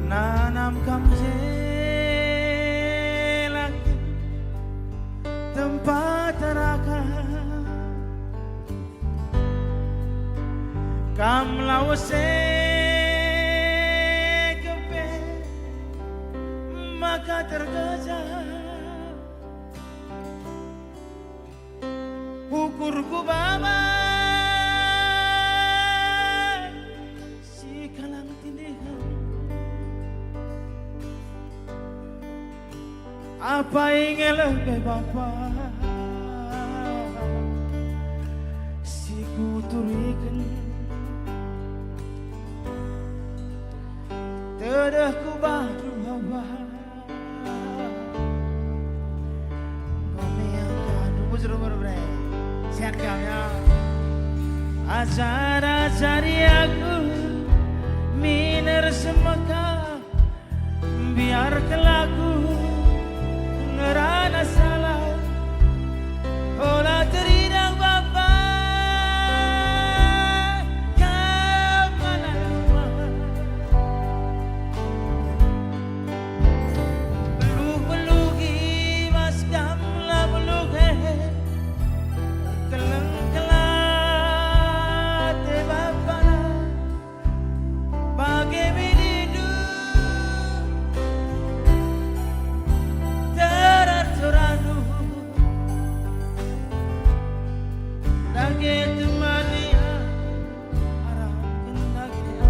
Nanam kam jelak tempat terakan. Kam lawes e kempe maka terkejar. Ukurku Bapa si kalang tindihan. Apai nge lebe Bapa si kuturiken? Tedehku bandu Bapa. Kami yang kadu bujur berbre. Sehat kami ya. Ajar-ajari aku miner semekap. Biarkenlah aku ngerana salah, ola teridah Bapa, kepala rumah. Beluh-beluh i bas kam la beluh e, keleng-keleng ate Bapa. Bage bilindu terar-terandu, dage temani arahken dage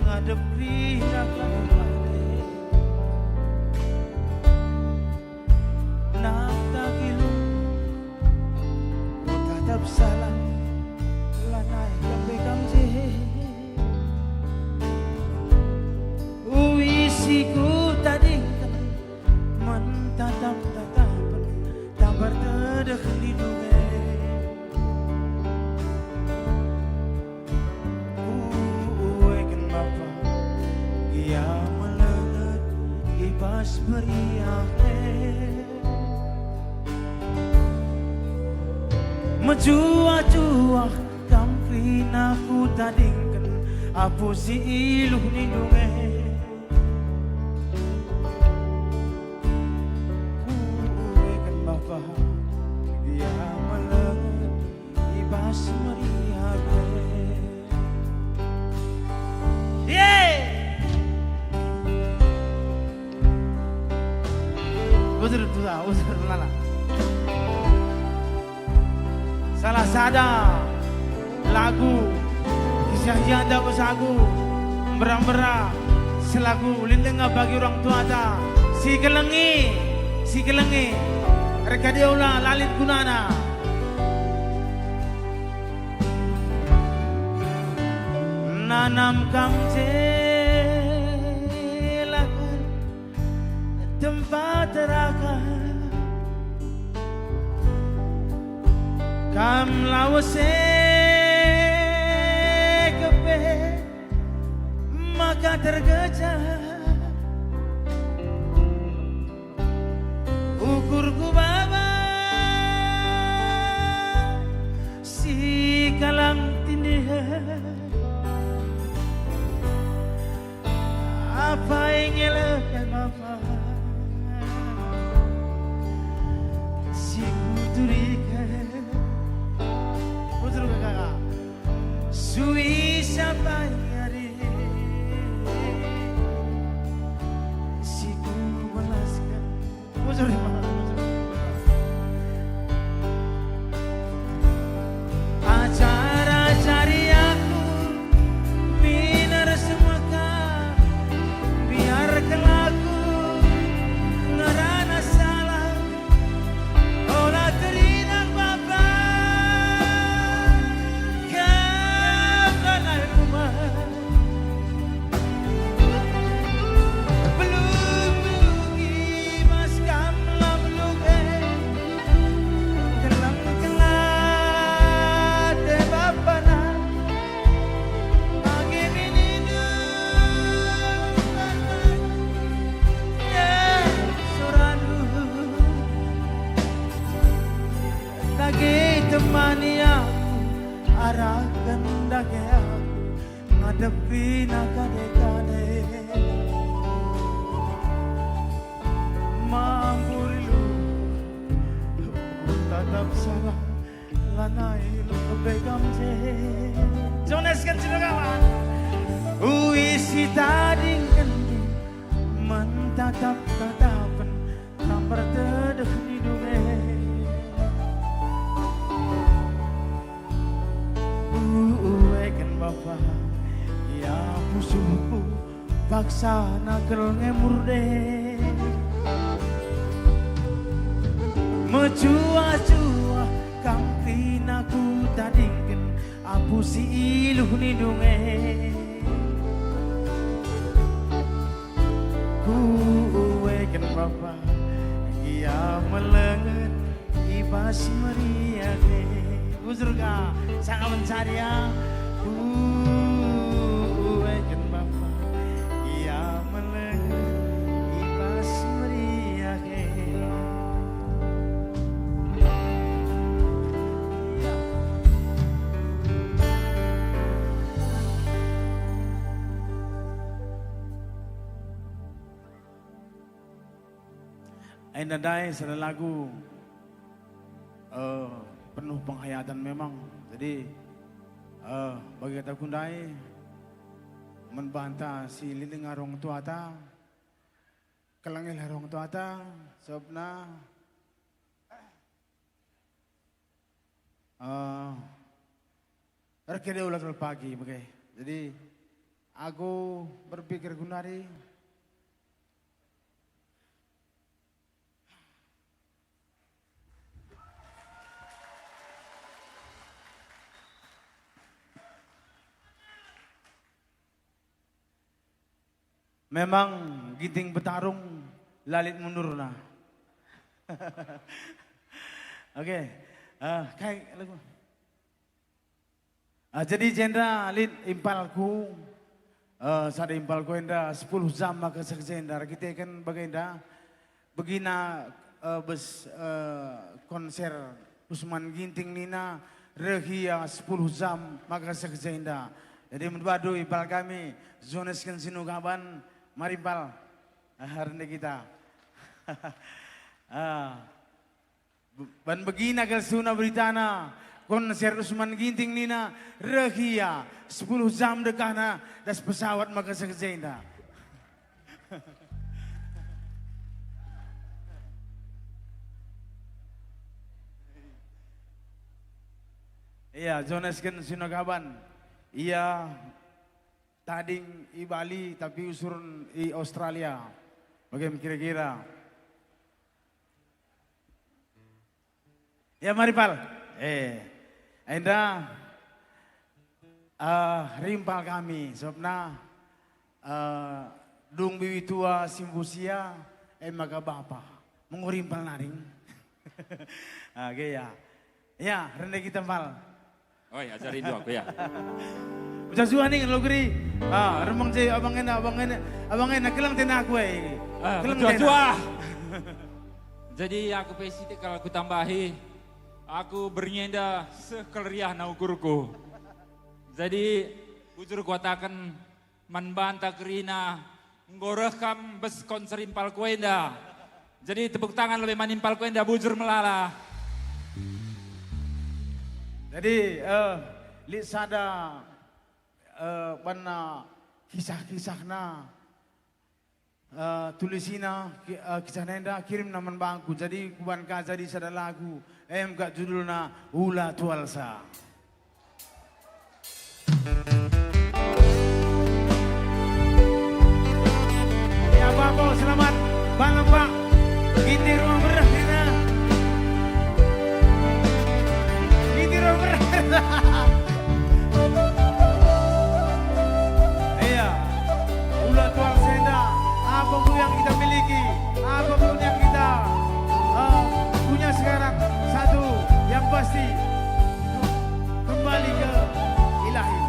ngadep kerina kami bage. Nang tagilu, ku tatap salah, lanai kempe kam je. Uisiku tadingken, mentatap-tatapen, tambar tedeh lindunge. Kuueken Bapa, gia melenget i bas meriah e. Mejuah-juah kam kerina kutadingken, apu si iluh nindunge. Kuueken Bapa, gia melenget i bas meriah e. Ye! Usur tusa, usur melala. Salah sada lagu, kisah janda besagu, mbera-mbera, selagu lit denga bagi orang tuata, Sikelengi, sikelengi, erkadiola la lit gunana. Nanam kam je lahan tempat rakan, kam lawes e kepe maka tergeja. Ukurku baba si kalang tindih, apai ngeleken baba si kuturiken. Bujur kaka. Sui sapai ari si kubelasken. Bujur, bujur. Ajar-ajari aku miner semekah, biarkenlah aku ngerana salah. Ola terinang baba, kam lalai rumah. Beluk-beluk i bas kam la beluk e, keleng-keleng ate bapana. Bage binindu, eh, sorandu. Dage temani aku, arahken dage aku ngadepi na kade-kade. Mamburi lu, tatap salah, lanai lu kebegam je. Jones kan sudah kawan. Uisi tadingken mentatap-tatapen kam berteduh di dunge. Uweken bapa, ia pusuhku, paksa nakel nge murde. Mejuah-juah kam kerina kutadingken, apu si iluh ni dunge. Kuweken bapa, ia melenget i bas meriah e. Bujur ka, sanga mencari ya. Kuweken bapa, ia melenget i bas meriah e. Enda ndai sada lagu, eh, penuh penghayatan memang. Jadi, eh, bagi kataku ndai, man banta si lit denga rong tuata, kelengilah rong tuata, sebabna Eh, erkadiola kal pagi bage. Jadi, aku berpikir guna ari. Memang Ginting betarung, la lit mundurna. Oke, eh, kai lagu? Ah, jadi jenda lit impalku, eh, sada impalku enda sepuluh jam maka seh jenda, erkiteken bagenda. Begina, eh, bas, eh, konser Usman Ginting nina, reh ia sepuluh jam maka seh jenda. Jadi, man bandu impal kami, Jones ken Sinugaban, mari impal, eh, rende kita. Ah, ban begina kal suna beritana, konser Usman Ginting nina, reh ia sepuluh jam dekahna das pesawat maka seh jenda. Iya, Jones ken Sinugaban. Ia tading i Bali, tapi usuren i Australia. Bage kira-kira. Ya, mari, Pal. Eh, enda, eh, rimpal kami, sebabna, eh, dung bibi tua si mbusia, e maka bapa. Mengo rimpal naring. Age ya. Ya, rende kita, Pal. Oi, ajar rindu aku, ya. Ucap suah ning, lo geri. Ah, remeng je, abang ena, abang ena, abang ena, keleng tena aku, eh. Ah, keleng tena. Jadi, aku pe sitik kal kutambahi, aku berngi enda seh kal riahna ukurku. Jadi, bujur kuataken, man banta kerina, enggo reh kam bas konser impalku enda. Jadi, tepuk tangan lebe man impalku enda, bujur melala. Jadi, eh, lit sada, eh, banna kisah-kisahna, eh, tulisina, ki-, eh, kisahna enda kirimna man bangku. Jadi, kuban ka jadi sada lagu, em kak judulna Ula Tualsa. Ya, Bapak, selamat malam, Pak. Ginting rumah berah, ya, nah. Ginting rumah berah. Iya. Ula Tualsa enda, apapun yang kita miliki, apapun yang kita, eh, punya sekarang, satu yang pasti, kembali ke Ilahi.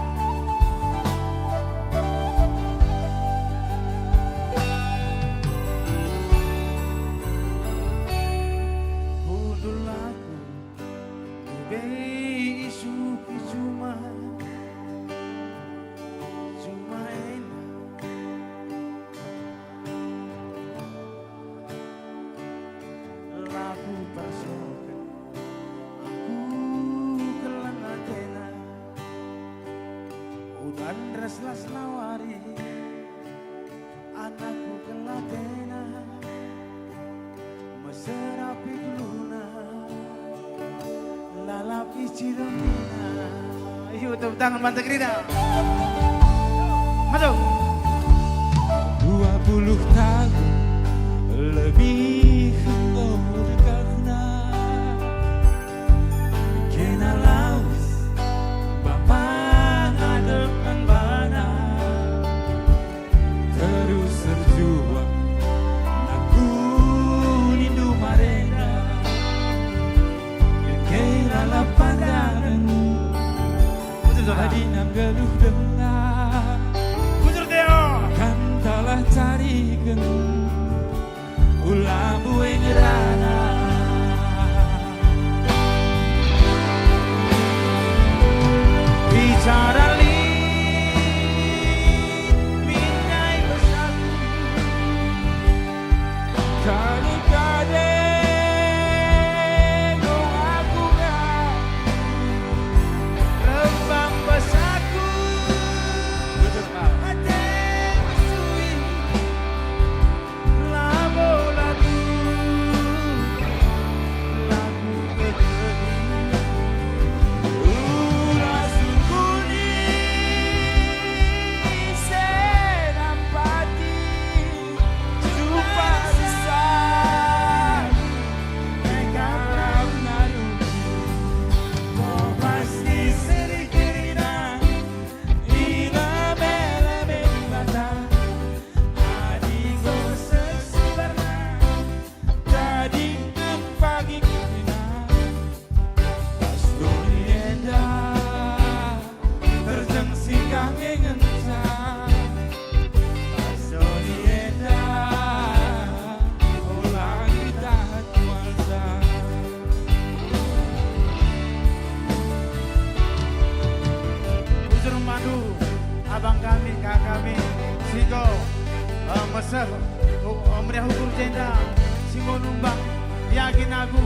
Kundul aku, ibegi isuki juma, juma enda. La kupersoken aku keleng atena, udan ras las nawari, anakku keleng atena, meserapi geluna. Lalap iciremina. Ayo, tepuk tangan bantu kerina. Masuk. Dua puluh tahun lebih enggo dekahna. Kena lawes bapa ngadep man bana. Terus erjuang, nakuni nindu marenda. Engke lalap pandangen. Bujur, Saudara. Adi nggeluh denga. Bujur, Teo. Kan talah cariken. Ula mbue ngerana. Bicara lit min ndai pesanku. Kade-kade dong aku ka. Rembang pesanku. Betul, Pak. Ate mesui. Labo lagu, lagu kekehi. Ula sungkuni senam pati, jumpa besar, mekam nalu. Ko pasti seri kerina, i lebe-lebe Dibata. Adi enggo seh si barna, tadingken pagi kerina. Bas doni enda, terjeng siah nge ngenca. Bas doni enda, ola kita kuasa. Bujur man bandu, abang kami, kakak kami, si enggo, eh, meseh, u-, eh, meriah ukur jenda, si enggo numbang, yakin aku,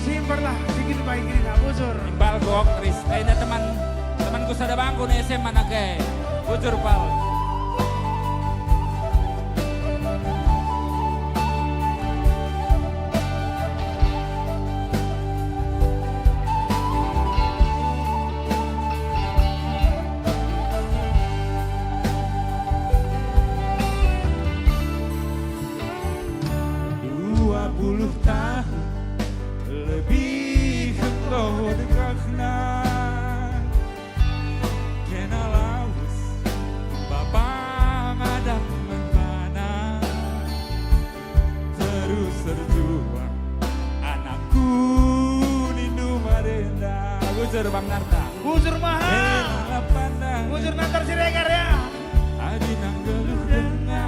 simperlah, si kin baik kerina, bujur. Imbal gok, Kris. Eh, enda teman, temanku sada bangku ni S M A nake. Bujur, Pal. Bujur Bang Narta. Bujur Maha. Bujur Natar Siregar ya. Adi nanggeluh denga,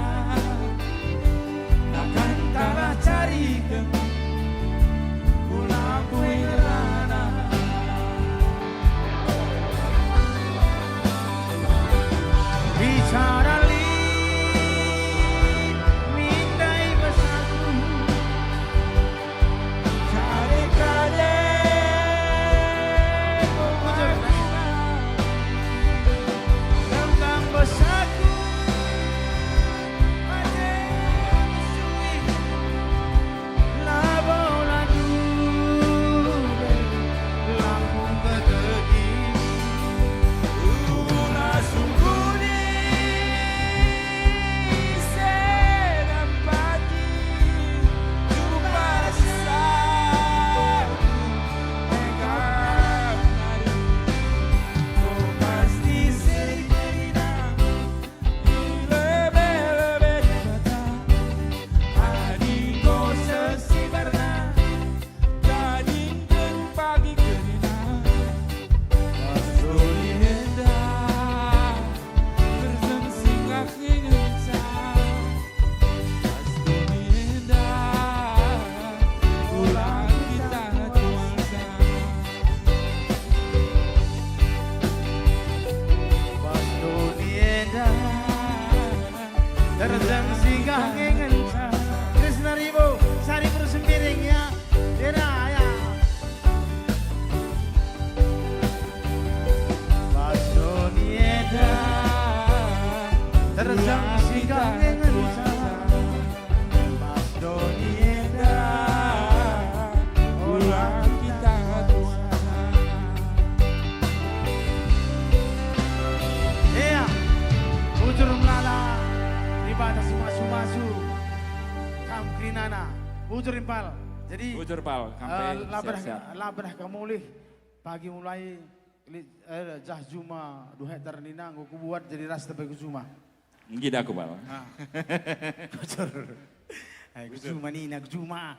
akan kalah cariken, kula kui ngerana. Bicara lit, mindai pesanku. Kade-kade rembang besaku, ate mesui, labo landu, lampu kededi, ula sungkuni. Dagingken pagi kerina, pas doni enda, terjeng singgah ngenca. Pas doni enda, ulang kita kuasa. Pas doni enda, terjeng singgah ngenca. Krisna Ribo, Sari Persembiring, ya. Dena, ya. Pas doni enda, terjeng singgah ngenca. Pas doni enda, ulang kita kuasa. Iya, bujur melala, Dibata si masu-masu, kam kerinana, bujur impal. Jadi, bujur, Pal, eh, kampai la berah, siap-siap. La berah ka mulih, pagi mulai, li-, eh, jah juma dua hektar nina enggo kubuat, jadi ras tebai ku juma. Nggit aku, Pal. Ah. Bujur. Ai, ku juma nina, ku juma.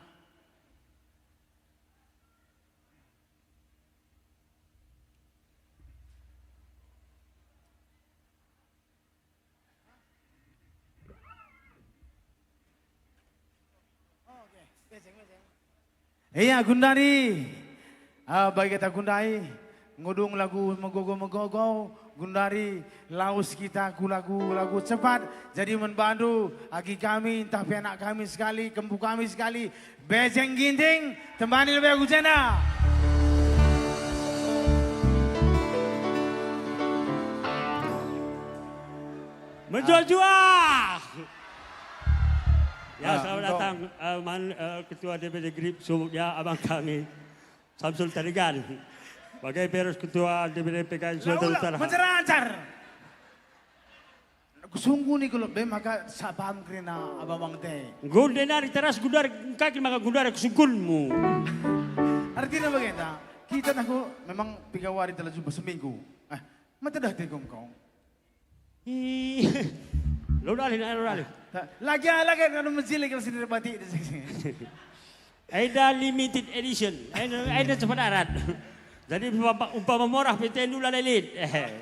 Iya, gundari. Ah, bagi kita gundari, ngudung lagu megogo-megogo, gundari lawes kita ku lagu-lagu cepat. Jadi man bandu, agi kami, ntah pe anak kami sekali, kempu kami sekali, Bejeng Ginting, tembani lebe aku jenda. Mejuah-juah. Ya, ah, selamat datang, eh, man, eh, Ketua D P D Grip Sumut, ya, abang kami, Samsul Tarigan. Bage pe ras Ketua D P D P K N Sumatera Utara. Mencerancar. Kusungkun iko lebe maka sapam kerina abang-abang te. Enggo nari teras gundari, engkai kin maka gundari kusungkunmu. Artina bagenda, kita nangko memang piga wari telah jumpa seminggu. Eh, mate dah te kong kong. Ih, lo dalih, lo dalih. Ta-, lagi, lagi, anu mejile kalau sini bati. Enda limited edition. Enda, enda cepat arat. Jadi, umpama, umpama morah P T N dula lelit. Eh.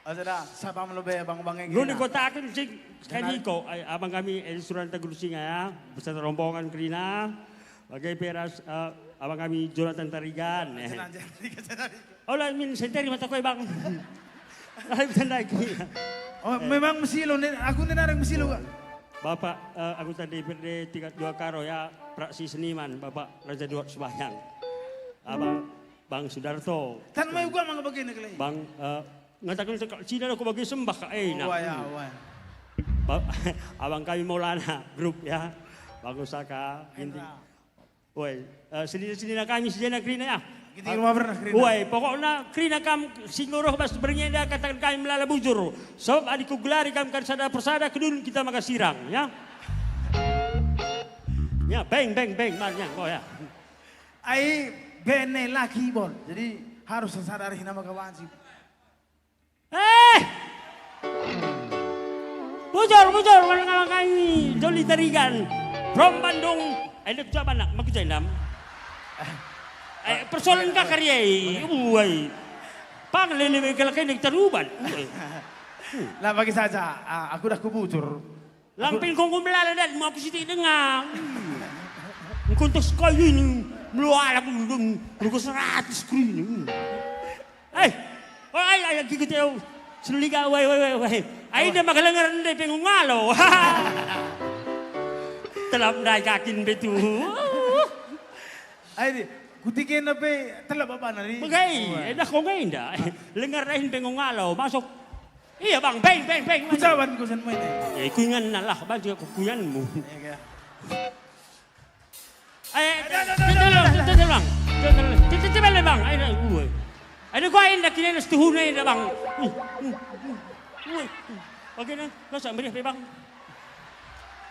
Oh, sudah, sapa melo be abang-abang e. Lu kena dikotaken sing, kenari. Sekali ko, ai, abang kami Edi Suranta Guru Singa ya, beserta rombongan kerina. Bage pe ras, eh, abang kami Jonathan Tarigan. Jonathan Tarigan, Jonathan Tarigan. Oh, la min senteri mata koe, Bang. Lalu tandai ku. Oh, memang mesilo, ne-, aku nina areng mesilo, Kak. Bapak, eh, anggota D P R D tingkat dua Karo, ya, praksi seniman, Bapak Raja Duat Sebayang. Abang, Bang Sudarto. Tan mai uga mangga bagena kali. Bang, eh, ngataken cakap Cina aku bagi sembah, Kak. Eh, nah. Wah, ya, wah. Ba-, abang kami Maulana Group, ya. Bang Usaka, Ginting. Hendra. Woi, eh, senina-senina kami si jenda kerina, ya. Kita rumah pernah kerina. Woi, pokokna kerina kam si enggo reh bas berngi enda kataken kami melala bujur. Sebab adi kugelari kam kan sada persada kedun kita maka sirang, ya. Ya, beng, beng, beng, man, ya, oh, ya. Ai, bene laki, Bon. Jadi, harus sada arihna maka banci. Eh! Bujur, bujur, ngalangkai Joli Tarigan from Bandung. Enda ku Jabanak, maka jendam. Eh, persoalan ka kari ai. Uai. Pang lele we kalak enda taruban. Uai. Lah, bagi saja, ah, aku dah kubujur. Lang pingkungku melala datmu aku sitik denga. Engko entas kayu ini melualak deng ruga seratus kru ini. Eh, oh, ai, ai, gigit ya. Seliga, wai, wai, wai, wai. Ai, enda maka lenger ndai pengungalo. Telap ndai kakin betu. Ai, di, kutiken pe telap apa nari? Begai, oh, eh, dah kau ngai nda. Lengar dahin pengungalo, masuk. Iya, Bang, beng, beng, beng. Kucawan ku sen main, eh. Eh, kuingan lah, Bang, juga kuinganmu. Iya, iya. Eh, eh, eh, eh, eh, eh, Bang. Eh, eh, eh, eh, Bang. Eh, eh, gue. Eh, gue indah kini setuhuna indah, Bang. Hmm, hmm, hmm, hmm. Oke, nah, lo sak meriah pe, Bang.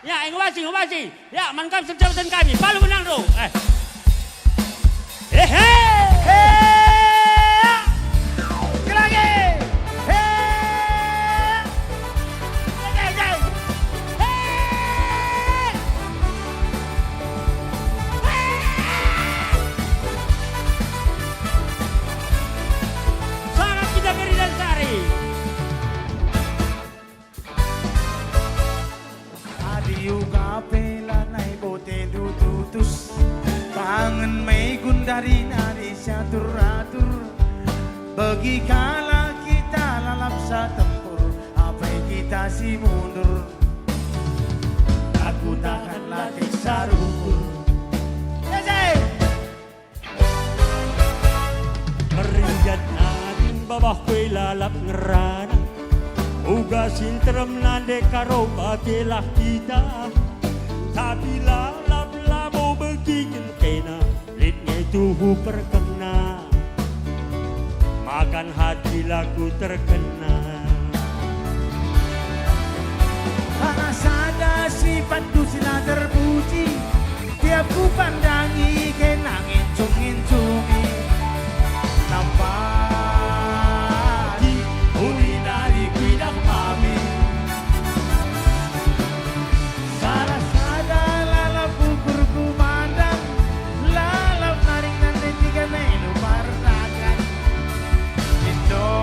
Ya, eh, ngobasi, ngobasi. Ya, man kam sejabutan kami. Palu benang, bro. Eh. Ehe! He! Kelage! He! Jai, jai, jai! He! He! Sangat kita ngeri dan sari. Adi uga pe lanai botendu tutus, bangen megun dari nari siatur-atur. Begi kalak kita lalap satempur, apai kita si mundur. Aku tahan latih sarukur. Merigat nari babah kue lalap ngerana, uga si nterem nande karo bage lah kita. Tapi lalap labo begiken kena, lit nge tuhu perkena. Makan hati laku terkena. Salah sada sipat dusi la terpuji, tiap kupandangi kena ngincung-ngincungi. Nampati uli nari kuidah mami. Salah sada lalap ukur kumandang, lalap naring nande tiga nelu parnakan. Indomie,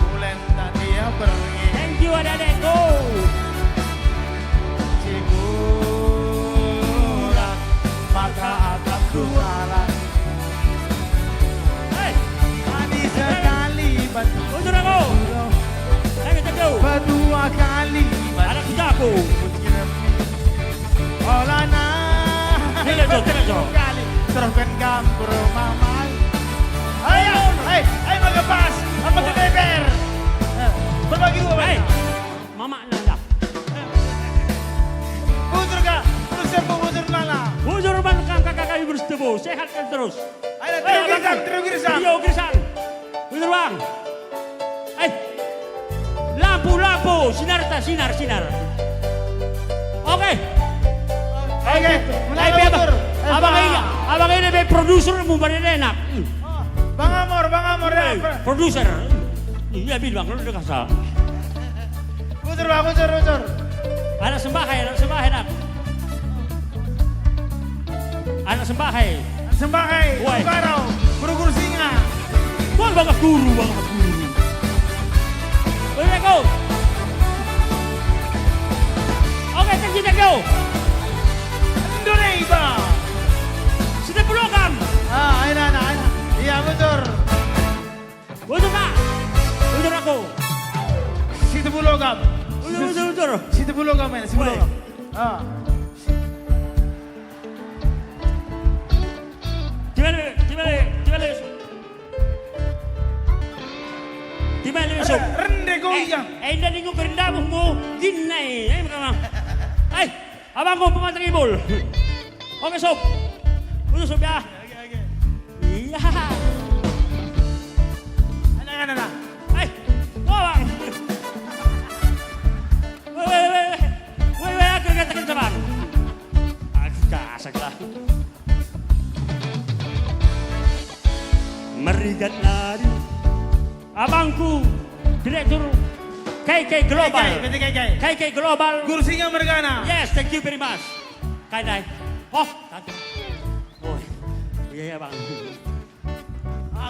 bulan tak dia pergi. Thank you, adik-adikku. Cibulan, maka akapku alang. Hei! Ani sekali batu. Bujur aku. Ayo, cek dulu. Bedua kali batu. Anak sutaku. Olana. Tidak, Jo, tidak, Jo. Kali. Teruskan gampur mamai. Ayo, hei, ayo, maka pas. Apa ke beber? Eh, berbagi dua, hei. Mamak nanda. Bujur ka, terus siap bujur nala. Bujur man kam kakak kami bersetubuh, sehat kan terus. Ayo, eh, trio Abang Girsang, Kam. Trio Girsang. Trio Girsang. Bujur, Bang. Eh. Lampu, lampu, sinar ta, sinar, sinar. Oke. Oke, eh, mulai eh, Abang. Bujur. Eh, Abang Bang. Ini, Abang ini be produser mu badan enak. Hmm. Oh, Bang Amor, Bang Amor, ya. Eh, produser. Iya, Bil, Bang, lu udah kasar. Bujur, Bang, bujur, bujur. Anak sembahai, anak sembahai, nak. Anak sembahai. Sembahai, woi. Guru Karo, guru-guru singa. Wah, bangga guru, bangga guru. Boleh, go. Oke, terus kita go. Indonesia. Sudah pulang, Kam. Ah, ayo, anak, ayo. Iya, bujur. Bujur, Pak. Bujur aku. Situ Pulau Gam. Bujur, bujur, bujur. Situ Pulau Gam, ya, Situ Pulau Gam. Ah. Gimana, gimana, gimana? Gimana, Yusuf? Rende kau eh, iya. Eh, indah ningu kerendamuhmu. Gini, eh, Abangku pematang ibul. Oke, Sob. Udah, Sob, ya. Oke, oke. Iya. Anak, anak, anak. Hei, wah, Bang. Weh, weh, weh, weh. Weh, weh, aku katakan, Bang. Aku kasar lah. Merigat nari. Abangku, Direktur K K Global. K K, P T K K. K K Global. Kursinya mergana. Yes, thank you very much. Kai dai. Oh, thank you. Oh. Iya, iya, Bang.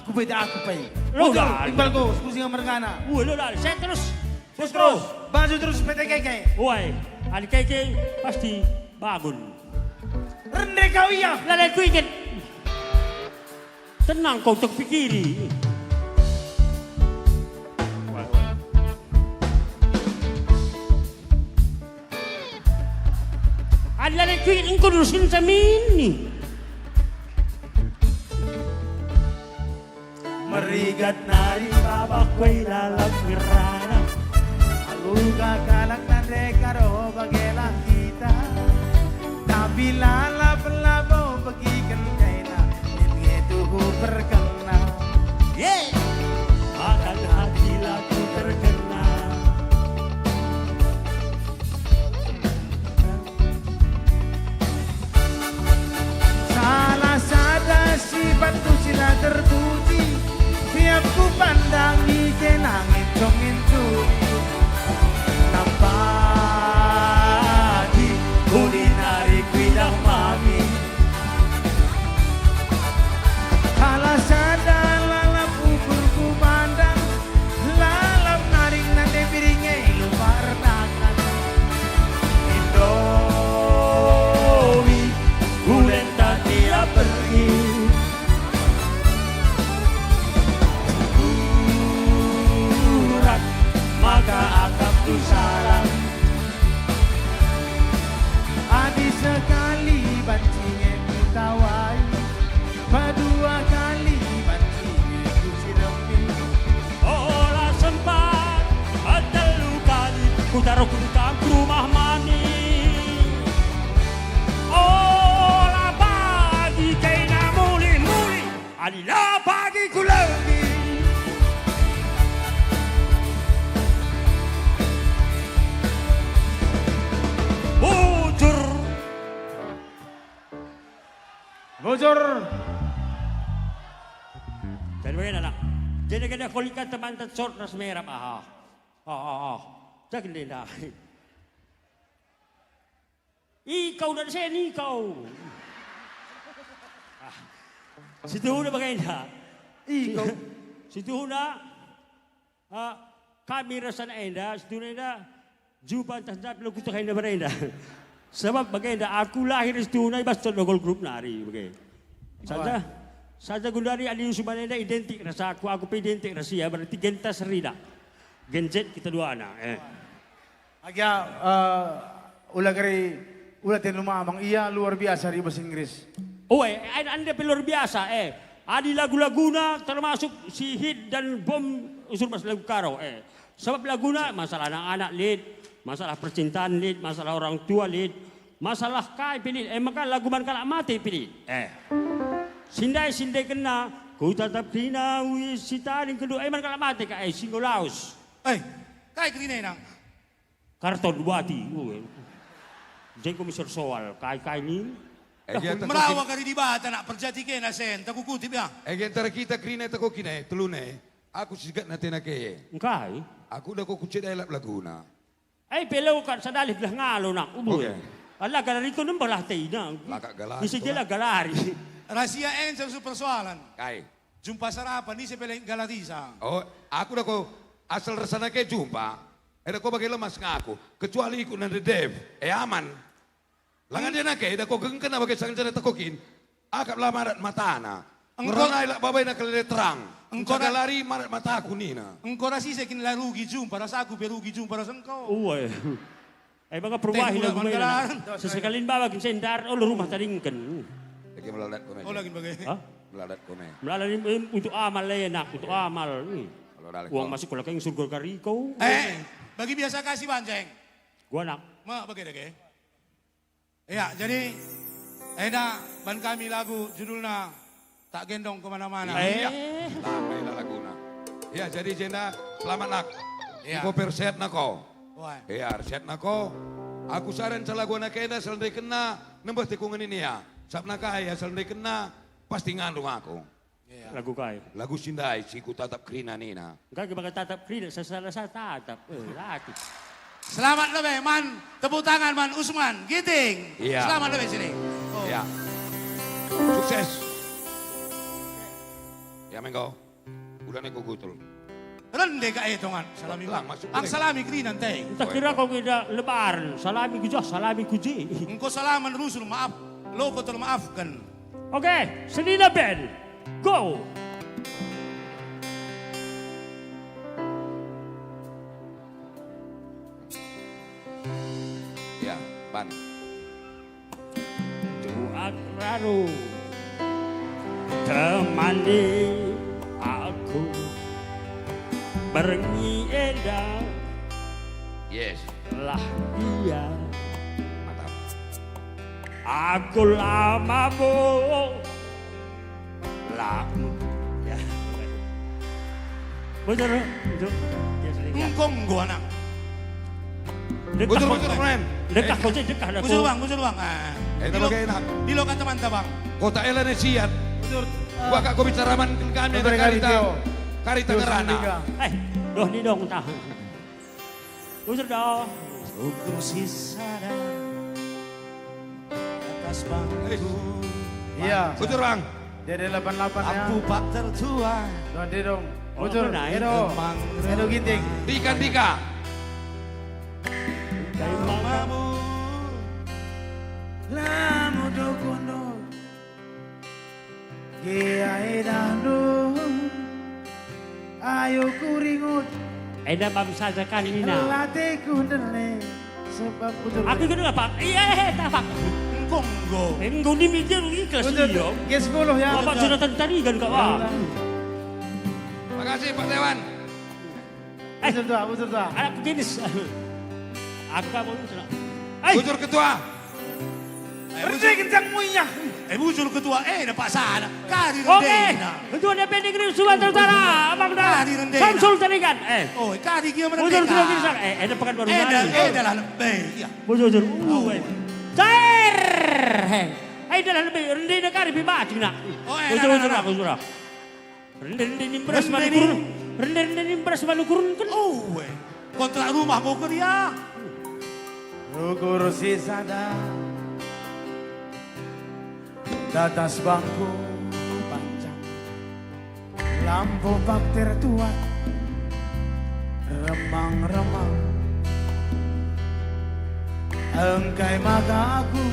Aku pe, aku pe. Lo, Oke, dah. Iqbal Ghost, Kusinga mergana. Woi, lo, dah. Saya terus. Terus, terus. Baju terus P T K K. Woi, adi K K pasti bangun. Rende kau ia. Lalai ku inget. Tenang kau, tak pikiri. Woi, woi. Adi la lit kuit engko durusin samini. Merigat nari babah kuai lalap ngerana. Alu kalak nande karo bagelah kita. Tapi lalap labo begiken kaina. Nit ngetuhu perkena. Ye. Akan hati laku terkena. Salah sada sifatku si la terpuji, tiap kupandangi kena ngencong-ngencong. Tampati uli nari kuidah mami. Alah sada lalap ukur ku pandang, lalap naring nande piring e lupa erdakan. Indomie, gulenta tiap pergi. Kurat, maka akapku salah. Adi sekali banci nge kutawai, padua kali banci nge kusiremi. Ola sempat, telu kali kutaruh kutangku rumah mami. Ola pagi kena muli-muli. Adi la pagi ku legi. Bujur. Bujur. Jadi bagaimana, nak? Jadi kena kolikan teman tecot ras merah, aha. Oh, oh, oh. Jangan denda. Ikau dan saya ni kau. Ah. Situhuna bagenda. Ikau. Situhuna, ah, kami rasana enda, situhuna enda, jumpa ntah ntah pelu kutuk enda barenda. Sebab bagenda, aku lahir situhuna i bas Tondogol Group nari, bage. Saja, Wah. Saja gundari adi usum enda identik rasaku, aku pe identik ras ia, berarti gentas rida. Gen Z kita dua anak, eh. Agia, eh, ula kari, ula tenu mamang, ia luar biasa adi bahasa Inggris. Oh, eh, eh, enda pe luar biasa, eh. Adi lagu-laguna termasuk si hit dan bom usur bas lagu Karo, eh. Sebab laguna masalah anak-anak lit, masalah percintaan lit, masalah orang tua lit, masalah kai pe lit, eh, maka lagu man kalak mate pe lit, eh. Sindai-sindai kena, ku tatap kerina uis si tading kendu, eh, man kalak mate ka, eh, si enggo laus. Eh, kai kerina, Nang? Karton buati. Uh. Jengko miser soal, kai-kai ni. Eh, Dah, iya, ku- tak Merawa kari Dibata nak perjati kena sen, tak kukutip ya. Eh, antara kita kerina tak kukina, eh, telune. Aku sigat na tena ke. Engkai? Aku dah ku kucedai lap laguna. Eh, pelo kat sadalih belah ngalo nak, ubu. Oke. Allah galari ko nembah lah tena. Lakak galari Bisa ko jela lah. Galari. Rahasia answer su persoalan. Kai? Jumpa sarapan, ni sepele galarisa. Oh, aku dah ko asal rasana ke jumpa. Eda ko bage lemas ngaku, kecuali ikut nande Dev, e aman. Langan dia nake, eda ko gengkena bage sangen jana tekokin. Akap la marat matana. Engko Ngerona ilak babaina kelele terang. Engko Engko ra- lari marat mataku nina. Engko rasise kin la rugi jumpa, rasaku pe rugi jumpa ras engko. Uwe. Eh, maka perwahi Teh lagu bulan enda. Manggaran. Sesekalin bawa kin sendar, oh, rumah taringken. Lagi melalat kome. Oh, lagi bage. Hah? Melalat kome. Melalat ini, em, untuk amal enak, untuk amal. Nih. Kalau dah Uang lekong. Masuk ke lekeng surga kari kau. Eh, bagi biasa kasih banjeng. Gua nak. Ma, bage dage. Ya, jadi enda ban kami lagu judulna Tak Gendong Kemana-mana. Iya. Eh. Lama ila laguna. Ya, jadi jenda selamat nak. Iya. Engko perset nako. Wah. Iya, perset nako. Aku saren calagu anak enda selendai kena nembeh tekungen ini ya. Sabna kai ya selendai kena pasti ngandung aku. Iya. Lagu kai? Lagu sindai si ku tatap kerina nina. Engkai ke baka tatap kerina, sesala sa tatap. Eh, laki. Selamat lebe man, tepuk tangan man Usman Giting. Iya. Selamat lebe sini. Oh. Iya. Sukses. Ya, mengko. Udah neko gutul. Rende ka e tongan, salami. Lang, lang, masuk. Ang salami kerina nte. Entah kira kau kira lebaran, salami ku jah, salami ku je. Engko salaman rusur, maaf. Loko termaafkan. Oke, senina band. Go. Ya, pan. Tuak raru temani aku berngi enda. Yes. Lah ia. Mantap. Aku lama bo. Lah. Ya. Bujur, bujur. Ya, sudah. Engko, engko, anak. Dekah, bujur, bujur, Bang. Dekah, eh, kau cek, dekah, bujur, Bang, bujur, Bang. Ah. Eh, dilo, kalau kayak enak. Dilo kata mantap, Bang. Kota Ela ne siat. Bujur. Gua kak kau bicara man kami, bujur, kami, karita, Tio. Karita ngerana. Eh, doh ni dong, tah. Bujur dong. Ukur si sada atas bangku. Iya. Bujur, Bang. Dede delapan delapan ya. Apu pak tertua. Donde dong. Oh, bujur. Edo. Emang Edo Ginting. Dika, Dika. Kamu. Lamu dokundo. Gia edahndu, ayo kuringut. Enda bam saja kan nina. Lateku ndele, sebab ku aku ikut apa? Iya, eh, tak apa. Engko, engko. Engko ni mikir ikhlas. Bujur, iya. G sepuluh ya. Bapak Jonathan Tarigan, Kak, wah. Makasih, Pak Dewan. Eh. Bujur tua, bujur tua. Anak peginis. Aku tak mau bujur. Eh. Bujur ketua. Eh, bujur. Rende kencang muiah. Eh, bujur ketua. Eh, dapat sana. Kari. Oke. Rendena. Ketua D P D Negeri Sumatera Utara, Abang Dara. Kari rendena. Samsul Tarigan. Eh. Oh, kari dia merendeka. Bujur ketua Ginsang. Eh, ada Pekanbaru. Eh, dah, eh, dah lah, lebih. Iya. Bujur, bujur. Uh, eh. Cair. Hei. Hei, dah lah lebih. Rendena kari, pi bacing, nak. Oh, eh, bujur, dah, dah, bujur, dah. Bujur, dah. Rende-rende nimbras. Rende manukur. Ni- Rende-rende nimbras manukurken. Oh, eh. Kontrak rumah mau kerja. Rukur si sada. Datas bangku panjang. Lampu bakter tuat. Remang-remang. Engkai maka aku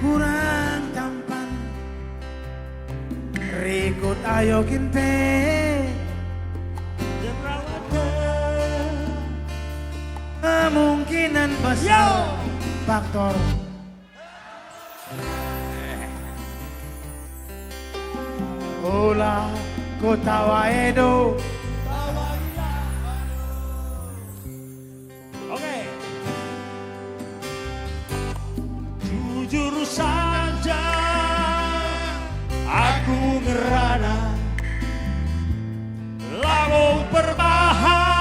kurang tampan. Rikut ayo kin pe. Kemungkinan besar. Yo. Faktor. Ola kutawa Edo. Oke. Jujur saja, aku ngerana labo perbahan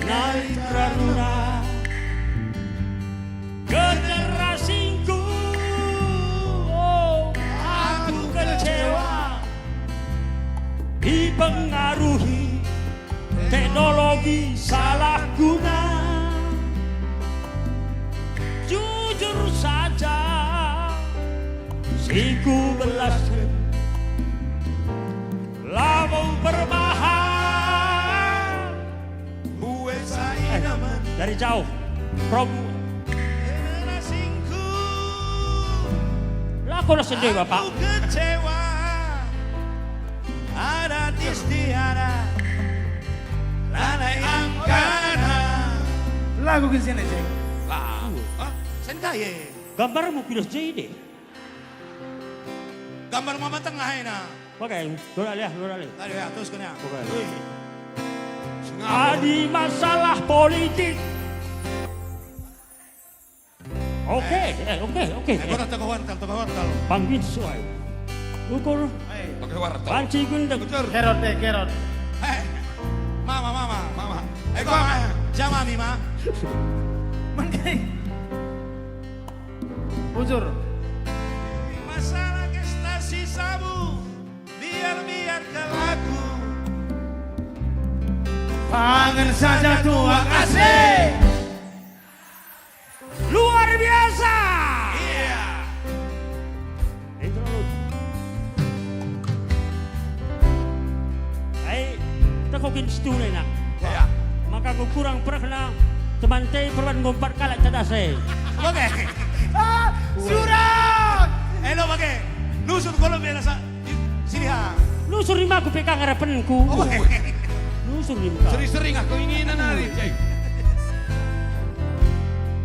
nai teraruna generasingku. Oh, aku kecewa dipengaruhi teknologi salah guna. Jujur saja, si kubelasken labo perbahan. Buat saya. Eh, dari jauh. Probu. Generasingku. Lako lah sendiri, Bapak. Aku kecewa. Ada tiada, lalai angkana. Lagu ke sini, Ceng. Lah, hah? Sen kai e? Gambarmu pidas J D. Gambar mama tengah ena. Oke, dua kali ya, dua kali. Tadi ya, terus kena. Oke. Wih. Adi masalah politik. Oke, eh, oke, oke. Eh, eh. Kau dah tengah wartel, tengah wartel. Bang Bin Suai. Ukur. Eh. Pakai wartel. Banci gendeng. Betul. Herod, eh, Herod. Eh, mama, mama, mama. Eh, kau, eh, jamami, ma. Mengkai. Bujur. Masalah kestasi sabu, biar-biar kelaku. Pangan saja tuak ase. Luar biasa. Iya. Intro. Aku kin situhuna, Nak. Ya. Maka aku kurang perehna teman te perban ngumpat kalak cadas e. Oke. Ah, surang! Elo bage. Nusur kolom ya rasa. Sini ha. Nusur lima aku pe ka ngarapenku. Oke. Nusur lima. Sering-sering aku ingin nari, Cai.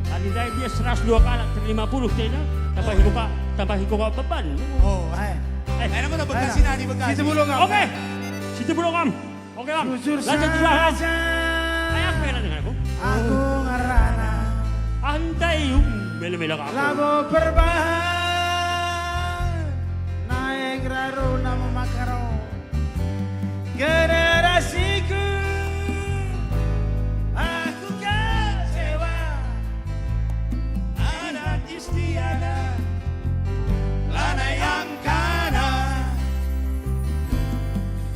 Adi ndai dia seratus dua kalak, lima puluh tena, tambahi kuka, tambahi kuka beban. Oh, eh. Eh. Eh, nama Bekasi nari, Bekasi. Situ Bulung, Am. Oke. Situ Bulung, Am. Oke, Bang. Jujur saja, aku ngerana. Antai, um, mela-mela aku. Labo perbahan, naik raruna memakaro. Generasiku, aku kecewa. Adat istiadat, lanai angkana.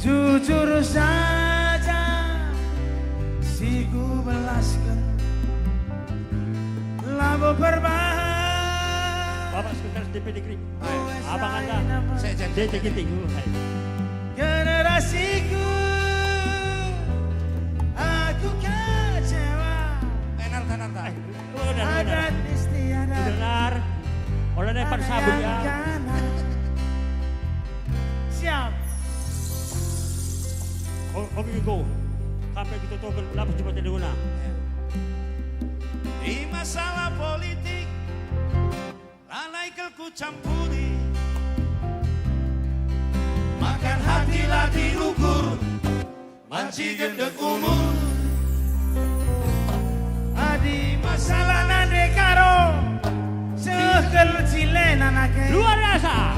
Jujur saja, si kubelasken, labo perbahan. Bapak Sekretaris D P D Grip. Hai. Abang Anda. Sekjen. D T G Tinggu. Hai. Generasiku, aku kecewa. Eh, Narta, Narta. Adat istiadat. Dengar. Ola nepan sabun ya. Siap. Oh, oh, bingo. Sampai kita token lapis cuma tadi guna. Di masalah politik, lalai kal ku campuri. Makan hati la diukur. Banci gendek umur. Adi masalah nande karo, seh kal cilena nake. Luar biasa.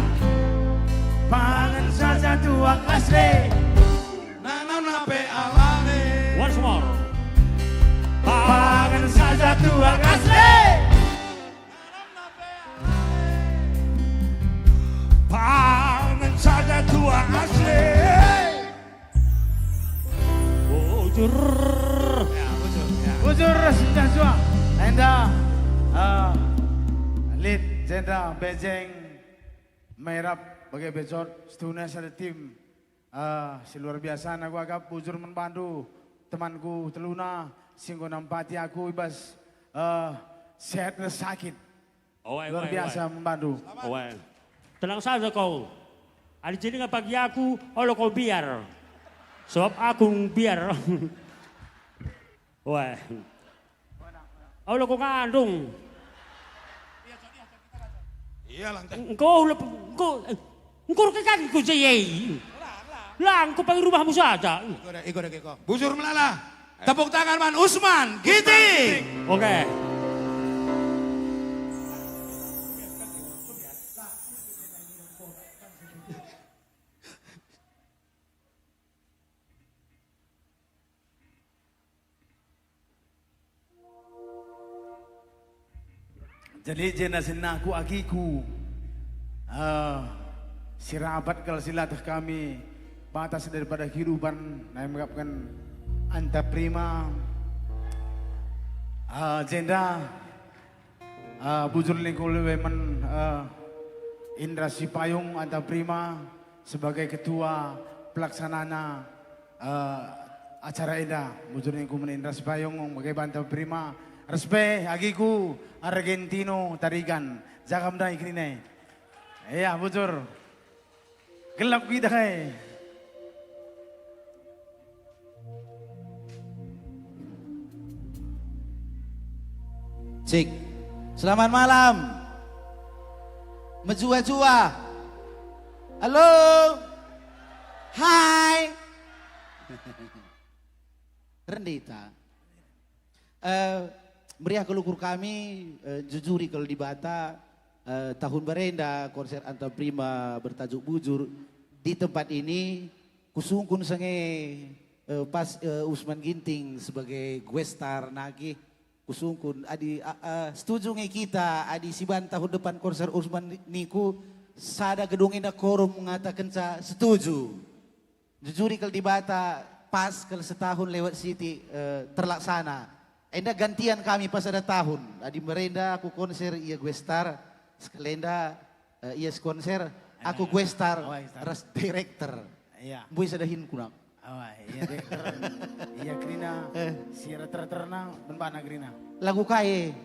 Pangan saja tuak asli. Nanamna pe alani. Once more. Pangan saja tuak asli. Pangan saja tuak asli. Bujur. Ya, bujur, ya. Bujur, sudah juang. Enda, eh, lit, jenda, bejeng, merap, bage bejot, situhuna sada tim, eh, si luar biasa, aku akap bujur man bandu, temanku teluna, si enggo nampati aku i bas, eh, sehat ras sakit. Oe, luar biasa man bandu. Oe. Tenang saja kau. Adi jadi pagi aku, olo kau biar. Sebab aku biar. Oe. Olo kau ngandung. Iyalah, engkai. Engkau lep-, engkau, eh, Engkurke kaki ku je. Lang, ku pagi rumahmu saja. Iko dage, iko dage ko. Bujur melala. Tepuk tangan man Usman Ginting. Oke. Jadi, jenda senina aku agiku, eh, si rapat kal si latih kami batas daripada kehidupan, nai mengapken Anta Prima, eh, jenda, eh, bujur ningku lebe man, eh, Indra Sipayung, Anta Prima, sebagai ketua pelaksanana, eh, acara enda, bujur ningku man Indra Sipayung, bage Anta Prima, ras pe agiku Argentino Tarigan, jagam ndai kerina. Iya, bujur. Gelap kita, eh. Cik. Selamat malam. Mejua-jua. Halo. Hai. Rendita. Eh, meriah kal ukur kami, eh, jujuri kal Dibata, eh, tahun barenda konser Anta Prima bertajuk Bujur di tempat ini, kusungkun sange, eh, pas, eh, Usman Ginting sebagai guest star nage, kusungkun, adi, a, a, setuju nge kita, adi siban tahun depan konser Usman ni-, niku, sada gedung enda korum mengatakenca setuju. Jujuri kal Dibata, pas kal setahun lewat siti, eh, terlaksana. Enda gantian kami pas sada tahun. Adi merenda aku konser, ia guest star, sekalenda, eh, ia si konser, aku guest star, ras director. Iya. Mbue sada hin kuna. Oh, iya, dek. Iya, kerina. Eh. Si rata-ratana, ben bana kerina. Lagu kai?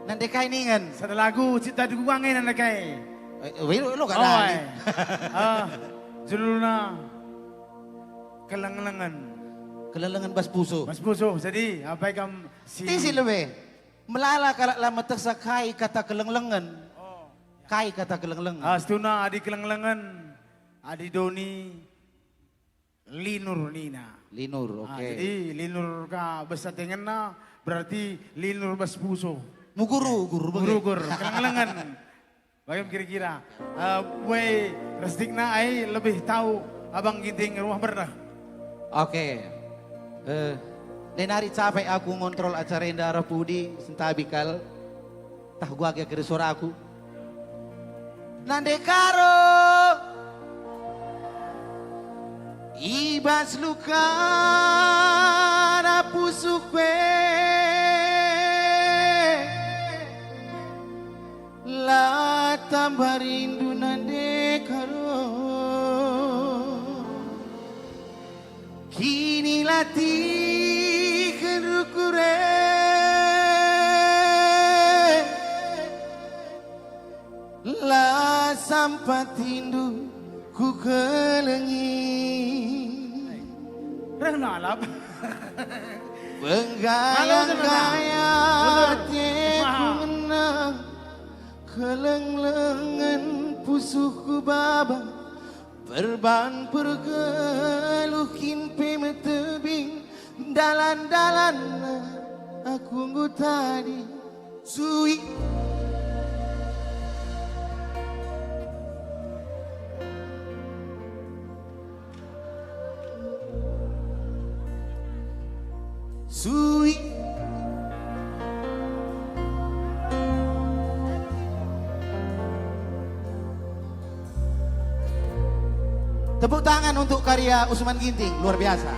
Nande kai ningen? Sada lagu cipta dukungan nande kai. Eh, eh, lo, lo Oh, kata. Ai. Ah, judulna Kelenglengen. Kelenglengen bas pusuh. Bas pusuh. Jadi, apai kam si Tisi lebe. Melala kalak la metehsa kai kata kelenglengen. Oh. Kai kata kelenglengen. Ah, situhuna adi kelenglengen, adi doni, linur nina. Linur, Ah, oke. Jadi linur ka besa tengenna, berarti linur bas pusuh. Muguru, guru, bage. Muguru, gur. Kelenglengen. Bagaimana kira-kira? Eh, we restikna ai lebih tahu Abang Ginting rumah bernah. Oke. Eh, ndenari capek aku ngontrol acara enda arah pudi, sentabi kal. Tah guage keri suaraku. Nande karo i bas lukana pusuhku e. La tambah rindu nande karo. Kinilatih kenndu kure. La sampatindu kukelengi. Reh nalap. Halo, Benggayang-gayang sebentar. Mundur. Ate ku Maha. Ngena, kelenglengen pusuhku baba, perban pergeluh kin pe metebing, dalan-dalanna aku enggo tadi. Sui. Sui. Tepuk tangan untuk karya Usman Ginting, luar biasa.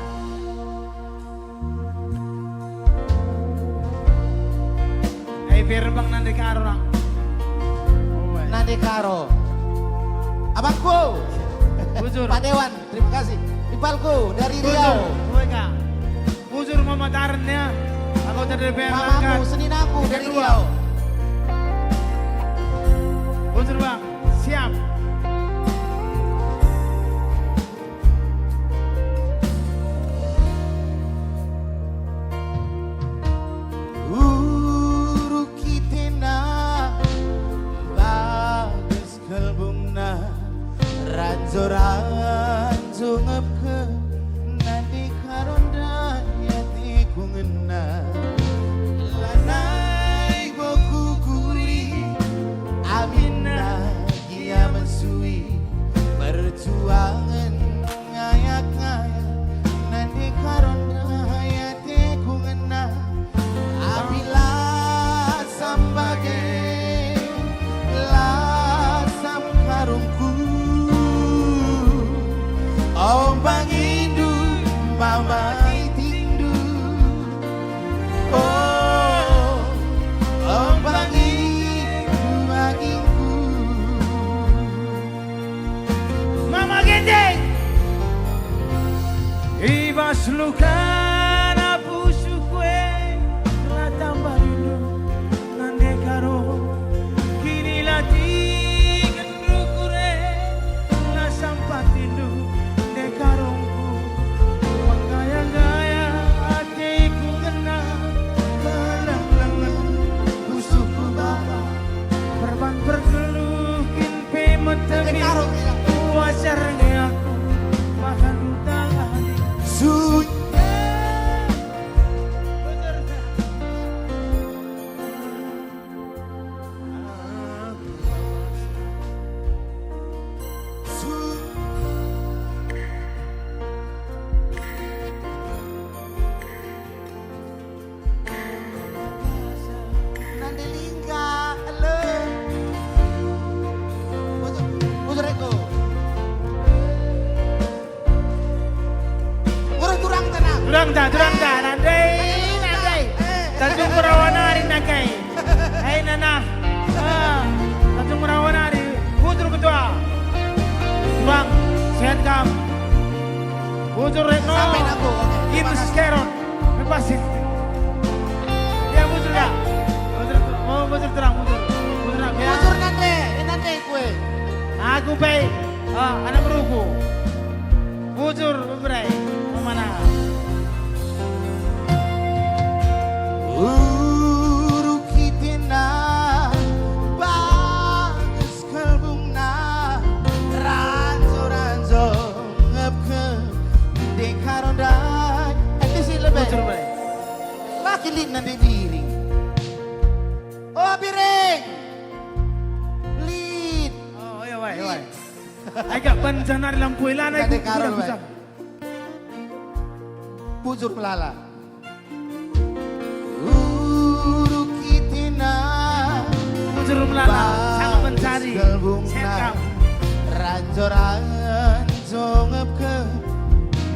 Eh, biar bang nande karo lang. Oh, eh. Nande karo. Abangku. Bujur. Pak Dewan, terima kasih. Rivalku dari Bujur. Riau. Bujur. Bujur Mama Taren ya. Anggota D P R Mamaku, Langkat. Seninaku dari Kedua. Riau. Bujur, Bang. Siap. Uruk kitena bagas kalbungna, ranjo-ranjo ngepke nande karonda ateku ngena. Lanai bo kukuri aminna gia mesui perjuangen ngayak-ngayak nande karonda ateku ngena. Apila sambage la sam karungku. Ombangindu mama itindu. Oh, ombangindu agingku. Mama Ginting. I bas lukana pusuhku e, la tambah rindu nande karo. Kinilatih kenndu kure, la sampatindu nande karungku. Menggaya-gaya ateku ngena, kelenglengen pusuhku baba, perban pergeluh kin pe metemi. Wajar nge aku makan utang. Sui. Nande lingga, halo. Bujur, bujur aku. Bujur turang tanah. Turang ta, turang ta, nande, nande. Eh. Tanjung Perawan Ari nakai. Hei, Nana. Ah, Tanjung Perawan Ari. Amin, aku. Oke, terima Yunus kasih. Keron. Lepas ya. Ya, bujur, Kak. Bujur, oh, bujur terang, bujur. Bujur terang, ya. Bujur nande, eh, nande kue. Aku pe, ah, anak beruku. Bujur, beberai. Mana? Uruk kitena, bagus kelbungna, ranjo-ranjo ngepke, ndai karo ndai. Enti si lebe. Bujur, bre. Laki lit nande Biring. Oh, Biring. Lit. Oh, iya, wai, wai. Ai, gak ban janari lampu ilana. Ndai karo ndai. Bujur melala. Uruk kitena. Bujur melala, sangat mencari. Sekam. Ranjo-ranjo ngepke.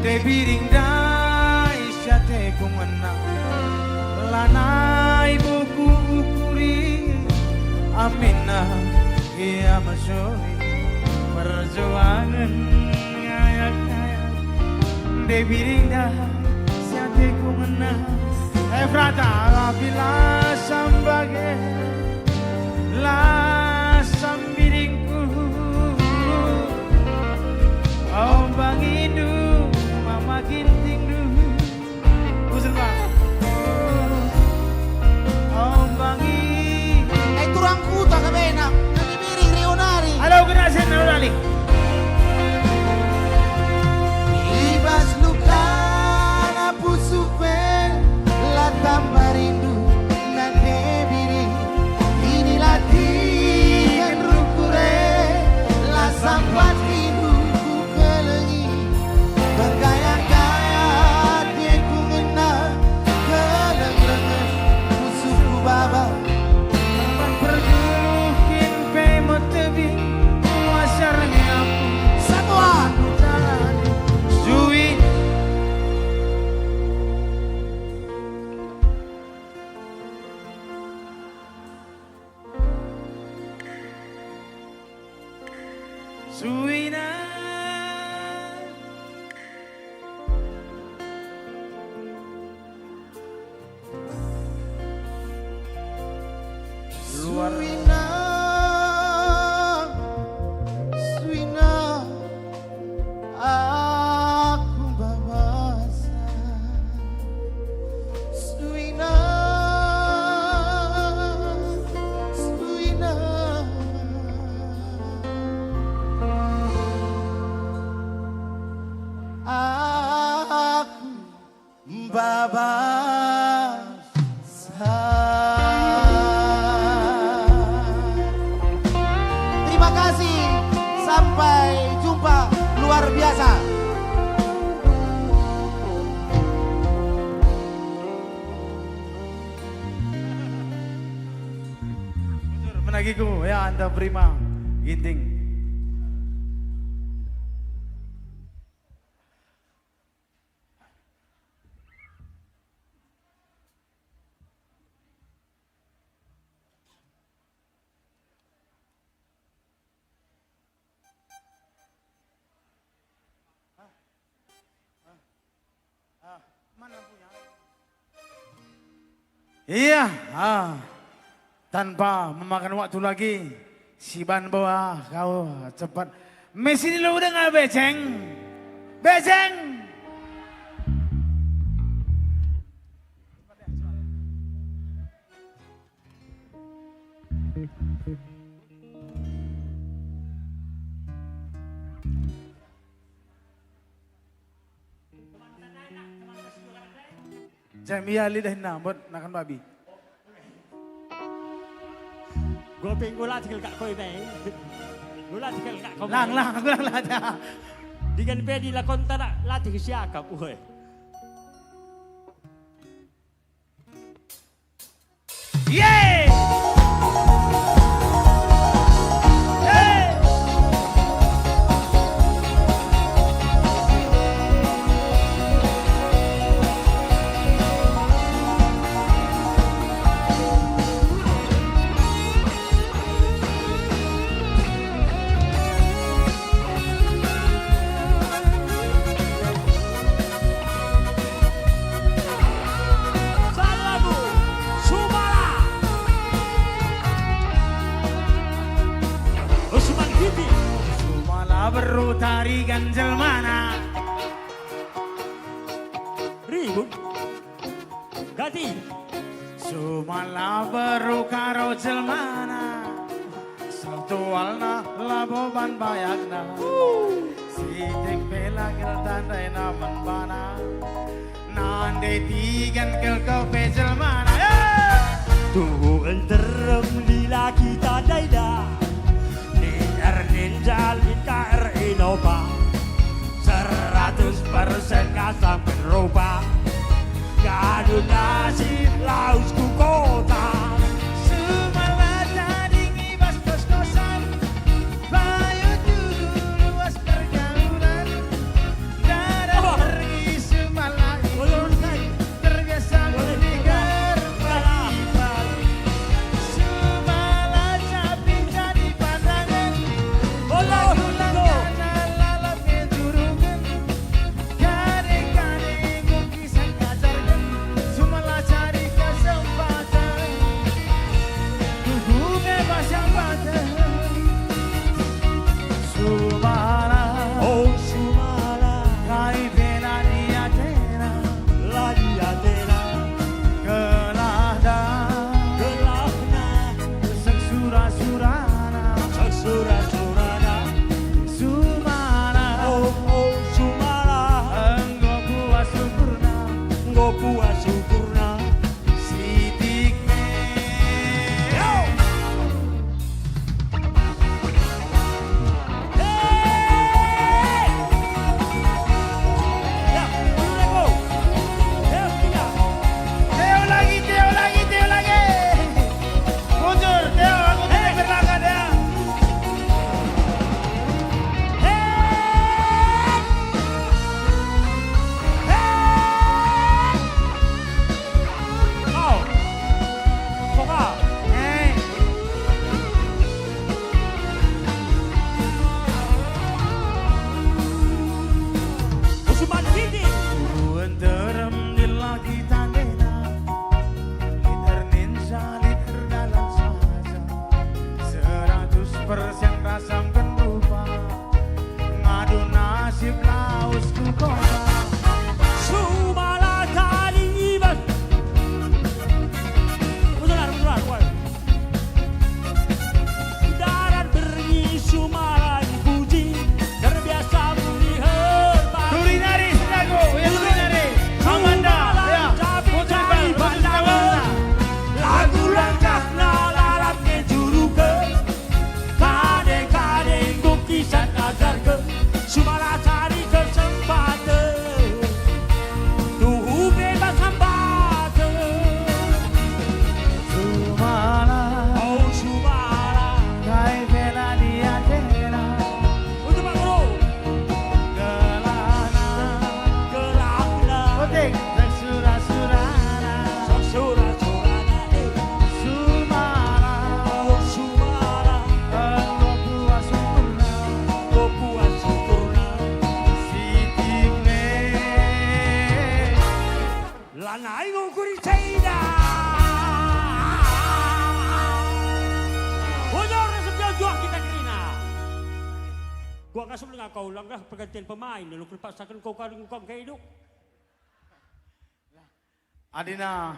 Ndai Biring ndai si ateku ngena. Lanai buku ukuri. Aminna ia mesoi perjuangen ngayak-ngayak. Ndai Biring ndai si ateku ngena. Efrata, la pilasam bage, lasam biringku. Ombangindu, mama gintingndu. Bujur, Bang. Ombangi. Eh, turang kuta ka bena. Nani Biring Rio nari. Halo, kena sen, halo, nani. I bas lukana pusuh pe la tamba rindu nande Biring. Inilah tian rukure la sampat rindu ku kelengi. Bergaya-gaya dia ku ngena, keleng-lengen pusuhku baba. Perdukin pe metebing, kuasa rengapku. Satuan. Suin. Suina. Luar. Suina, suina. Aku mbabasa. Suina, suina. Aku Mbabasa. Terima kasih, sampai jumpa, luar biasa. Menagiku, ya, anta berima, Ginting. Iya, ah. Tanpa memakan waktu lagi, siban bawa kau cepat. Mesi dulu denga, Beceng. Beceng! Jam ia lidah inna, buat nakan babi. Gope enggo latih kal kak koi be. Enggo latih kal kak koi. Lang, lang, aku lang, lang. Digan pe dilakonta dak latih siakap, weh. Ye! Ye! Beru tarigan jelmana. Ribut. Gati. Sumala beru karo jelmana. Satualna labo ban bayakna. Sitik pe la kel tandaina man bana. Nande tigan kel kau pe jelmana. Eh! Tuhu nterem dilaki tandaina. Ni erninjal ka er inopa. Seratus persen kasam rupa. Kadu nasib laus ku kota. Sumala tading i bas kos-kosan. Bayu tudu luas pergaulan. Darat pergi sumala i. Terbiasa meligar pagi-pagi. Sumala capit jadi pandangan. Lagu langkana lalap ngejurungen. Kade-kade enggo kisah ngajarken. Sumala cari kesempatan. Tuhu bebas sempatan. Sumala. Oh, Sumala. Kai pe la di atena. La di atena. Gelahna. Gelahna. Seksura-surana. Seksura-surana. Sumala. Oh, oh, Sumala. Enggo puas ukurna. Enggo puas ukurna. Sitik me. Yo! Hey! Ya, dulu lagi. Teo, tiga. Teo lagi, Teo lagi, Teo lagi. Bujur, Teo, aku tidak berlaga, ya. Hey! Hey! Kau. Kau kau. Hey. Usman Didi. Tuhu nterem dilaki tandaina. Lit erninjal, lit erdalan saja. Seratus persen rasam kendupa. Ngadu nasib laus ku kota. Sumala tali ibas. Udaran, udaran, woi. Darat berngi Sumala ipuji. Terbiasa meliher pagi. Turi nari, sedaku, ya, turi nari. Amanda, ya. Sumala tapi Putri cari Bang, Putri pandangan. Amanda. Lagu langkahna lalap ngejuruken. Kade-kade enggo kisah ngajarken, Sumala cari kesempaten, tuhu bebas hambatan. Sumala, oh Sumala, kai pe la di atena. Untuk Pak Guru. Gelahna. Gelahna. Otik. Seksura-surana. Seksura-surana, eh. Sumala. Oh, Sumala. Enggo puas ukurna. Enggo puas ukurna. Sitik me. Lanai ngukuri ceda. Bujur sepion juah kita kerina. Gua ngasup denga kau, langkah pergantian pemain, lalu kepaksaken kau kari ngukang kehidup. Adina,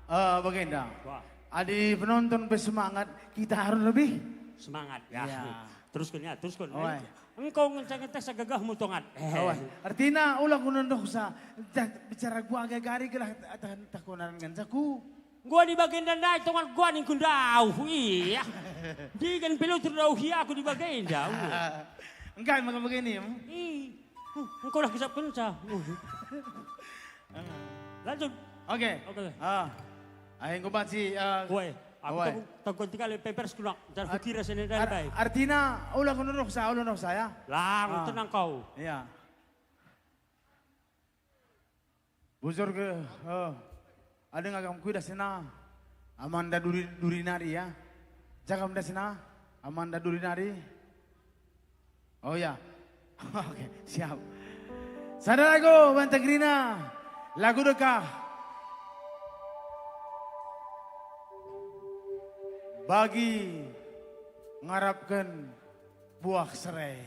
eh, bagenda. Wah. Adi penonton pe semangat, kita harus lebih semangat, ya. Ya. Terusken, ya, terusken. Oe. Engkau ngenca ngeteh sagagahmu, Tongat. Eh. Oe. Artina, ula ku ndohsa, ntah bicara gua agak-agak gelah, ntah, ntah ku naran ngenca ku. Gua ni bagenda ndai, Tongat, gua ningku ndauh, iya. Digan pelutur ndauhi aku di bagenda. Engkai maka begini, em? Ih. Huh, engkau lah kisap kenca. Lanjut. Oke. Oke. Ah. Ai, enggo banci, ah, Woi, aku oe. Taku, taku tiga kali papers ku nak, jangan Ar-, kukira sini dan ar-, baik. Artina, ula ku nuruk sa, ula nuruk saya. Lang, ah. Tenang kau. Iya. Bujur ke, eh, ada ngagam kuidah sena. Amanda duri, duri nari ya. Jagam da sena. Amanda duri nari. Oh ya. Oke, siap. Sada lagu, Banta Gerina. Lagu dekah. Bagi ngarapken buah serai.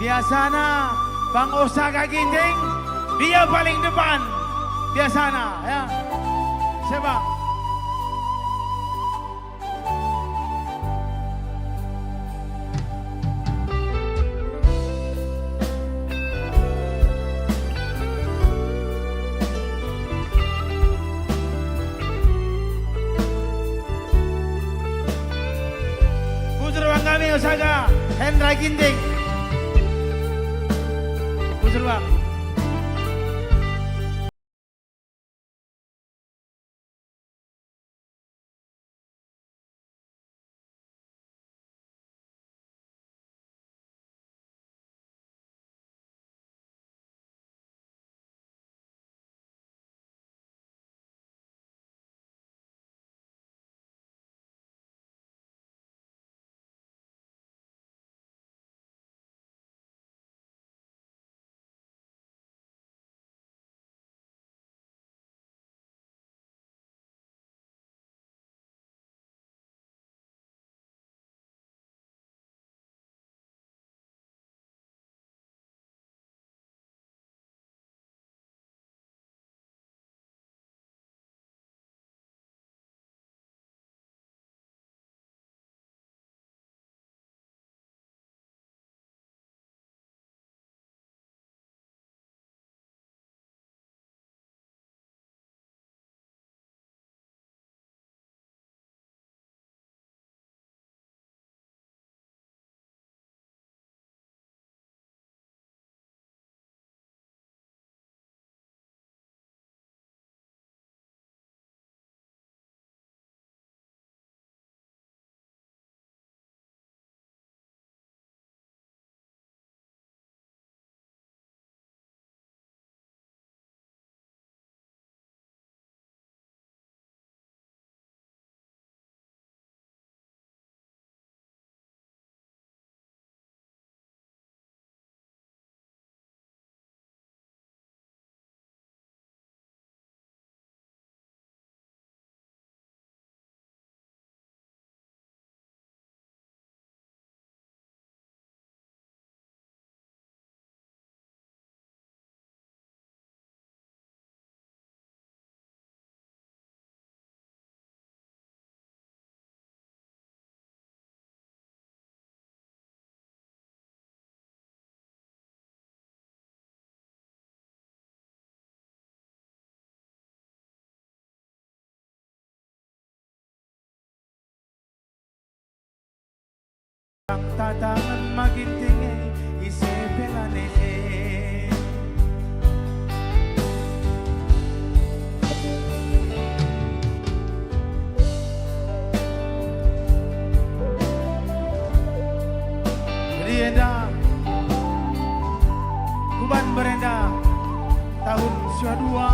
Biasana, Bang Osaka Ginting, dia paling depan. Biasana, ya. Siapa? Bujur bang kami Osaka, Hendra Ginting. Bujur bang. Tantangen magin tinge ise pe la nehe. Jadi enda kuban berenda tahun siwa dua,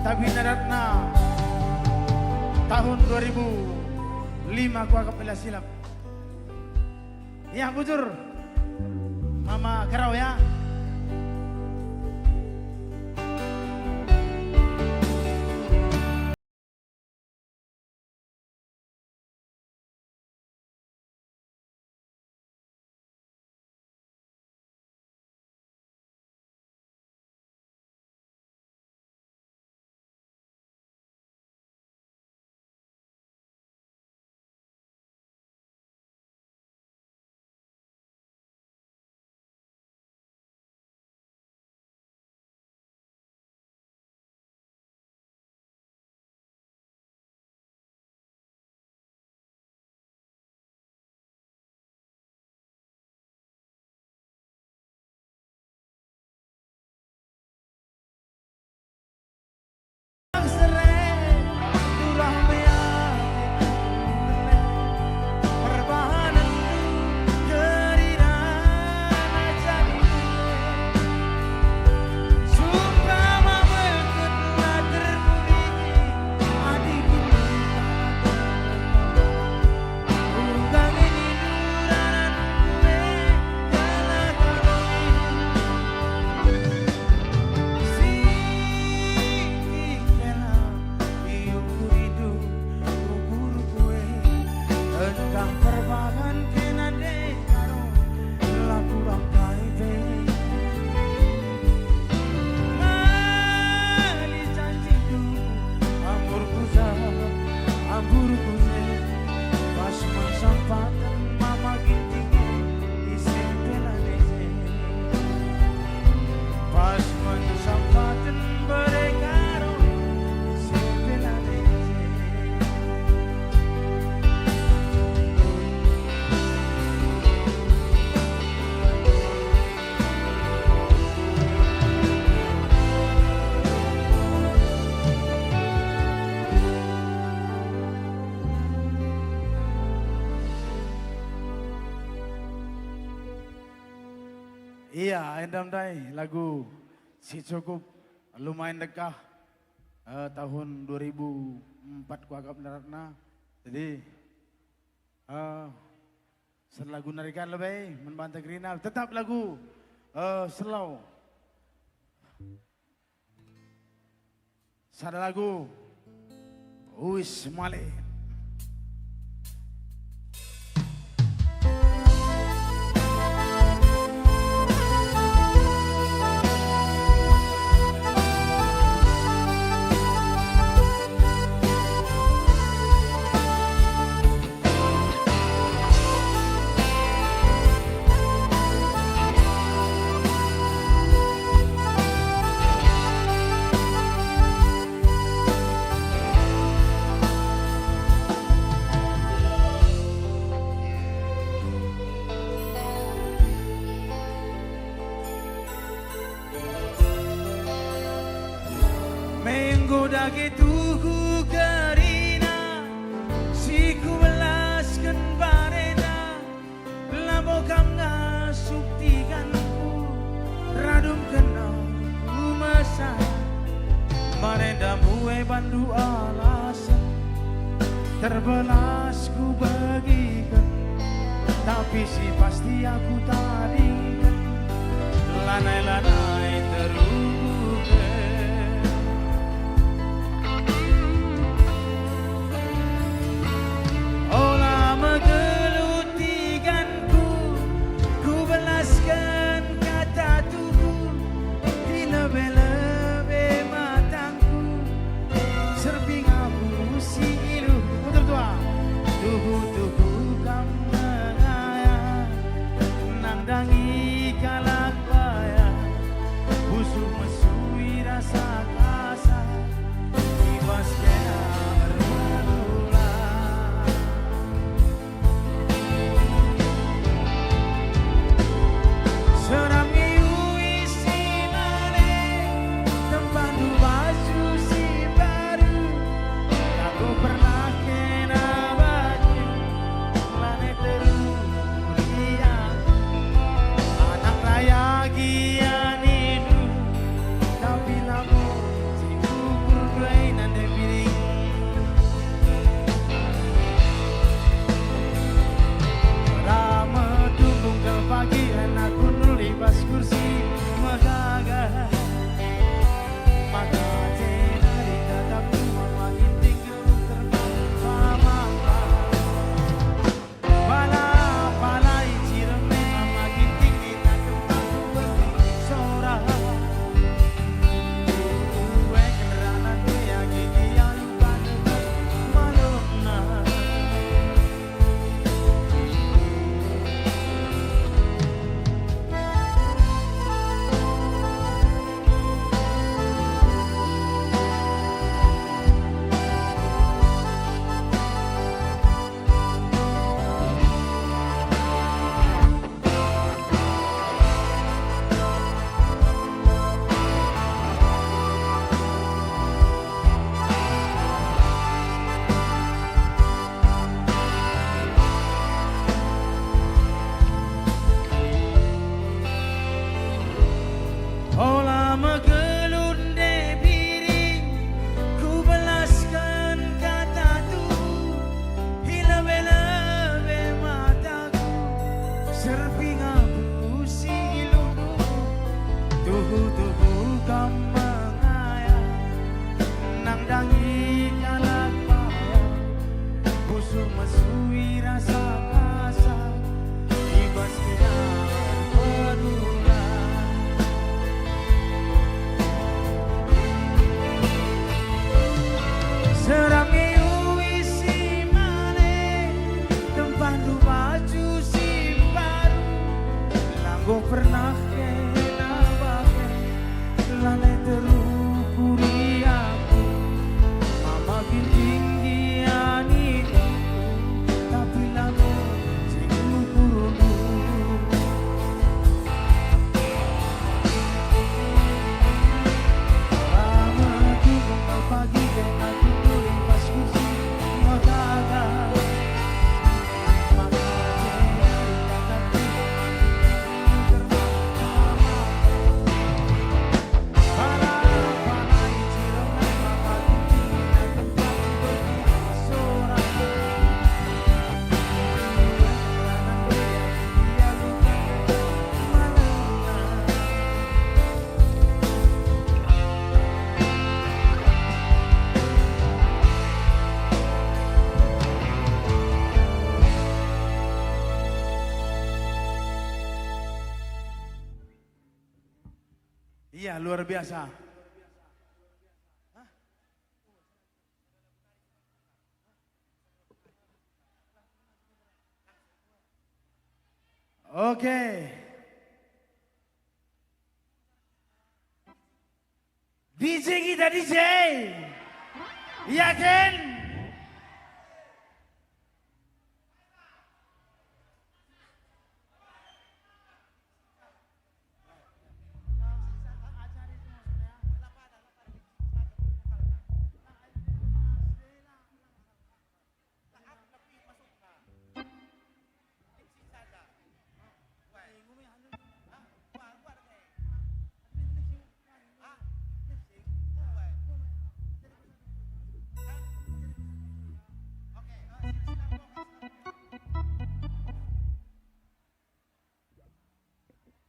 tapi nadatna tahun dua ribu lima kuakap mela silap. Ya, bujur. Mama Kerau, ya. Ya, enda ndai lagu si cukup lumayan dekah, eh, tahun dua ribu empat kuakap ndaratna. Jadi, eh, sada lagu nari kan lebe, man banta kerina, tetap lagu, eh, slow. Sada lagu, Uis Male. Me enggo dage tuhu kerina si kubelasken barenda, labo kam ngasup tiganku, radum kena ku masa. Barenda mbue bandu alasen, terbelas kubegiken, tapi si pasti aku tadingken lanai-lanai terungguken. Ola megelut tiganku, kubelasken kata tuhu, i lebe-lebe matangku, serping aku si iluh. Mundur dua. Tuhu-tuhu kam mengayap, nandangi kalak bayak, busuk mesui rasa kasar, i bas kena ermenulah. Senam ngiui si male, tempandu baju si baru, aku pernah kena baju, lanai teruh ia. Anak raya gia nindu, tapi labo si ukur doe nande piring. Rame tumbung kal pagi, enak kundul i bas kursi megaga. Maka jenari tatap rumah makin tinggi terbang. Pala-pala i Ciremai, mama ginting kita kembang berpikir sora. Kue kendaraan kue agi dia lupa dengar malona. Ola megelut nde biring, kubelasken kata tuhu, i lebe-lebe mataku, serping aku si iluh. Tuhu-tuhu kam mengayap, nandangi kalak bayak, busuk mesui rasa kasar, i bas kena penulan. Ya, luar biasa. Oke. D J kita, D J. Yakin?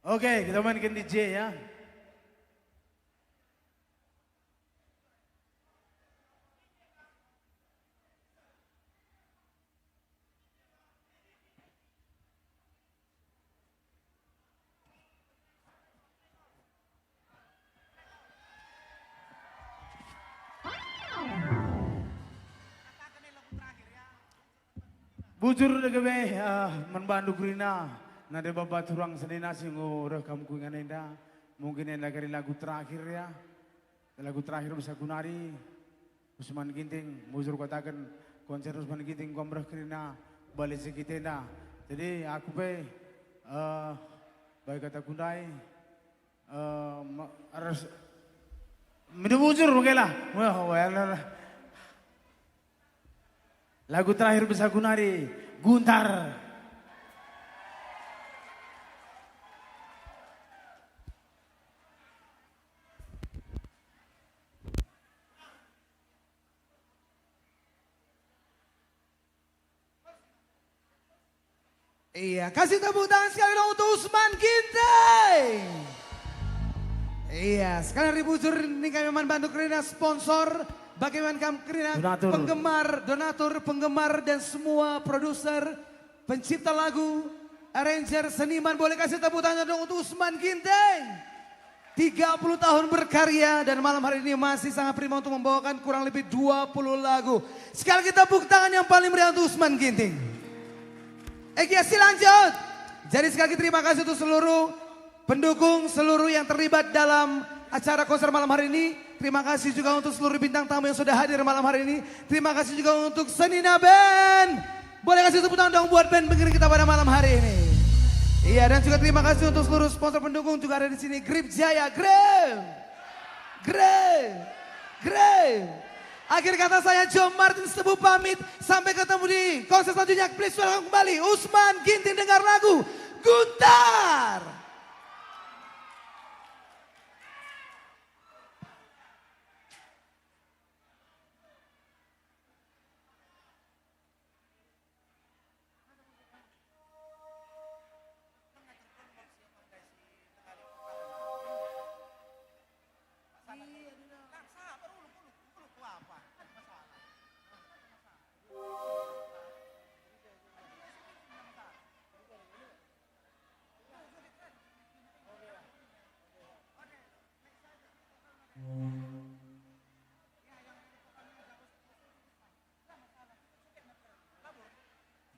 Oke, kita mainkan D J ya. Bujur dage be, eh, man bandu kerina, nande baba turang senina si enggo reh kam ku ingan enda. Mungkin enda kari lagu terakhir ya. Lagu terakhir masa ku nari, Usman Ginting, bujur kataken konser Usman Ginting enggo reh kerina bali si kita enda. Jadi aku pe, eh, baik kata kundai, eh, me-, res-, minum bujur mungkin lah. Wah, wah, lah, lah. Lagu terakhir besaku nari, Guntar. Iya, kasih tepuk tangan sekali dong untuk Usman Ginting. Iya, sekali lagi bujur ning kami man bandu kerina sponsor, bagaimana kam kerina donatur, penggemar, donatur, penggemar, dan semua produser, pencipta lagu, arranger, seniman, boleh kasih tepuk tangan dong untuk Usman Ginting. Tiga puluh tahun berkarya dan malam hari ini masih sangat prima untuk membawakan kurang lebih dua puluh lagu. Sekali lagi tepuk tangan yang paling meriah untuk Usman Ginting. Egi, silanjut. Jadi sekali lagi terima kasih untuk seluruh pendukung, seluruh yang terlibat dalam acara konser malam hari ini. Terima kasih juga untuk seluruh bintang tamu yang sudah hadir malam hari ini. Terima kasih juga untuk Senina Band. Boleh kasih tepuk tangan dong buat band pengiring kita pada malam hari ini. Iya, dan juga terima kasih untuk seluruh sponsor pendukung juga ada di sini. Grip Jaya, Grip. Grip. Grip. Akhir kata saya, John Martin Sebu, pamit. Sampai ketemu di konser selanjutnya. Please welcome kembali Usman Ginting dengan lagu Guntar.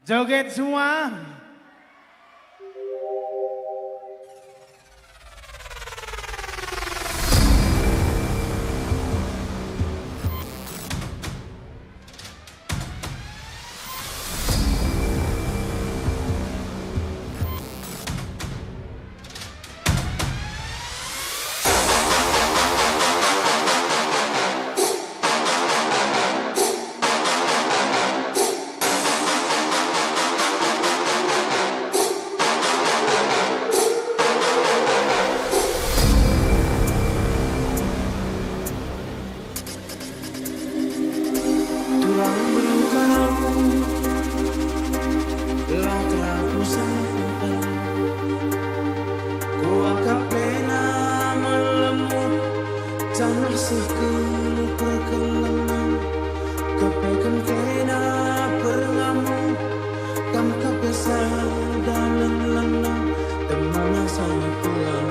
Joget semua. Tulang berukamu, lah telah kusangka. Kuakap pena melemu, janah seh kelu perkelengen. Kepeken kena perngamu, kam kepesa dalam lenang, temuna saya pulang.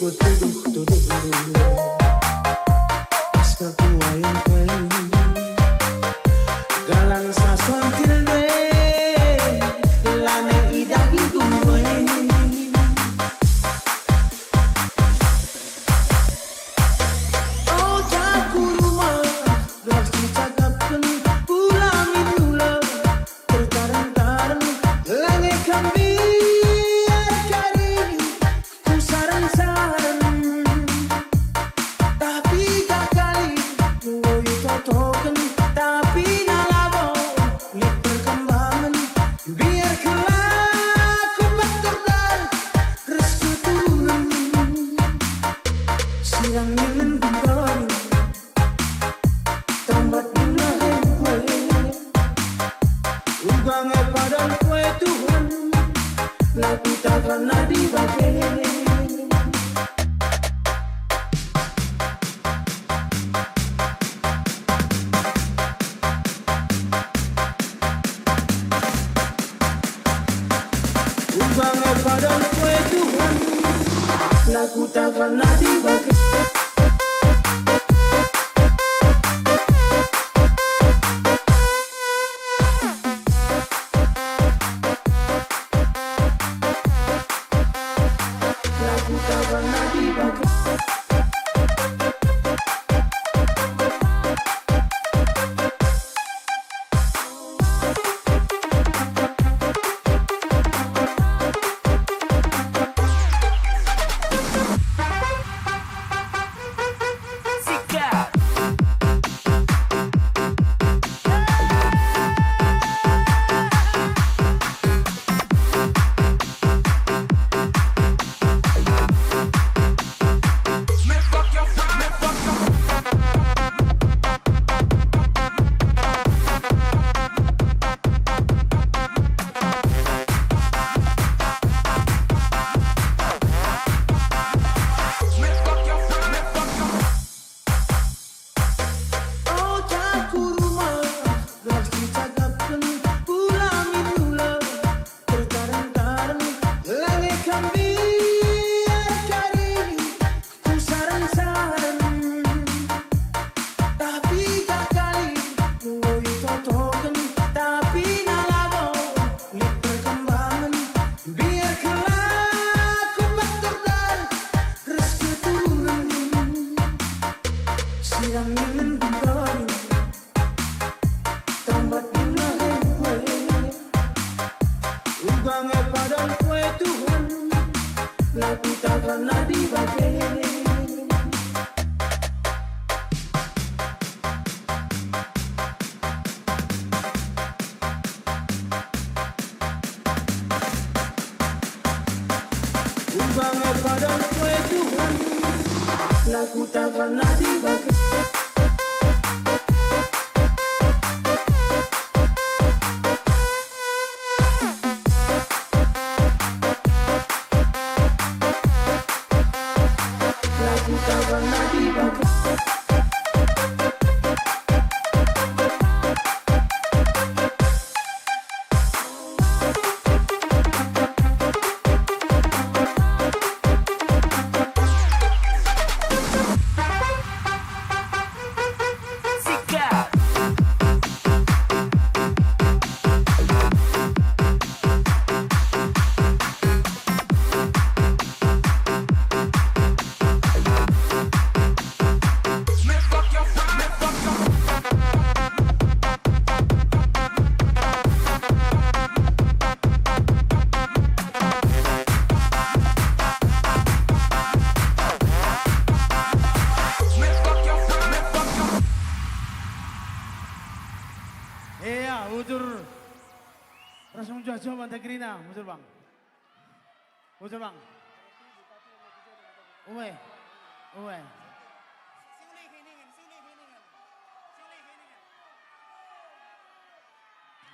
Tuduh, tuduh, tuduh. Pas aku wayang kue. Galang sasontil nde, lane idah idung we. Oh, jaku rumah, gelah sicakapken, ulamin ula, tertareng-tareng, lange kami arkari, kusaren-saren. Tapi kakali, enggo itotoken, tapi na labo, lit perkembangen, biar kelak ku peterdan, res keturunen, sirang ninen bengkari. Tambat guna kue, uga nge padan kue Tuhan, laku takan nadi bage. Uga nge padan kue Tuhan, laku takan nadi bage. Laku takan nadi bage. Oh, jaku rumah, gelah sicakapken, ulamin ula, tertareng-tareng, lange kami arkari, kusaren-saren. Tapi kakali, enggo itotoken, tapi na labo, lit perkembangen, biar kelak ku peterdan, res keturunen, sirang ninen bengkari. Tambat guna kue, uga nge padan kue Tuhan, laku takan nadi bage. Uga nge padan kue Tuhan, laku takan nadi bage. Laku takan nadi bage. Iya, bujur. Ras mejuah-juah man kerina, bujur, Bang. Bujur, Bang. Uwe. Uwe.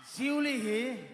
Siulihi.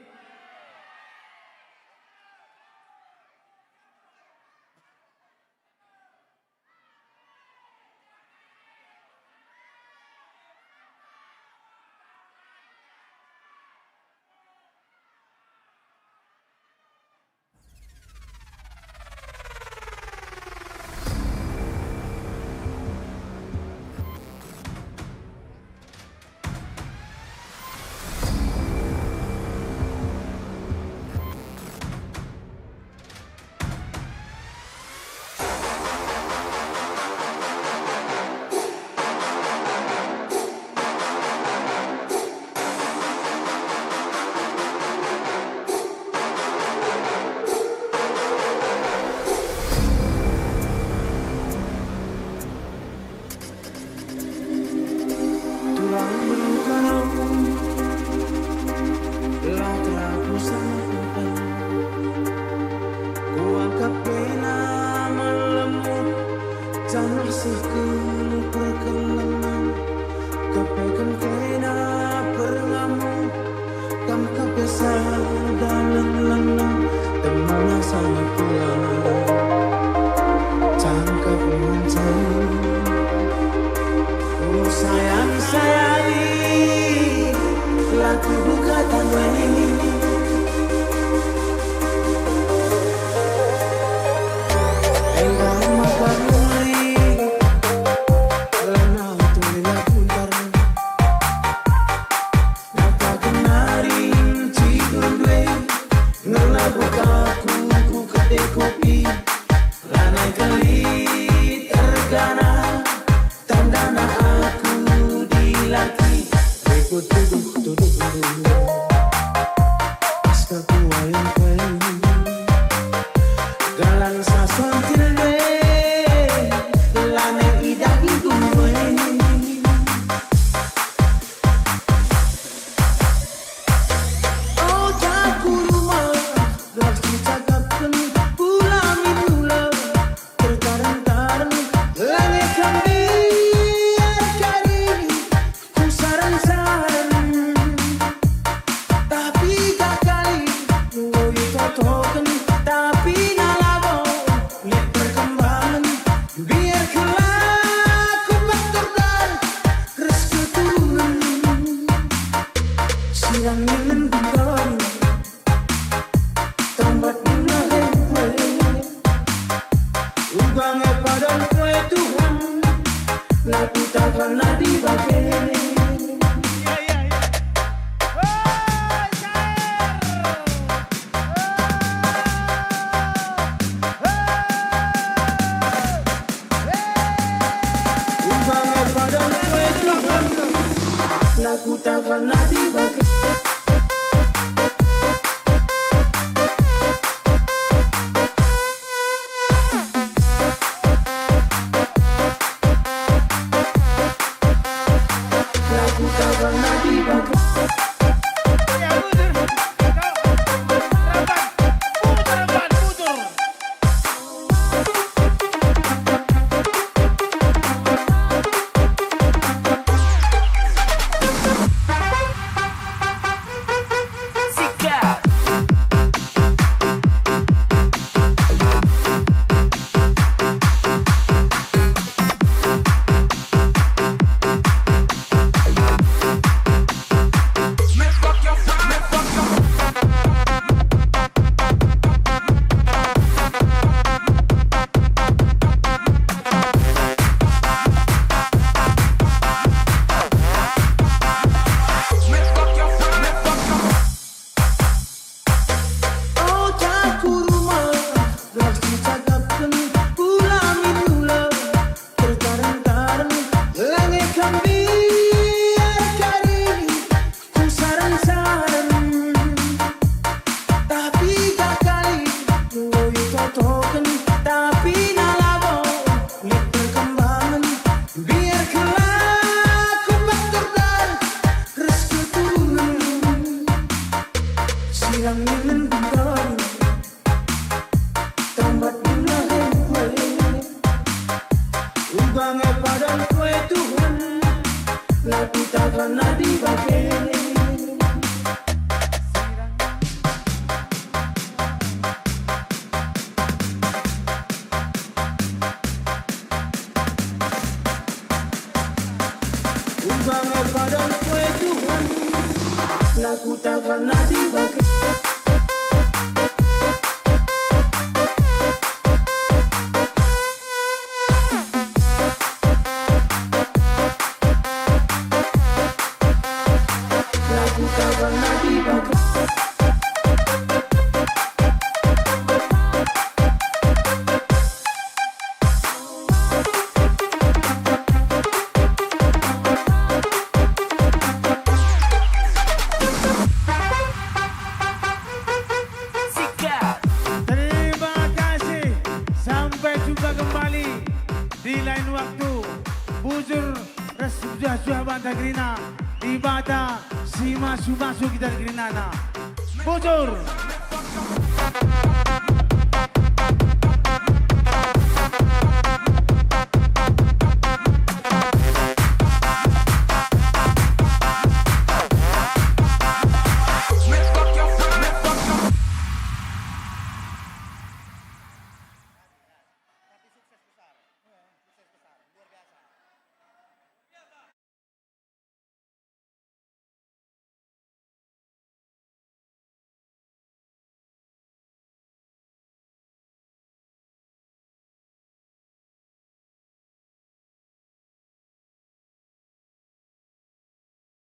Dalem lenga temuna sama pulang, cangkep muncul. Oh, sayang, sayang, laku buka tangan. Enggak makan mulai, lana tuli laku ntar. Nata kenari cidur due, ngelabuh aku ku kedai kopi, lanai kelit ergana, tandana aku dilaki. Rikut tuduh tuduh dulu, pas kaku wayang kai, galang sasontil due, lanai idah igung due. Oja ku rumah, gelah sicakapken, pula min pula, tertareng-tareng, lange kami kari, kusaren-saren. Tapi gak kali, enggo itotoken, tapi na labo, lit perkembangen, biar kelak ku faktor dar, ras keturunen. Silang ningen bingkon, tambat guna hempe. Uga nge padan kue Tuhan, laku tahan nadi bage. Umpama padan kue Tuhan, laku tahan nadi bage. Laku tahan nadi bage. Oja ku rumah, gelah sicakapken, pula min pula, tertareng-tareng, lange kami kari, kusaren-saren. Tapi gak kali, enggo itotoken, tapi na labo, lit perkembangen, biar kelak ku faktor dar, ras keturunen. Silang ningen bingkon, tambat guna hempe. Uga nge padan kue Tuhan, laku tahan nadi bage. Umpama padan kue Tuhan, laku tahan nadi bage. Laku tahan nadi bage. Terima kasih. Sampai jumpa kembali di lain waktu. Bujur ras mejuah-juah banta kerina, Dibata si masu-masu kita kerinana. Bujur.